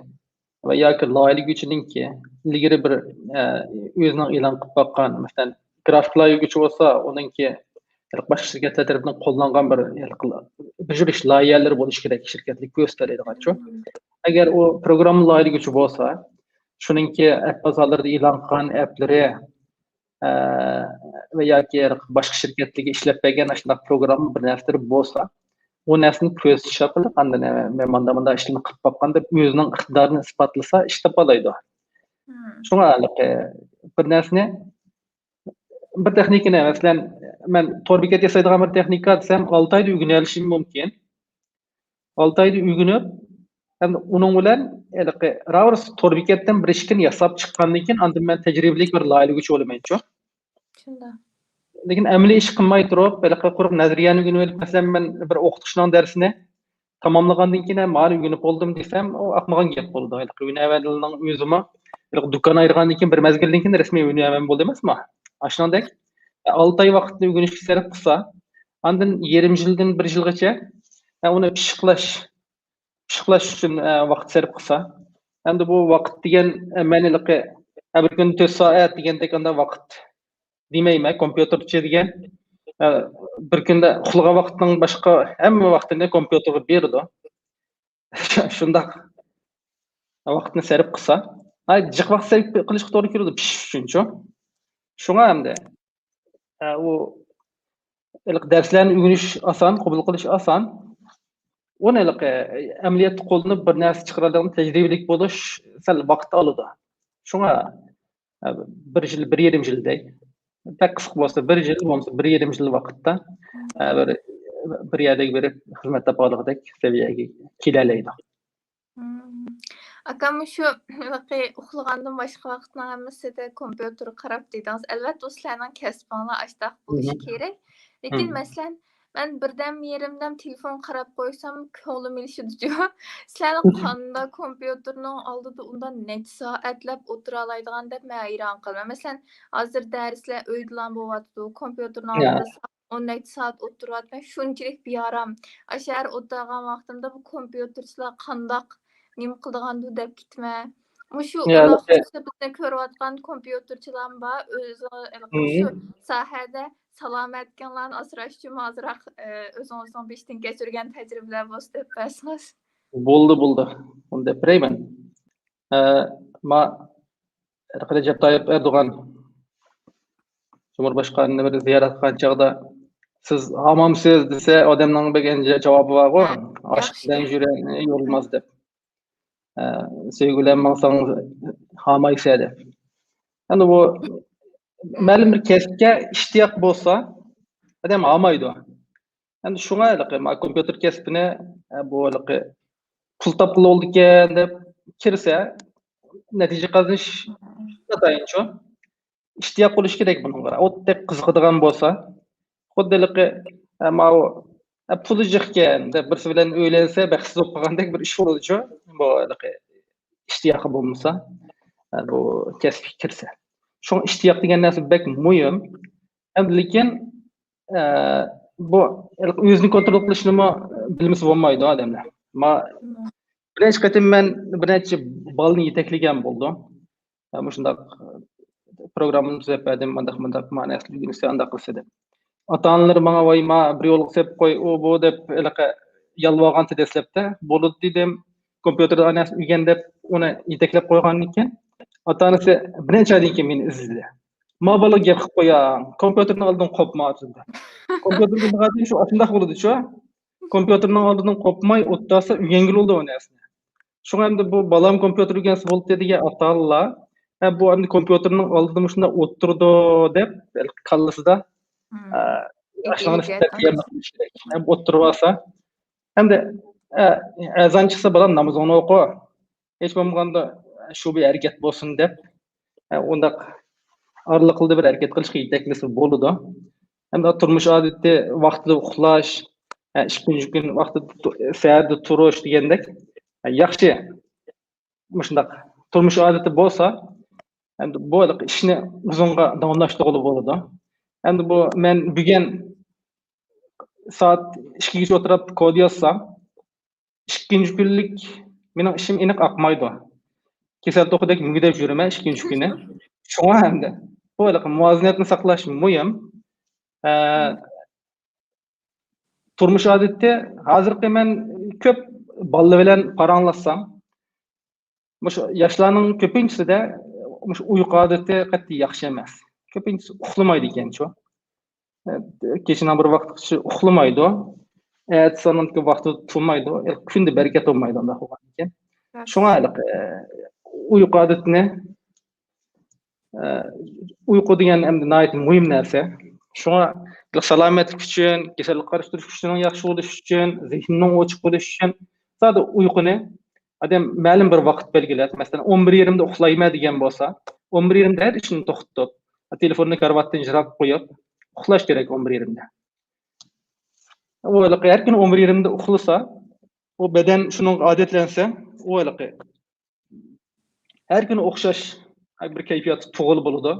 ۋە ياكى لايىھىلىگۈچىنىڭكى ئىلگىرى بىر، ئۆزىنىڭ ئېلان قىلىپ باققان، مەسىلەن، گرافىك لايىھىلىگۈچى بولسا، ئۇنىڭكى باشقا شىركەتلەر تەرىپىدىن قوللانغان بىر، بىر جۈرۈش لايىھەلىرى بولۇشى كېرەك، شىركەتلىك كۆرسىتەلەيدىغانچۇ. ئەگەر ئۇ پروگرامما لايىھىلىگۈچى بولسا، شۇنىڭكى ئەپ بازارلىرىدا ئېلان قىلغان ئەپلىرى، ئە، ۋە ياكى باشقا شىركەتلەرگە ئىشلەپ بەرگەن ئاشۇنداق پروگرامما بىر نەرسىلىرى بولسا، ئۇ نەرسىنى كۆرسىتىش ئارقىلىق، ئاندىن، ئە، مەن مانداق، مانداق ئىشلارنى قىلىپ باققان دەپ ئۆزىنىڭ ئىقتىدارىنى ئىسپاتلىسا، ئىش تاپالايدۇ. مم. شۇڭا ھېلىقى بىر نەرسىنى، بىر تېخنىكىنى، مەسىلەن، مەن تور بېكەت ياسايدىغان بىر تېخنىكا دېسەم، ئالتە ئايدا ئۆگىنەلىشىم مۇمكىن. ئالتە ئايدا ئۆگىنىپ، ھەم ئۇنىڭ بىلەن ھېلىقى راۋۇرس تور بېكەتتىن بىر ئىككىنى ياساپ چىققاندىن كېيىن، ئاندىن مەن تەجرىبىلىك بىر لايىھىلىگۈچى بولىمەنچۇ. شۇنداق. لېكىن ئەمەلىي ئىش قىلماي تۇرۇپ، ھېلىقى قۇرۇق نەزەرىيەنى ئۆگىنىۋېلىپ، مەسىلەن، مەن بىر ئوقۇتقۇچىنىڭ دەرسىنى تاماملىغاندىن كېيىن، ھە، مانا ئۆگىنىپ بولدۇم دېسەم، ئۇ ئاقمىغان گەپ بولىدۇ. ھېلىقى ھۈنەرۋەنلەرنىڭ ئۆزىمۇ ھېلىقى دۇكان ئايرىغاندىن كېيىن بىر مەزگىلدىن كېيىن رەسمىي ھۈنەرۋەن بولدى ئەمەسمۇ؟ ئاشۇنىڭدەك ئالتە ئاي ۋاقىتنى ئۆگىنىشكە سەرپ قىلسا، ئاندىن يېرىم يىلدىن بىر يىلغىچە ئۇنى پىششىقلاش پىششىقلاش ئۈچۈن ۋاقىت سەرپ قىلسا، ئەمدى بۇ ۋاقىت دېگەن مەن ھېلىقى بىر كۈندە تۆت سائەت دېگەندەك ئانداق ۋاقىت دېمەيمەن، كومپيۇتېرچى دېگەن بىر كۈندە ئۇخلىغان ۋاقىتنىڭ باشقا ھەممە ۋاقتىنى كومپيۇتېرغا بېرىدۇ. شۇنداق ۋاقىتنى سەرپ قىلسا، جىق ۋاقىت سەرپ قىلىشقا توغرا كېلىدۇ پىشىش ئۈچۈنچۇ. شۇڭا ئەمدى ئۇ دەرسلەرنى ئۆگىنىش ئاسان، قوبۇل قىلىش ئاسان. ئۇنى ئەمەلىيەتتە قوللىنىپ بىر نەرسە چىقىرىدىغان تەجرىبىلىك بولۇش سەل ۋاقىت ئالىدۇ. شۇڭا بىر يىل، بىر يېرىم يىلدەك، بەك قىسقا بولسا بىر يىل، بولمىسا بىر يېرىم يىل ۋاقىتتا بىر بىر يەرگە بېرىپ خىزمەت تاپالىغۇدەك سەۋىيەگە كېلەلەيدۇ. ئاكام، مۇشۇ ھېلىقى ئۇخلىغاندىن باشقا ۋاقىتنىڭ ھەممىسىدە كومپيۇتېرغا قاراپ دېدىڭىز. ئەلۋەتتە، ئۇ سىلەرنىڭ كەسپىڭلار ئاشتاق بولۇشى كېرەك. لېكىن مەسىلەن، مەن بىردەم يېرىمدەم تېلېفون قاراپ قويسام كۆڭلۈم ئېلىشىدىچۇ. سىلەرنىڭ قانداق كومپيۇتېرنىڭ ئالدىدا ئۇنداق نەچچە سائەتلەپ ئولتۇرالايدىغان دەپ مەن ھەيران قالىمەن. مەسىلەن، ھازىر دەرسلەر ئۆيدىلا بولۇۋاتىدۇ، كومپيۇتېرنىڭ ئالدىدا ئون نەچچە سائەت ئولتۇرۇۋاتىمەن، شۇنچىلىك بىئارام. ئاشۇ يەردە ئولتۇرغان ۋاقتىمدا بۇ كومپيۇتېرچىلار قانداق نېمە قىلىدىغاندۇ دەپ كېتىمەن. مۇشۇ ئۇنداق خۇسۇسىيىتىنى كۆرۈۋاتقان كومپيۇتېرچىلارمۇ بار، ئۆزى مۇشۇ ساھەدە سالامەتلىكىڭلارنى ئاسراش ئۈچۈن ئازراق ئۆزىڭىزنىڭ بېشىدىن كەچۈرگەن تەجرىبىلەر بولسا دەپ بەرسىڭىز. بولدى، بولدى. ئۇنى دەپ بېرەيمەن. ما رەجەپ تايىپ ئەردوغان جۇمھۇرباشقانىنى بىر زىيارەت قىلغان چاغدا، سىز ھامامسىز دېسە، ئادەمنىڭ بەرگەن جاۋابى بارغۇ، ئاشىق بىلەن يۈرەك يورۇلماس دەپ. سۆيگۈ بىلەن ماڭساڭ ھامايسەن دەپ. يەنى بۇ مەلۇم بىر كەسىپكە ئىشتىياق بولسا، ئادەم ھامايدۇ. يەنى شۇڭا ھېلىقى ما كومپيۇتېر كەسپىنى بۇ ھېلىقى پۇل تاپقىلى بولىدىكەن دەپ كىرسە، نەتىجە قازىنىش ناتايىنچۇ. ئىشتىياق بولۇش كېرەك بۇنىڭغا. ئوتتەك قىزىقىدىغان بولسا، خۇددى ھېلىقى ماۋۇ پۇلى جىقكەن دەپ بىرسى بىلەن ئۆيلەنسە بەختسىز بولۇپ قالغاندەك بىر ئىش بولىدۇچۇ. بۇ ھېلىقى ئىشتىياقى بولمىسا، بۇ كەسىپكە كىرسە. شۇڭا ئىشتىياق دېگەن نەرسە بەك مۇھىم. ئەمدى لېكىن بۇ ئۆزىنى كونترول قىلىشنىمۇ بىلمىسە بولمايدۇ ئادەملەر. ما بىر نەچچە قېتىم مەن بىر نەچچە بالىنى يېتەكلىگەن بولدۇم. مۇشۇنداق پروگراممىنى تۈزەپ بەردىم، مانداق مانداق مانا ئەسلى ئۆگىنىسە ئانداق قىلسا دەپ. ئاتا ئانىلىرى ماڭا ۋاي ما بىر يولغا سېلىپ قوي ئۇ بۇ دەپ ھېلىقى يالۋۇرغانتى دەسلەپتە. بولىدۇ دېدىم. كومپيۇتېردا ئانا ئۆگەن دەپ ئۇنى يېتەكلەپ قويغاندىن كېيىن ئاتا ئانىسى بىر نەچچە ئايدىن كېيىن مېنى ئىزدىدى. ما بالىغا گەپ قىلىپ قوياڭ، كومپيۇتېرنىڭ ئالدىدىن قوپما ئاچىلدى. كومپيۇتېرنىڭ ئالدىدىن شۇ ئاشۇنداق بولىدۇچۇ. كومپيۇتېرنىڭ ئالدىدىن قوپماي ئولتۇرسا ئۆگەنگىلى بولىدۇ ئۇ نەرسىنى. شۇڭا ئەمدى بۇ بالام كومپيۇتېر ئۆگەنسە بولدى دېگەن ئاتا ئانىلار بۇ ئەمدى كومپيۇتېرنىڭ ئالدىدا مۇشۇنداق ئولتۇرىدۇ دەپ كاللىسىدا ئاشۇنىڭ ئولتۇرۇپ ئالسا ئەمدى ئەزان چىقسا بالام نامىزىڭنى ئوقۇ. ھېچ بولمىغاندا شۇ بىر ھەرىكەت بولسۇن دەپ ئۇنداق ئارىلىقلىدا بىر ھەرىكەت قىلىشقا يېتەكلىسە بولىدۇ. ئەمدى تۇرمۇش ئادىتى ۋاقتىدا ئۇخلاش، ئىككىنچى كۈن ۋاقتىدا سەھەردە تۇرۇش دېگەندەك ياخشى مۇشۇنداق تۇرمۇش ئادىتى بولسا، ئەمدى بۇ ئىشنى ئۇزۇنغا داۋاملاشتۇرغىلى بولىدۇ. ئەمدى بۇ مەن بۈگۈن سائەت ئىككىگىچە ئولتۇرۇپ كود يازسام، ئىككىنچى كۈنلۈك مېنىڭ ئىشىم ئېنىق ئاقمايدۇ. كېسەل توخۇدەك مۈگدەپ يۈرىمەن ئىككىنچى كۈنى. شۇڭا ئەمدى بۇ مۇۋازىنەتنى ساقلاش مۇھىم. تۇرمۇش ئادىتى ھازىرقى مەن كۆپ بالىلار بىلەن پاراڭلاشسام، مۇشۇ ياشلارنىڭ كۆپىنچىسىدە مۇشۇ ئۇيقۇ ئادىتى قەتئىي ياخشى ئەمەس. كۆپىنچىسى ئۇخلىمايدىكەنچۇ. كېچىنىڭ بىر ۋاقىتقىچە ئۇخلىمايدۇ. ئەتىسى ۋاقتىدا تۇرمايدۇ. كۈندە بەرىكەت بولمايدۇ ئۇنداق بولغاندىكىن. شۇڭا ئۇيقۇ ئادىتىنى ئۇيقۇ دېگەن ئەمدى ناھايىتى مۇھىم نەرسە. شۇڭا سالامەتلىك ئۈچۈن، كېسەللىك قارشى تۇرۇش كۈچىنىڭ ياخشى بولۇشى ئۈچۈن، زېھنىنىڭ ئوچۇق بولۇشى ئۈچۈن زادى ئۇيقۇنى ئادەم مەلۇم بىر ۋاقىت بەلگىلەپ، مەسىلەن، ئون بىر يېرىمدە ئۇخلايمەن دېگەن بولسا، ئون بىر يېرىمدە ھەر ئىشنى توختىتىپ، تېلېفوننى كارىۋاتتىن يىراق قويۇپ، ئۇخلاش كېرەك ئون بىر يېرىمدە. ئۇ ھېلىقى ھەر كۈنى ئون بىر يېرىمدە ئۇخلىسا، ئۇ بەدەن شۇنىڭغا ئادەتلەنسە، ئۇ ھېلىقى ھەر كۈنى ئوخشاش بىر كەيپىياتتا تۇرغىلى بولىدۇ.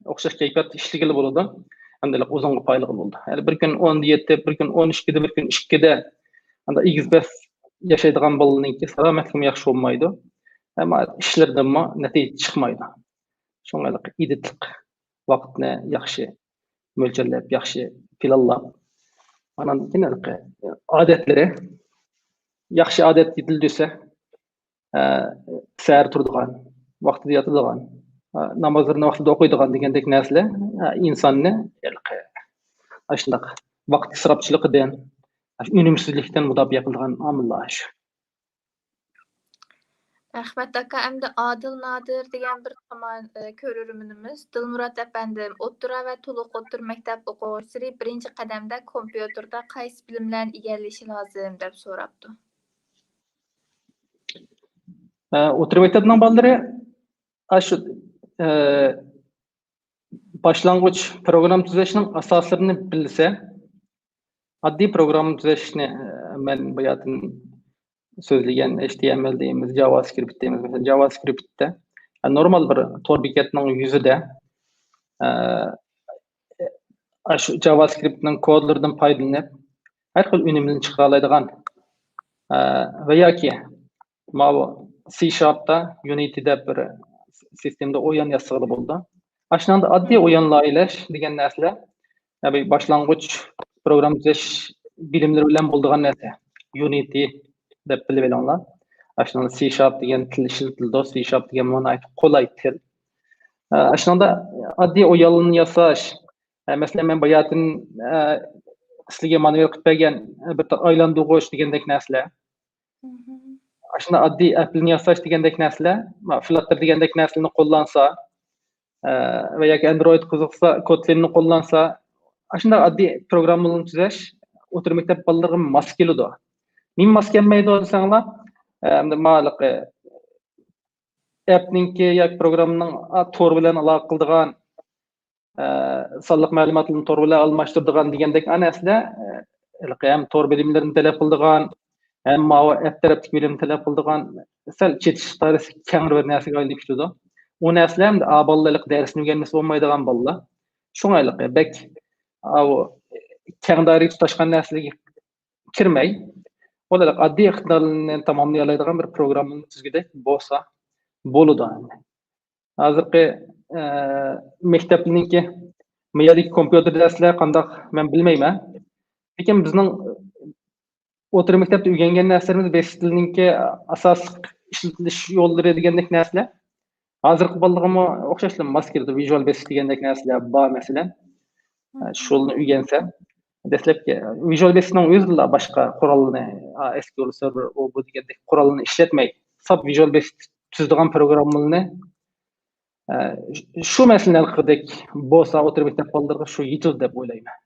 ئوخشاش كەيپىياتتا ئىشلىگىلى بولىدۇ. ئەمدى ئۇزۇنغا پايلىغىلى بولىدۇ. يەنى بىر كۈن ئوندا يەتتە، بىر كۈن ئون ئىككىدە، بىر كۈن ئىككىدە ئەمدى ئېگىز پەس ياشايدىغان بالىنىڭكى سالامەتلىكىمۇ ياخشى بولمايدۇ. ئەمما ئىشلىرىدىنمۇ نەتىجە چىقمايدۇ. شۇڭا ئىدىتلىق ۋاقىتنى ياخشى مۆلچەرلەپ، ياخشى پىلانلاپ، ئاندىن كېيىن ئادەتلىرى، ياخشى ئادەت يېتىلدۈرسە، ئە، سەھەر تۇرىدىغان، ۋاقتىدا ياتىدىغان، ئە، نامازلىرىنى ۋاقتىدا ئوقۇيدىغان دېگەندەك نەرسىلەر، ئە، ئىنساننى ھېلىقى ئاشۇنداق ۋاقىت ئىسراپچىلىقىدىن، ئۈنۈمسىزلىكتىن مۇداپىئە قىلىدىغان ئامىللار شۇ. رەھمەت ئاكا. ئەمدى ئادىل نادىر دېگەن بىر تامان، ئە، كۆرۈرمىنىمىز دىلمۇرات ئەپەندىم، ئوتتۇرا ۋە تولۇق ئوتتۇرا مەكتەپ ئوقۇغۇچىلىرى بىرىنچى قەدەمدە كومپيۇتېردا قايسى بىلىملەرنى ئىگىلىشى لازىم دەپ سوراپتۇ. ئە، ئوتتۇرا مەكتەپنىڭ بالىلىرى ئاشۇ، ئە، باشلانغۇچ پروگرامما تۈزەشنىڭ ئاساسلىرىنى بىلسە، ئاددىي پروگرامما تۈزەشنى، ئە، مەن باياتىن سۆزلىگەن ئېچ تى ئېم ئېل دەيمىز، جاۋا سكرىپت دەيمىز. مەسىلەن، جاۋا سكرىپتتە، ئە، نورمال بىر تور بېكەتنىڭ يۈزىدە، ئە، ئاشۇ جاۋا سكرىپتنىڭ كودلىرىدىن پايدىلىنىپ، ھەر خىل ئۈنۈملىرىنى چىقىرالايدىغان، ئە، ۋە ياكى ماۋۇ سى شارپتا يۇنىتى دەپ بىر سىستېمىدا ئويۇن ياسىغىلى بولىدۇ. ئاشۇنىڭدا ئاددىي ئويۇن لايىھەلەش دېگەن نەرسىلەر، يەنى باشلانغۇچ پروگرامما تۈزەش بىلىملىرى بىلەن بولىدىغان نەرسە. يۇنىتى دەپ بىلىۋېلىڭلار. ئاشۇنىڭدا سى شارپ دېگەن تىل ئىشلىتىلىدۇ. سى شارپ دېگەن ناھايىتى قولاي تىل. ئە، ئاشۇنىڭدا ئاددىي ئويۇننى ياساش. ئە، مەسىلەن، مەن باياتىن، ئە، سىلەرگە مانا بىر قىلىپ بەرگەن، ئە، بىر ئايلاندۇرغۇچ دېگەندەك نەرسىلەر. ئاشۇنداق ئاددىي ئەپلىنى ياساش دېگەندەك نەرسىلەر، ما، فلاتتېر دېگەندەك نەرسىلەرنى قوللانسا، ئە، ۋە ياكى ئەندرويد قىزىقسا، كوتلىننى قوللانسا، ئاشۇنداق ئاددىي پروگراممىلارنى تۈزەش ئوتتۇرا مەكتەپ بالىلىرىغا ماس كېلىدۇ. نېمە ماس كەلمەيدۇ دېسەڭلار، ئە، ئەمدى ما ھېلىقى ئەپنىڭكى ياكى پروگراممىنىڭ، ئا، تور بىلەن ئالاقە قىلىدىغان، ئە، سانلىق مەلۇماتلارنى تور بىلەن ئالماشتۇرىدىغان دېگەندەك ئەنە نەرسىلەر، ئە، ھېلىقى ھەم تور بىلىملىرىنى تەلەپ قىلىدىغان، ھەم ماۋۇ ئەپ تەرەپتىكى بىلىمنى تەلەپ قىلىدىغان، سەل چېتىش دائىرىسى كەڭرى بىر نەرسىگە ئايلىنىپ كېتىدۇ. ئۇ نەرسىلەر ئەمدى ئا بالىلار ھېلىقى دەرسنى ئۆگەنمىسە بولمايدىغان بالىلار. شۇڭا ھېلىقى بەك، ئاۋۇ، كەڭ دائىرىگە تۇتاشقان نەرسىلەرگە كىرمەي، ئۇلار ئاددىي ئىقتىدارلىرىنى تاماملىيالايدىغان بىر پروگراممىنى تۈزگۈدەك بولسا بولىدۇ ئەمدى. ھازىرقى، ئە، مەكتەپنىڭكى ما يەردىكى كومپيۇتېر دەرسلەر قانداق، مەن بىلمەيمەن. لېكىن بىزنىڭ ئوتتۇرا مەكتەپتە ئۆگەنگەن نەرسىلىرىمىز بېسىك تىلنىڭكى ئاساسلىق ئىشلىتىلىش يوللىرى دېگەندەك نەرسىلەر ھازىرقى بالىلارغىمۇ ئوخشاشلا ماس كېلىدۇ. ۋىژۇئال بېسىك دېگەندەك نەرسىلەر بار، مەسىلەن. شۇنى ئۆگەنسە، دەسلەپكى ۋىژۇئال بېسىكنىڭ ئۆزىلا باشقا قورالنى، ئا، ئېس كيۇ ئېل سېرۋېر، ئۇ، بۇ دېگەندەك قورالنى ئىشلەتمەي، ساپ ۋىژۇئال بېسىك تۈزىدىغان پروگراممىلارنى، ئە، شۇ مەسىلىنى ھەل قىلغۇدەك بولسا، ئوتتۇرا مەكتەپ بالىلىرىغا شۇ يېتىدۇ دەپ ئويلايمەن.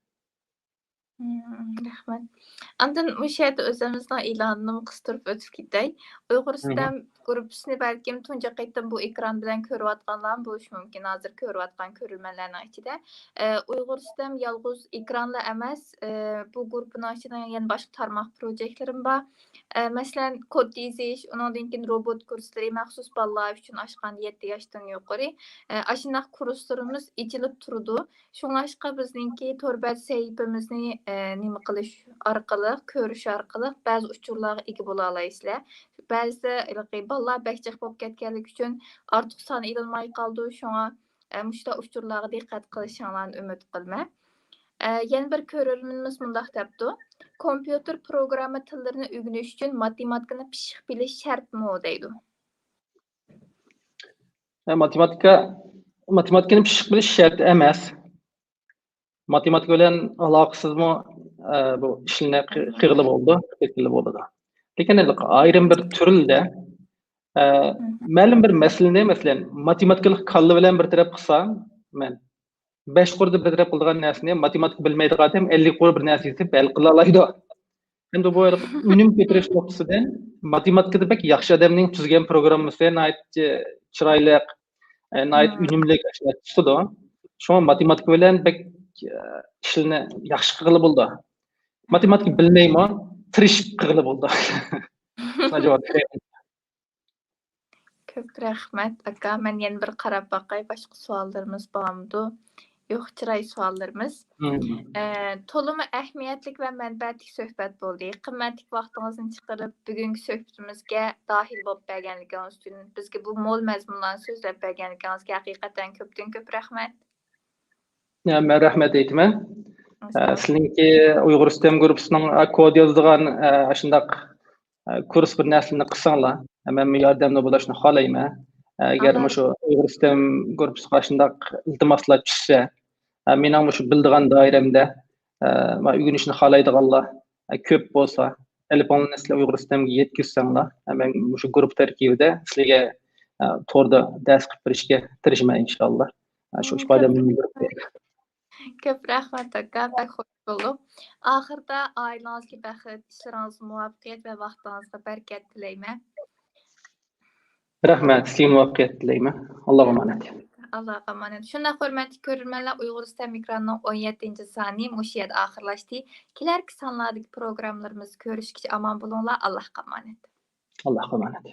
مم، رەھمەت. ئاندىن مۇشۇ يەردە ئۆزىمىزنىڭ ئېلانىنىمۇ قىستۇرۇپ ئۆتۈپ كېتەي. ئۇيغۇر ستەم گۇرۇپپىسىنى بەلكىم تۇنجى قېتىم بۇ ئېكران بىلەن كۆرۈۋاتقانلارمۇ بولۇشى مۇمكىن، ھازىر كۆرۈۋاتقان كۆرۈرمەنلەرنىڭ ئىچىدە. ئە، ئۇيغۇر ستەم يالغۇز ئېكرانلا ئەمەس، ئە، بۇ گۇرۇپپىنىڭ ئىچىدە يەنە باشقا تارماق پروجېكتلىرىمۇ بار. ئە، مەسىلەن، كود يېزىش، ئۇنىڭدىن كېيىن روبوت كۇرسلىرى مەخسۇس بالىلار ئۈچۈن ئاچقان يەتتە ياشتىن يۇقىرى. ئە، ئاشۇنداق كۇرسلىرىمىز ئېچىلىپ تۇرىدۇ. شۇڭلاشقا بىزنىڭكى تور بەت سەھىپىمىزنى، ئە، نېمە قىلىش ئارقىلىق، كۆرۈش ئارقىلىق بەزى ئۇچۇرلارغا ئىگە بولالايسىلەر. بەزىدە ھېلىقى بالىلار بەك جىق بولۇپ كەتكەنلىكى ئۈچۈن ئارتۇق سان ئېلىنماي قالىدۇ. شۇڭا، ئە، مۇشۇنداق ئۇچۇرلارغا دىققەت قىلىشىڭلارنى ئۈمىد قىلىمەن. ئە، يەنە بىر كۆرۈرمىنىمىز مۇنداق دەپتۇ، كومپيۇتېر پروگرامما تىللىرىنى ئۆگىنىش ئۈچۈن ماتېماتىكىنى پىششىق بىلىش شەرتمۇ دەيدۇ. ئە، ماتېماتىكا، ماتېماتىكىنى پىششىق بىلىش شەرت ئەمەس. ماتېماتىكا بىلەن ئالاقىسىزمۇ، ئە، بۇ ئىشلارنى قى-، قىلغىلى بولىدۇ، قىلغىلى بولىدۇ. لېكىن ئايرىم بىر تۈرلىدە، ئە، مەلۇم بىر مەسىلىنى، مەسىلەن، ماتېماتىكىلىق كاللا بىلەن بىر تەرەپ قىلسا، مەن بەش قۇردا بىر تەرەپ قىلىدىغان نەرسىنى ماتېماتىكا بىلمەيدىغان ئادەم ئەللىك قۇر بىر نەرسە يېزىپ ھەل قىلالايدۇ. ئەمدى بۇ ئۈنۈم كۆتۈرۈش نۇقتىسىدىن ماتېماتىكىدا بەك ياخشى ئادەمنىڭ تۈزگەن پروگراممىسى ناھايىتى چىرايلىق، ئە، ناھايىتى ئۈنۈملۈك ئىشلار چىقىدۇ. شۇڭا ماتېماتىكا بىلەن بەك، ئە، ئىشلارنى ياخشى قىلغىلى بولىدۇ. ماتېماتىكا بىلمەيمۇ، تىرىشىپ قىلغىلى بولىدۇ. شۇڭا جاۋاب بېرەي. كۆپ رەھمەت، ئاكا. مەن يەنە بىر قاراپ باقاي، باشقا سوئاللىرىمىز بارمىدۇ؟ يوق، چىراي سوئاللىرىمىز. مم. ئە، تولىمۇ ئەھمىيەتلىك ۋە مەنپەئەتلىك سۆھبەت بولدى. قىممەتلىك ۋاقتىڭىزنى چىقىرىپ، بۈگۈنكى سۆھبىتىمىزگە داھىل بولۇپ بەرگەنلىكىڭىز ئۈچۈن، بىزگە بۇ مول مەزمۇنلارنى سۆزلەپ بەرگەنلىكىڭىزگە ھەقىقەتەن كۆپتىن كۆپ رەھمەت. يا، مەن رەھمەت ئېيتىمەن. ئە، سىلىڭكى ئۇيغۇر ئىستېم گۇرۇپپىسىنىڭ، ئە، كود يازىدىغان، ئە، ئاشۇنداق، ئە، كۇرس بىر نەرسىلەرنى قىلساڭلار، ئە، مەنمۇ ياردەمدە بولۇشنى خالايمەن. ئە، ئەگەر ئانا. مۇشۇ ئۇيغۇر ئىستېم گۇرۇپپىسىغا ئاشۇنداق ئىلتىماسلار چۈشسە، ئە، مېنىڭ مۇشۇ بىلىدىغان دائىرەمدە، ئە، مانا ئۆگىنىشنى خالايدىغانلار، ئە، كۆپ بولسا، تېلېفونلارنى سىلەر ئۇيغۇر ئىستېمگە يەتكۈزسەڭلار، ئە، مەن مۇشۇ گۇرۇپپا تەركىبىدە سىلەرگە، ئە، توردا دەرس قىلىپ بېرىشكە تىرىشىمەن، ئىنشاللا. ئە، شۇ مم، ئىپادەمنى كۆپ بىلدۈرۈپ بېرىمەن. كۆپ رەھمەت، ئاكا. بەك خۇش بولدۇم. ئاخىردا ئائىلىڭىزگە بەخت، ئىشلىرىڭىزغا مۇۋەپپەقىيەت ۋە ۋاقتىڭىزغا بەرىكەت تىلەيمەن. رەھمەت، سىزگە مۇۋەپپەقىيەت تىلەيمەن. ئاللاغا ئامانەت. ئاللاغا ئامانەت. شۇنداق، ھۆرمەتلىك كۆرۈرمەنلەر، ئۇيغۇر ئىستەم ئېكرانىنىڭ ئون يەتتىنچى سانى مۇشۇ يەردە ئاخىرلاشتى. كېلەركى سانلاردىكى پروگراممىلىرىمىزدا كۆرۈشكىچە ئامان بولۇڭلار. ئاللاھقا ئامانەت. ئاللاغا ئامانەت.